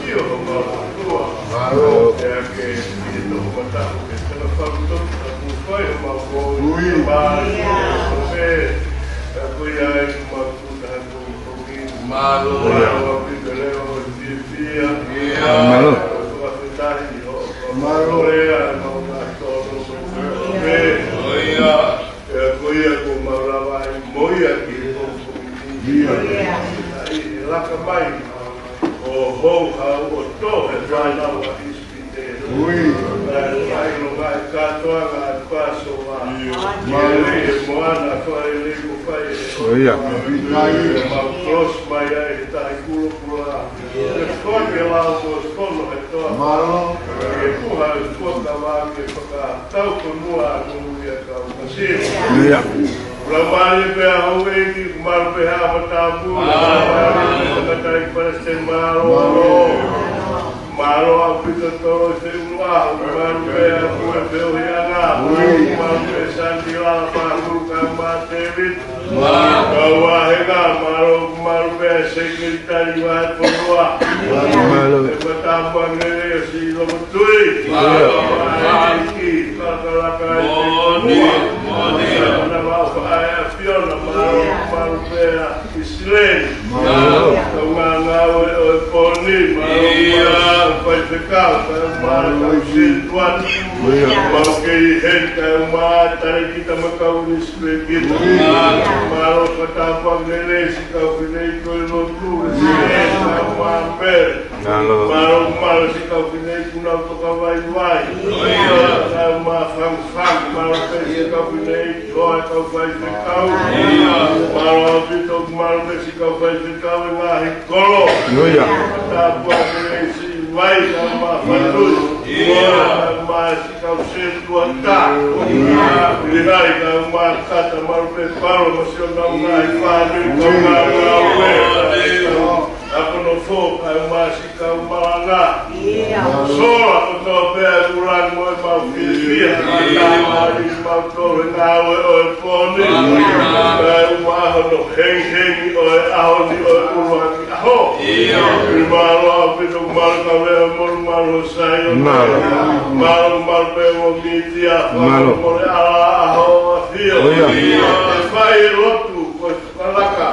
ʻIo, mau ʻOtua. Mālō. ʻEa ke, ke toko mata, ke tana fauto, ka ku fai, mau ko. Ui. Mālō. ʻEa ko ia e mau Mālō. Mālō. Mālō. ʻIo. Laka mai ʻo houhau ʻo tō he fānau ʻa ʻIsipite. Ui. Kae fai ʻo ngaahi kātoanga ʻa e Pāsova. ʻIo. Mālō. He moana fai lei ko fai. ʻIo. Mau close mai ai he tahi kulokula. Ke koe ke lau ko e fono he toa. Mālō. Ke puha e fuakava ke fakatau ko nua anu ia kau kasi. ʻIo. Ula mai pē ʻa houʻeiki, mālō pē ha matapu. Mālō. Mālō. Mālō. Mālō ʻaupito tolo i te ulua, mālō pē ʻa kuo pē ʻo hianga. Ui. Mālō pē Sandila, Pahulu, Kama, David. Mālō. Kau ʻa henga, mālō, mālō pē sekelitali ʻa e fonua. Mālō. E matapu ange le si lomo tui. Mālō. Mālō. Ki, kalaka, laka, e te. Mālō. Mālō. Mālō. Mālō. Mālō pē ʻa ʻIsileli. Mālō. Kau ngāngāue ʻo e pō ni, mālō, ʻio, mālō, faifekau, mālō, mālō, kau sētuata. ʻIo. Mau kei heni, kau mā, talēkita mo e kau nisi pē kita. ʻIo. Mālō, fakatapu ange le si kau fineʻeiki ʻo e lotu, le si le, kau mā pē. Mālō. Mālō, mālō siʻi kau fineʻeiki kuo nau tokavaivai. ʻIo. Kau mā fangafanga, mālō pē siʻi kau fineʻeiki, ʻo e kau faifekau. ʻIo. Mālō ʻaupito, mālō pē siʻi kau faifekau ʻi he ngaahi kolo. ʻIo. Tāpuaki le siʻi vai, kau mā fānau. ʻIo. Kau mā siʻi kau sētuata. ʻIo. Lihai, kau mā kata, mālō pē Palo, mo siʻonau ngaahi fānau, kau mā ngāue. ʻIo. Ako nofo, kau mā siʻi kau malanga. ʻIo. Sola, kotoa pē ʻa e ʻulangi mo e mau fiefia. ʻIo. Mālō ʻaupito e ngāue ʻo e pō ni. ʻIo. Kau mā hono hengihengi ʻo e ʻaho ni ʻo e ʻuluaki ʻaho. ʻIo. Mālō ʻaupito, mālō kau lea mo mālō Saione. Mālō. Mālō, mālō pē mo Mītia. Mālō. Mālō mo e ʻAlo ʻo e ʻAho ʻo e ʻAfio. ʻIo. ʻIo. Fai e lotu, ko e fakalaka.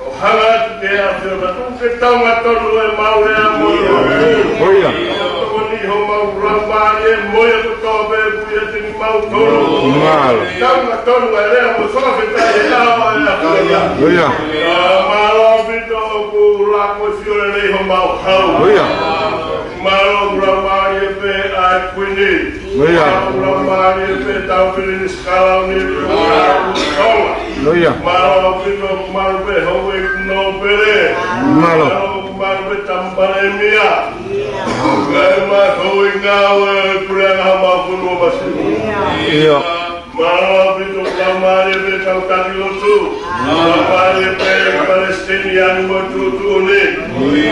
ʻO hanga atu ki he ʻAfiona, tuku ke taunga tonu e mau lea mo e mau. ʻIo. Tokoni homau laumālie mo ia kotoa pē ʻoku ʻiate kimautolu. Mālō. Taunga tonu e lea mo e fakafetaʻi he ʻao ʻa e ʻAfiona. ʻIo. ʻIo, mālō ʻaupito ʻoku lako e fiolelei homau hau. ʻIo. Mālō ʻoku laumālie pē ʻa e Kuini. ʻIo. Mālō ʻoku laumālie pē Taupilini Sikalauni, Tonga. ʻIo. Mālō ʻaupito, mālō pē houʻeiki nōpele. Mālō. Mālō, mālō pē Tama Palēmia. Kae ʻumaʻā houʻeiki ngāue ʻo e puleʻanga homau fonua masiva. ʻIo. Mālō ʻaupito, laumālie pē kau taki lotu. Laumālie pē Palesiteni ʻa e ngaahi tuʻutuʻuni.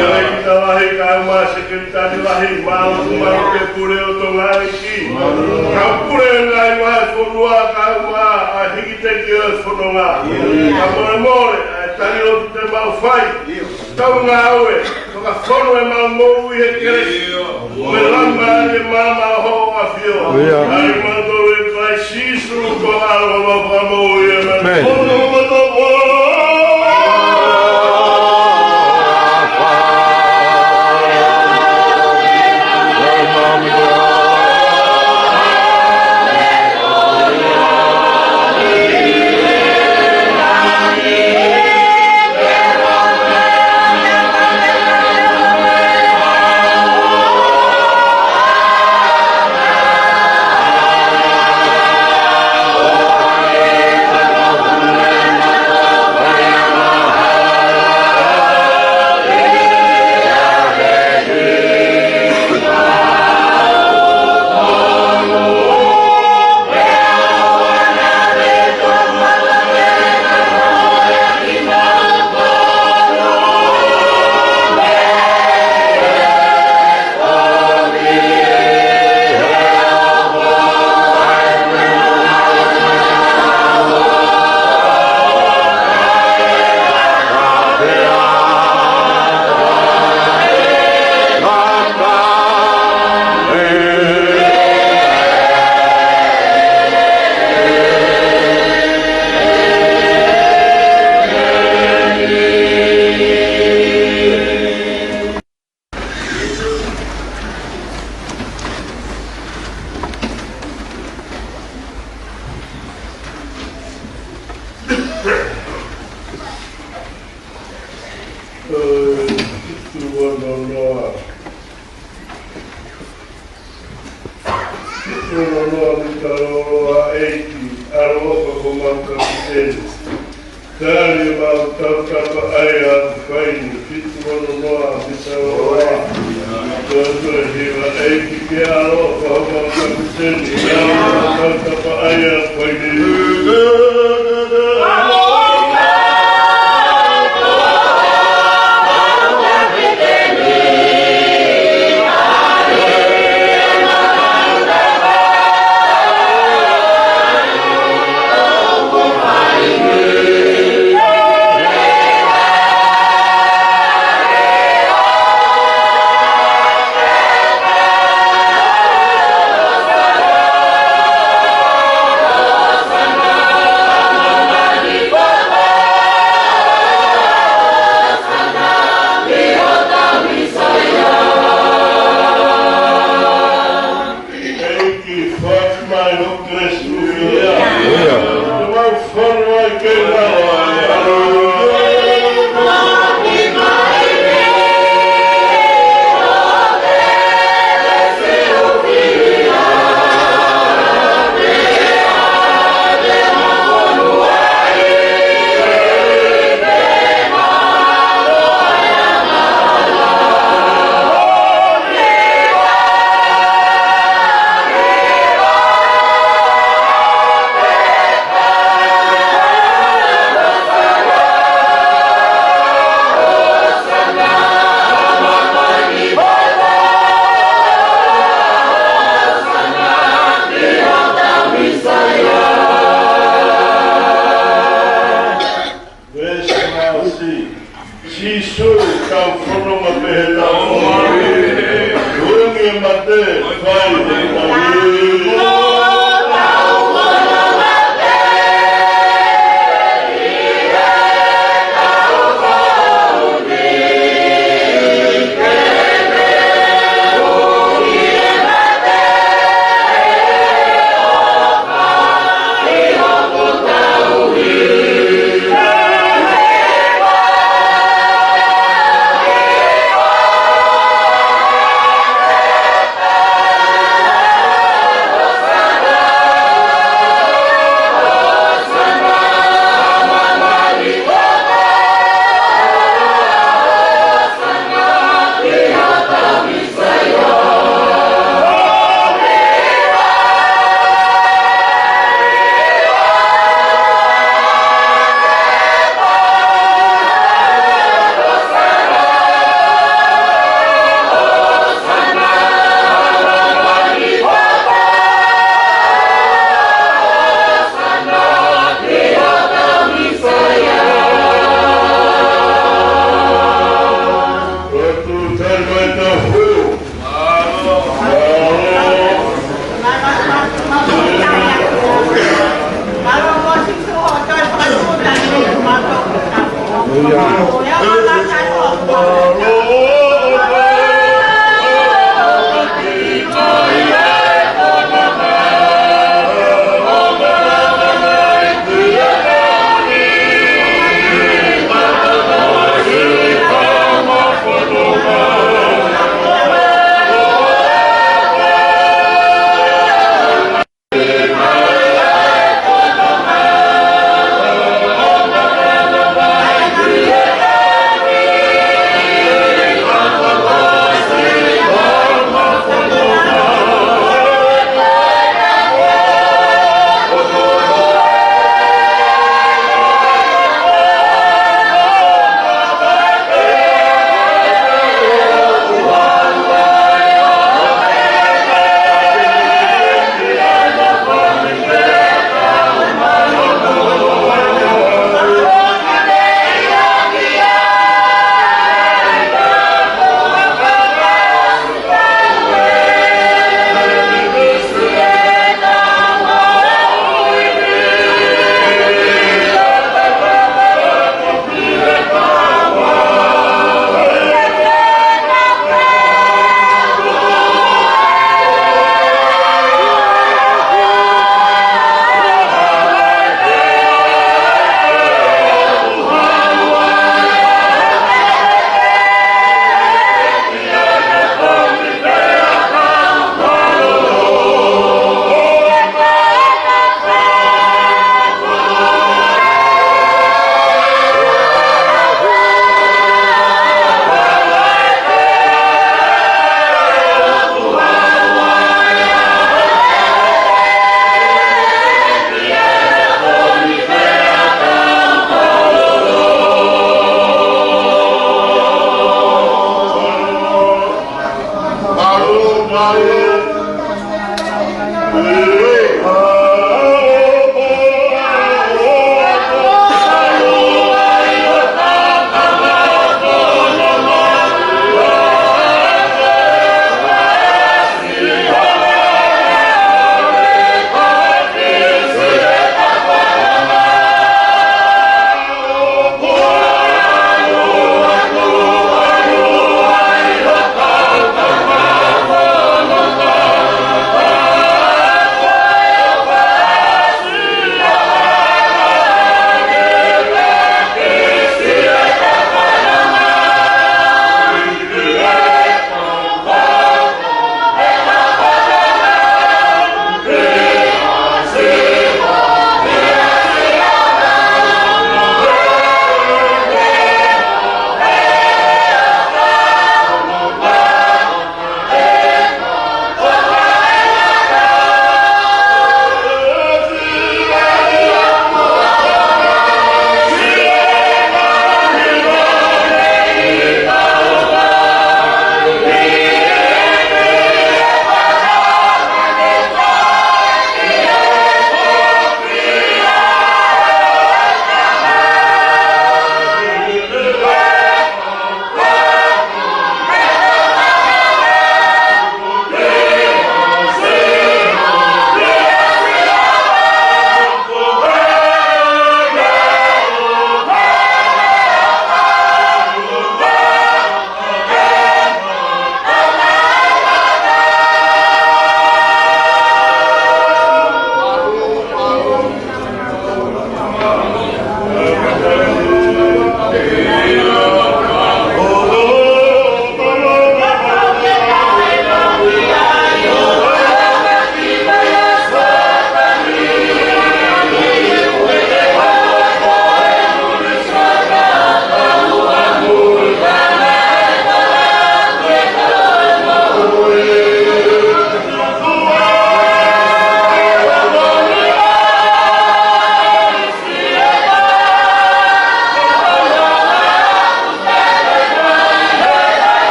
Talēkita lahi, kae ʻumaʻā sekelitali lahi, mālō, mālō pē pule ʻo Tonga ʻEiki. Kau pule ngaahi vahefonua, kae ʻumaʻā ʻa e hikiteki ʻo e fononga. Kae molemole, ʻa e taki lotu te mau fai. Tau ngāue, fakafonu e mau moʻui he kelesi. Mo e laumālie māʻoniʻoni ʻo e ʻAfiona. ʻIo. ʻAi kimautolu ʻe Kalaisi Sīsū ko e ʻAlo mo e Fakamoʻui, ʻēmeni. ʻĒmeni. Ono noa mita lōloa ʻEiki, ʻaloʻofa ko homau kapiteni. Tali ʻemau tautapa ʻa e fai ni, fitu ono noa mita lōloa. Tōtō e hiva ʻEiki ke ʻaloʻofa homau kapiteni, ʻaloʻofa tautapa ʻa e fai ni.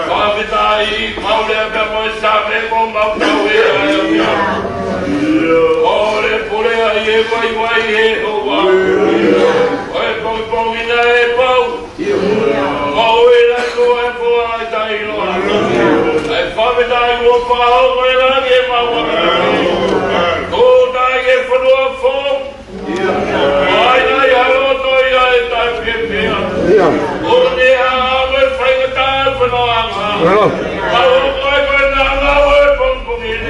Fakafetaʻi, mau lea pea mo e same ko mau tau e ai au ia. ʻO e pule ai e vaivai he hoa. ʻO e pongipongi naʻe pau. Mau e la ko e poa e tai loa. ʻAi fakafetaʻi ʻo pau ko e la ke mau a. Ko tai e fanua fo. ʻIo. ʻAi, ʻai, ʻa loto ia e tai pēpea. ʻIo. ʻO ne a ʻave faingataʻa e fononga. ʻIo. Mau ʻo koe koe na ngā ʻo e pongipongi ni.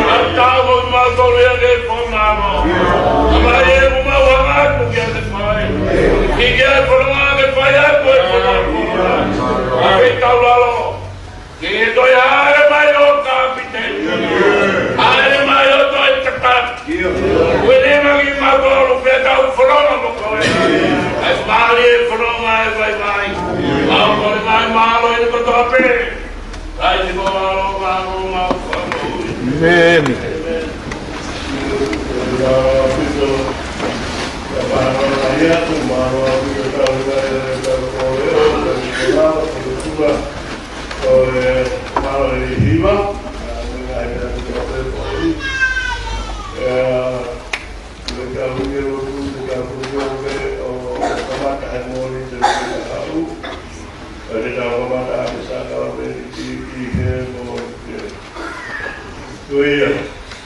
ʻA tau mo mau tolu ia ke fononga. ʻIo. ʻA mai e mo mau hanga atu kia te fai. ʻI kia e fononga ke fai atu e fononga. ʻA ke tau lalo. Ke toe haere mai ʻo kapiteni. Haere mai ʻo toe tata. Uele mai ki mautolu pea tau fononga mo koe. ʻAi mālie fononga e vaivai. ʻAu kole mai mālō ʻi he kotoa pē. ʻAi te mo Ko ia,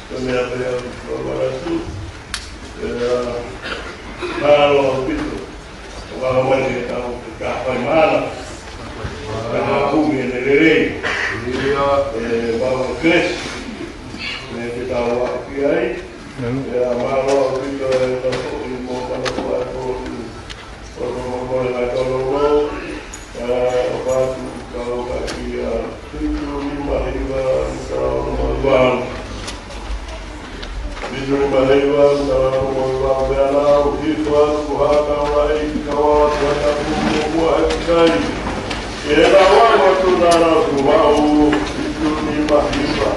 ko e meʻa pē ʻoku ou fakamanatu, ʻe, ʻa, mālō ʻaupito. ʻO ka mai ke tau ke ka fai mana. Ka ha kumi ʻene lelei. ʻE, mau Kelesi. Meʻa ke tau ʻaʻahi ai. ʻE, mālō ʻaupito e tau foʻi mo mana kua e foʻi. ʻO tau mo e ngai tau lolo, ʻa, ʻo patu kau ka ia, fitu nima hiva, tau mo e valu. Fitu nima hiva, tau mo e valu, pea nau hifo atu ko ha kau laʻi, kau atu ha tapu mo mua he kai. ʻE nau ʻalu atu naʻa nau tuʻu maʻu, fitu nima hiva.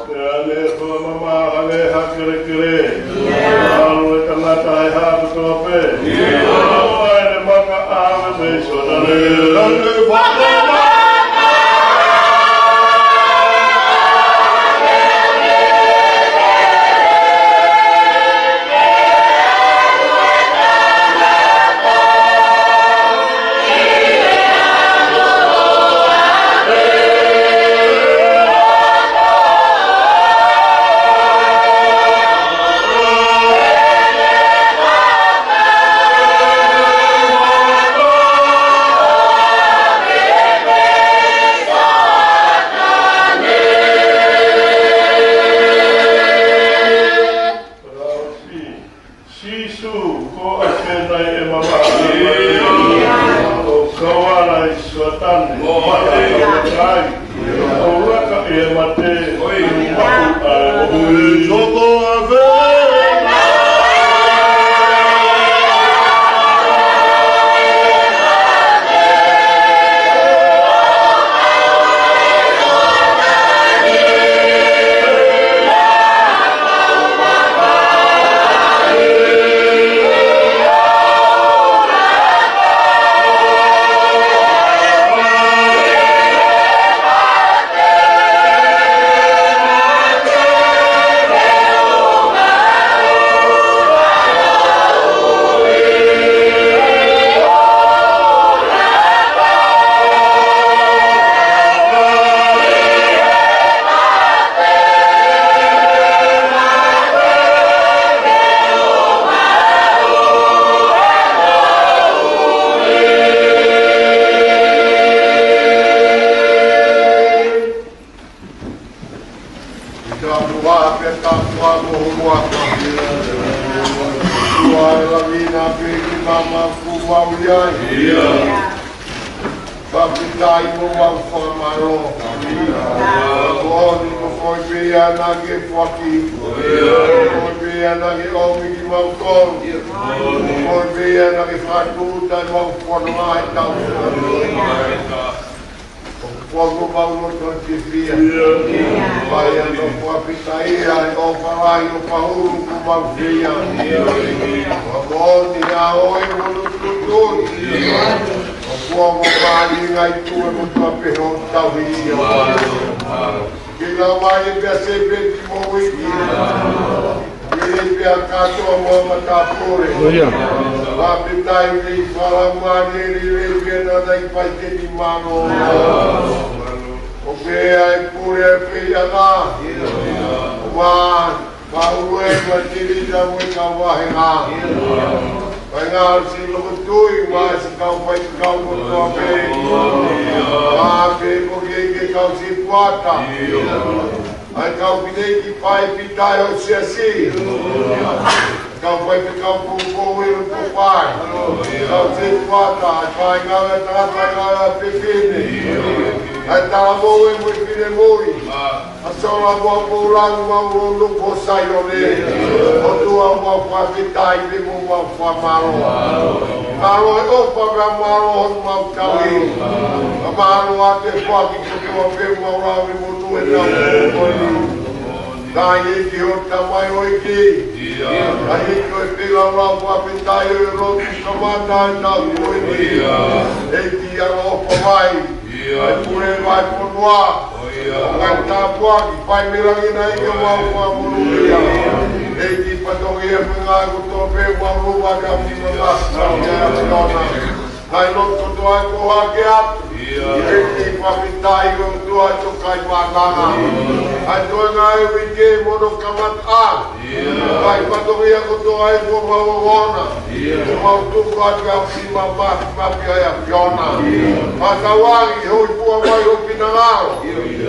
Pea ne fakamamaha ne ha kelekele. ʻAlu e tangata ʻi he hā kotoa pē. ʻOua ʻe maka ʻave mei Soatane. Sīsū, ko e ʻAfiona ʻe mamaʻo ʻa e mate, ʻo kau ʻi Soatane, ʻo mata ʻa e kai, ʻo laka ʻi he mate, ʻo maʻu ʻa e moʻui. Soko ʻAfiona. Tapuhā pē tapuhā mo huluaka. Ua e lavina pē ki mama ku mau i ai. Fakafetaʻi mo mau fakamālō. Ko ni ko koe pē ia naʻa ke foaki. Ko koe pē ia naʻa ke ʻomi kimautolu. Ko koe pē ia naʻa ke fakatūʻuta ʻemau fononga he taʻu. ʻOku mau loto fiefia. Pea ʻoku mau fakafetaʻi ʻa e ʻofa lahi ʻo Pahulu kuo mau fai. Kuo mau ʻi ai ʻa e ʻofa mo e tuʻutuʻuni. ʻOku mau mālie ngai tuʻu e motuʻa pē hoʻo tauhi ia. Ke lau mai e pea se pē ki mo wiki. Lelei pea kātoa mo e matāpule. ʻIo. Fakafetaʻi lelei fala ma lelei lelei pea naʻa nai fai ke ni mano. ʻO pehē ʻa e pule ʻa e feiʻanga. ʻOfa, maʻu e ʻa e tili ʻa e kau vāhenga. Fai ngā ʻosi loko tui, ʻofa siʻi kau faifekau kotoa pē. ʻOfa pē ko e kau siʻi puata. ʻA e kau fineʻeiki paʻi pita ʻo e siasi. Kau faifekau poupou ʻi loto paʻi. Kau siʻi puata, ʻa e paʻi ngāue ʻa e tangata, ngāue ʻa e fefine. ʻA e talavou mo e finemui. ʻA e sola mo e poulau, mau ʻo nofo Saione. ʻOtua mau fakafetaʻi pea mau fakamālō. Mālō e ʻofa pea mālō hono maʻu tauhi. Pea mālō ʻa e foaki kotoa pē mau lau ʻi he motu ʻetau moʻui. Naʻe ʻEiki ʻo Tamai ʻEiki. Naʻe ʻEiki ʻo e feilaulau fakafetaʻi ʻo e lotu kamata ʻetau moʻui. ʻEiki ʻaloʻofa mai. ʻA e pule vahefonua. ʻOku mau tāpuaki, fai mei langi na ʻEiki ʻo mau fakamonūʻia. ʻEiki fatongia mo e ngāue kotoa pē mau lava ka mima masa. Naʻe lotu kotoa ʻa e kō hake atu. ʻEiki fakafetaʻi ʻOtua ʻa e tō kai mānanga. ʻA e toenga ʻo e uike mo hono kamataʻanga. Fai fatongia kotoa ʻEiki ʻo mau ongona. ʻO mau tuku atu ʻa e sima mafi mafi ʻa e ʻAfiona. Fakatauange hoi pua mai ho finangalo.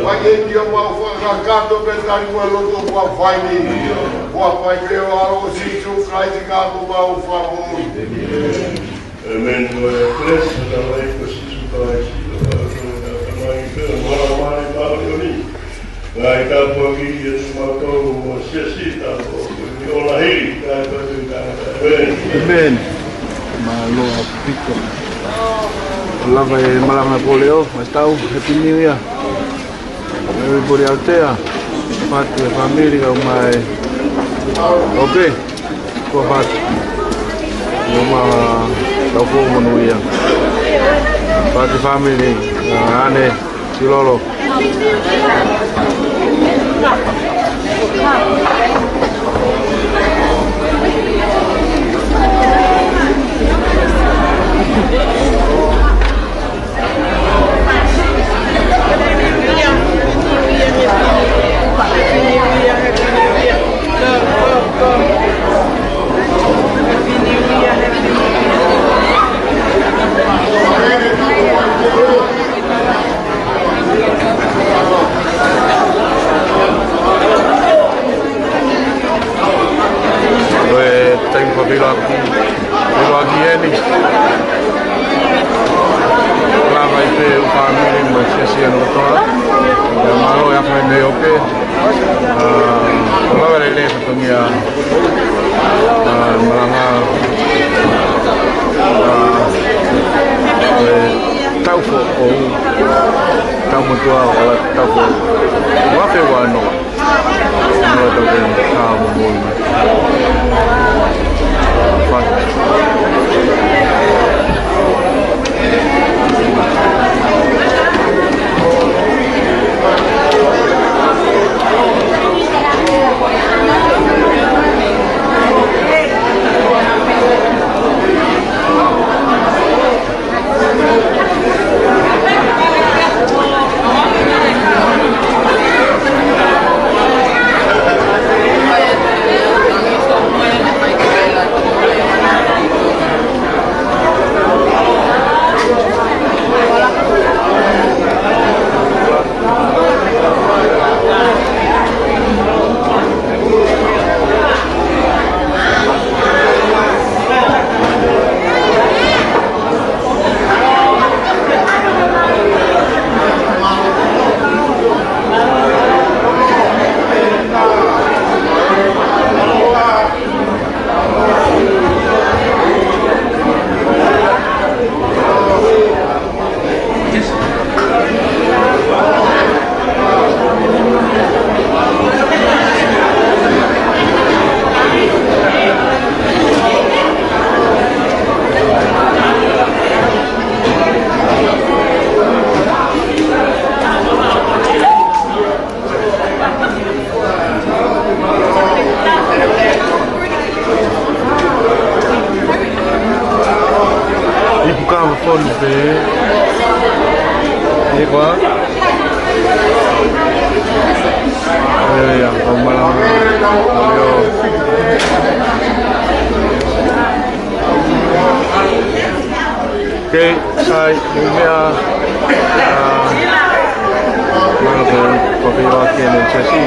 Fai ʻEiki ʻo mau fakakakato pē tali mo e lotu ʻoku mau fai ni. ʻOku mau fai pē ʻi he huafa ʻo Sīsū Kalaisi ko homau Fakamoʻui. ʻĒmeni. Ko e kelesi ʻa e ʻEiki ko Sīsū Kalaisi, ko e ʻofa ʻa e Tamai, ko e ʻofa ʻa e Laumālie Māʻoniʻoni, ngaahi tāpuaki ʻiate kimautolu mo e siasi, tāpuaki ʻo e ʻaho ni, ʻo lahi, kae patu i tangata. ʻĒmeni. ʻĒmeni. Mālō ʻaupito. Lava e malanga ko ē ʻo e tau, Happy New Year. Everybody out there, Pati e family, kau mai. Okay, kau Pati. Mo ma tau ko monūʻia. Pati family, ʻa ʻAne, Silolo. Ko e taimi fakafeʻiloaki, feʻiloaki eni. Lava ai pē ʻū fāmili mo e siasi ʻa Nokatoa. Mālō e ʻaho ni ʻoku, ʻa, lava lelei e fatongia, ʻa, malanga, ʻa, e tau foʻou, tau motuʻa, ʻo tau foʻou. Ua fe wano. Ipu kava fonu pē. ʻE koa. Ia, ia, kau malanga. Kau io. Ke sai, mo e meʻa, ā, mālō ko e kopi ʻo ake ne sesi.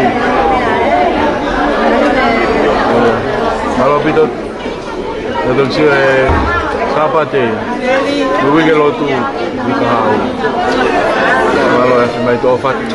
Mālō ʻaupito. Naʻa tau sio he Sāpate, mo e uike lotu ʻi Kahaʻu. Mālō e ʻasi mai tō fatu.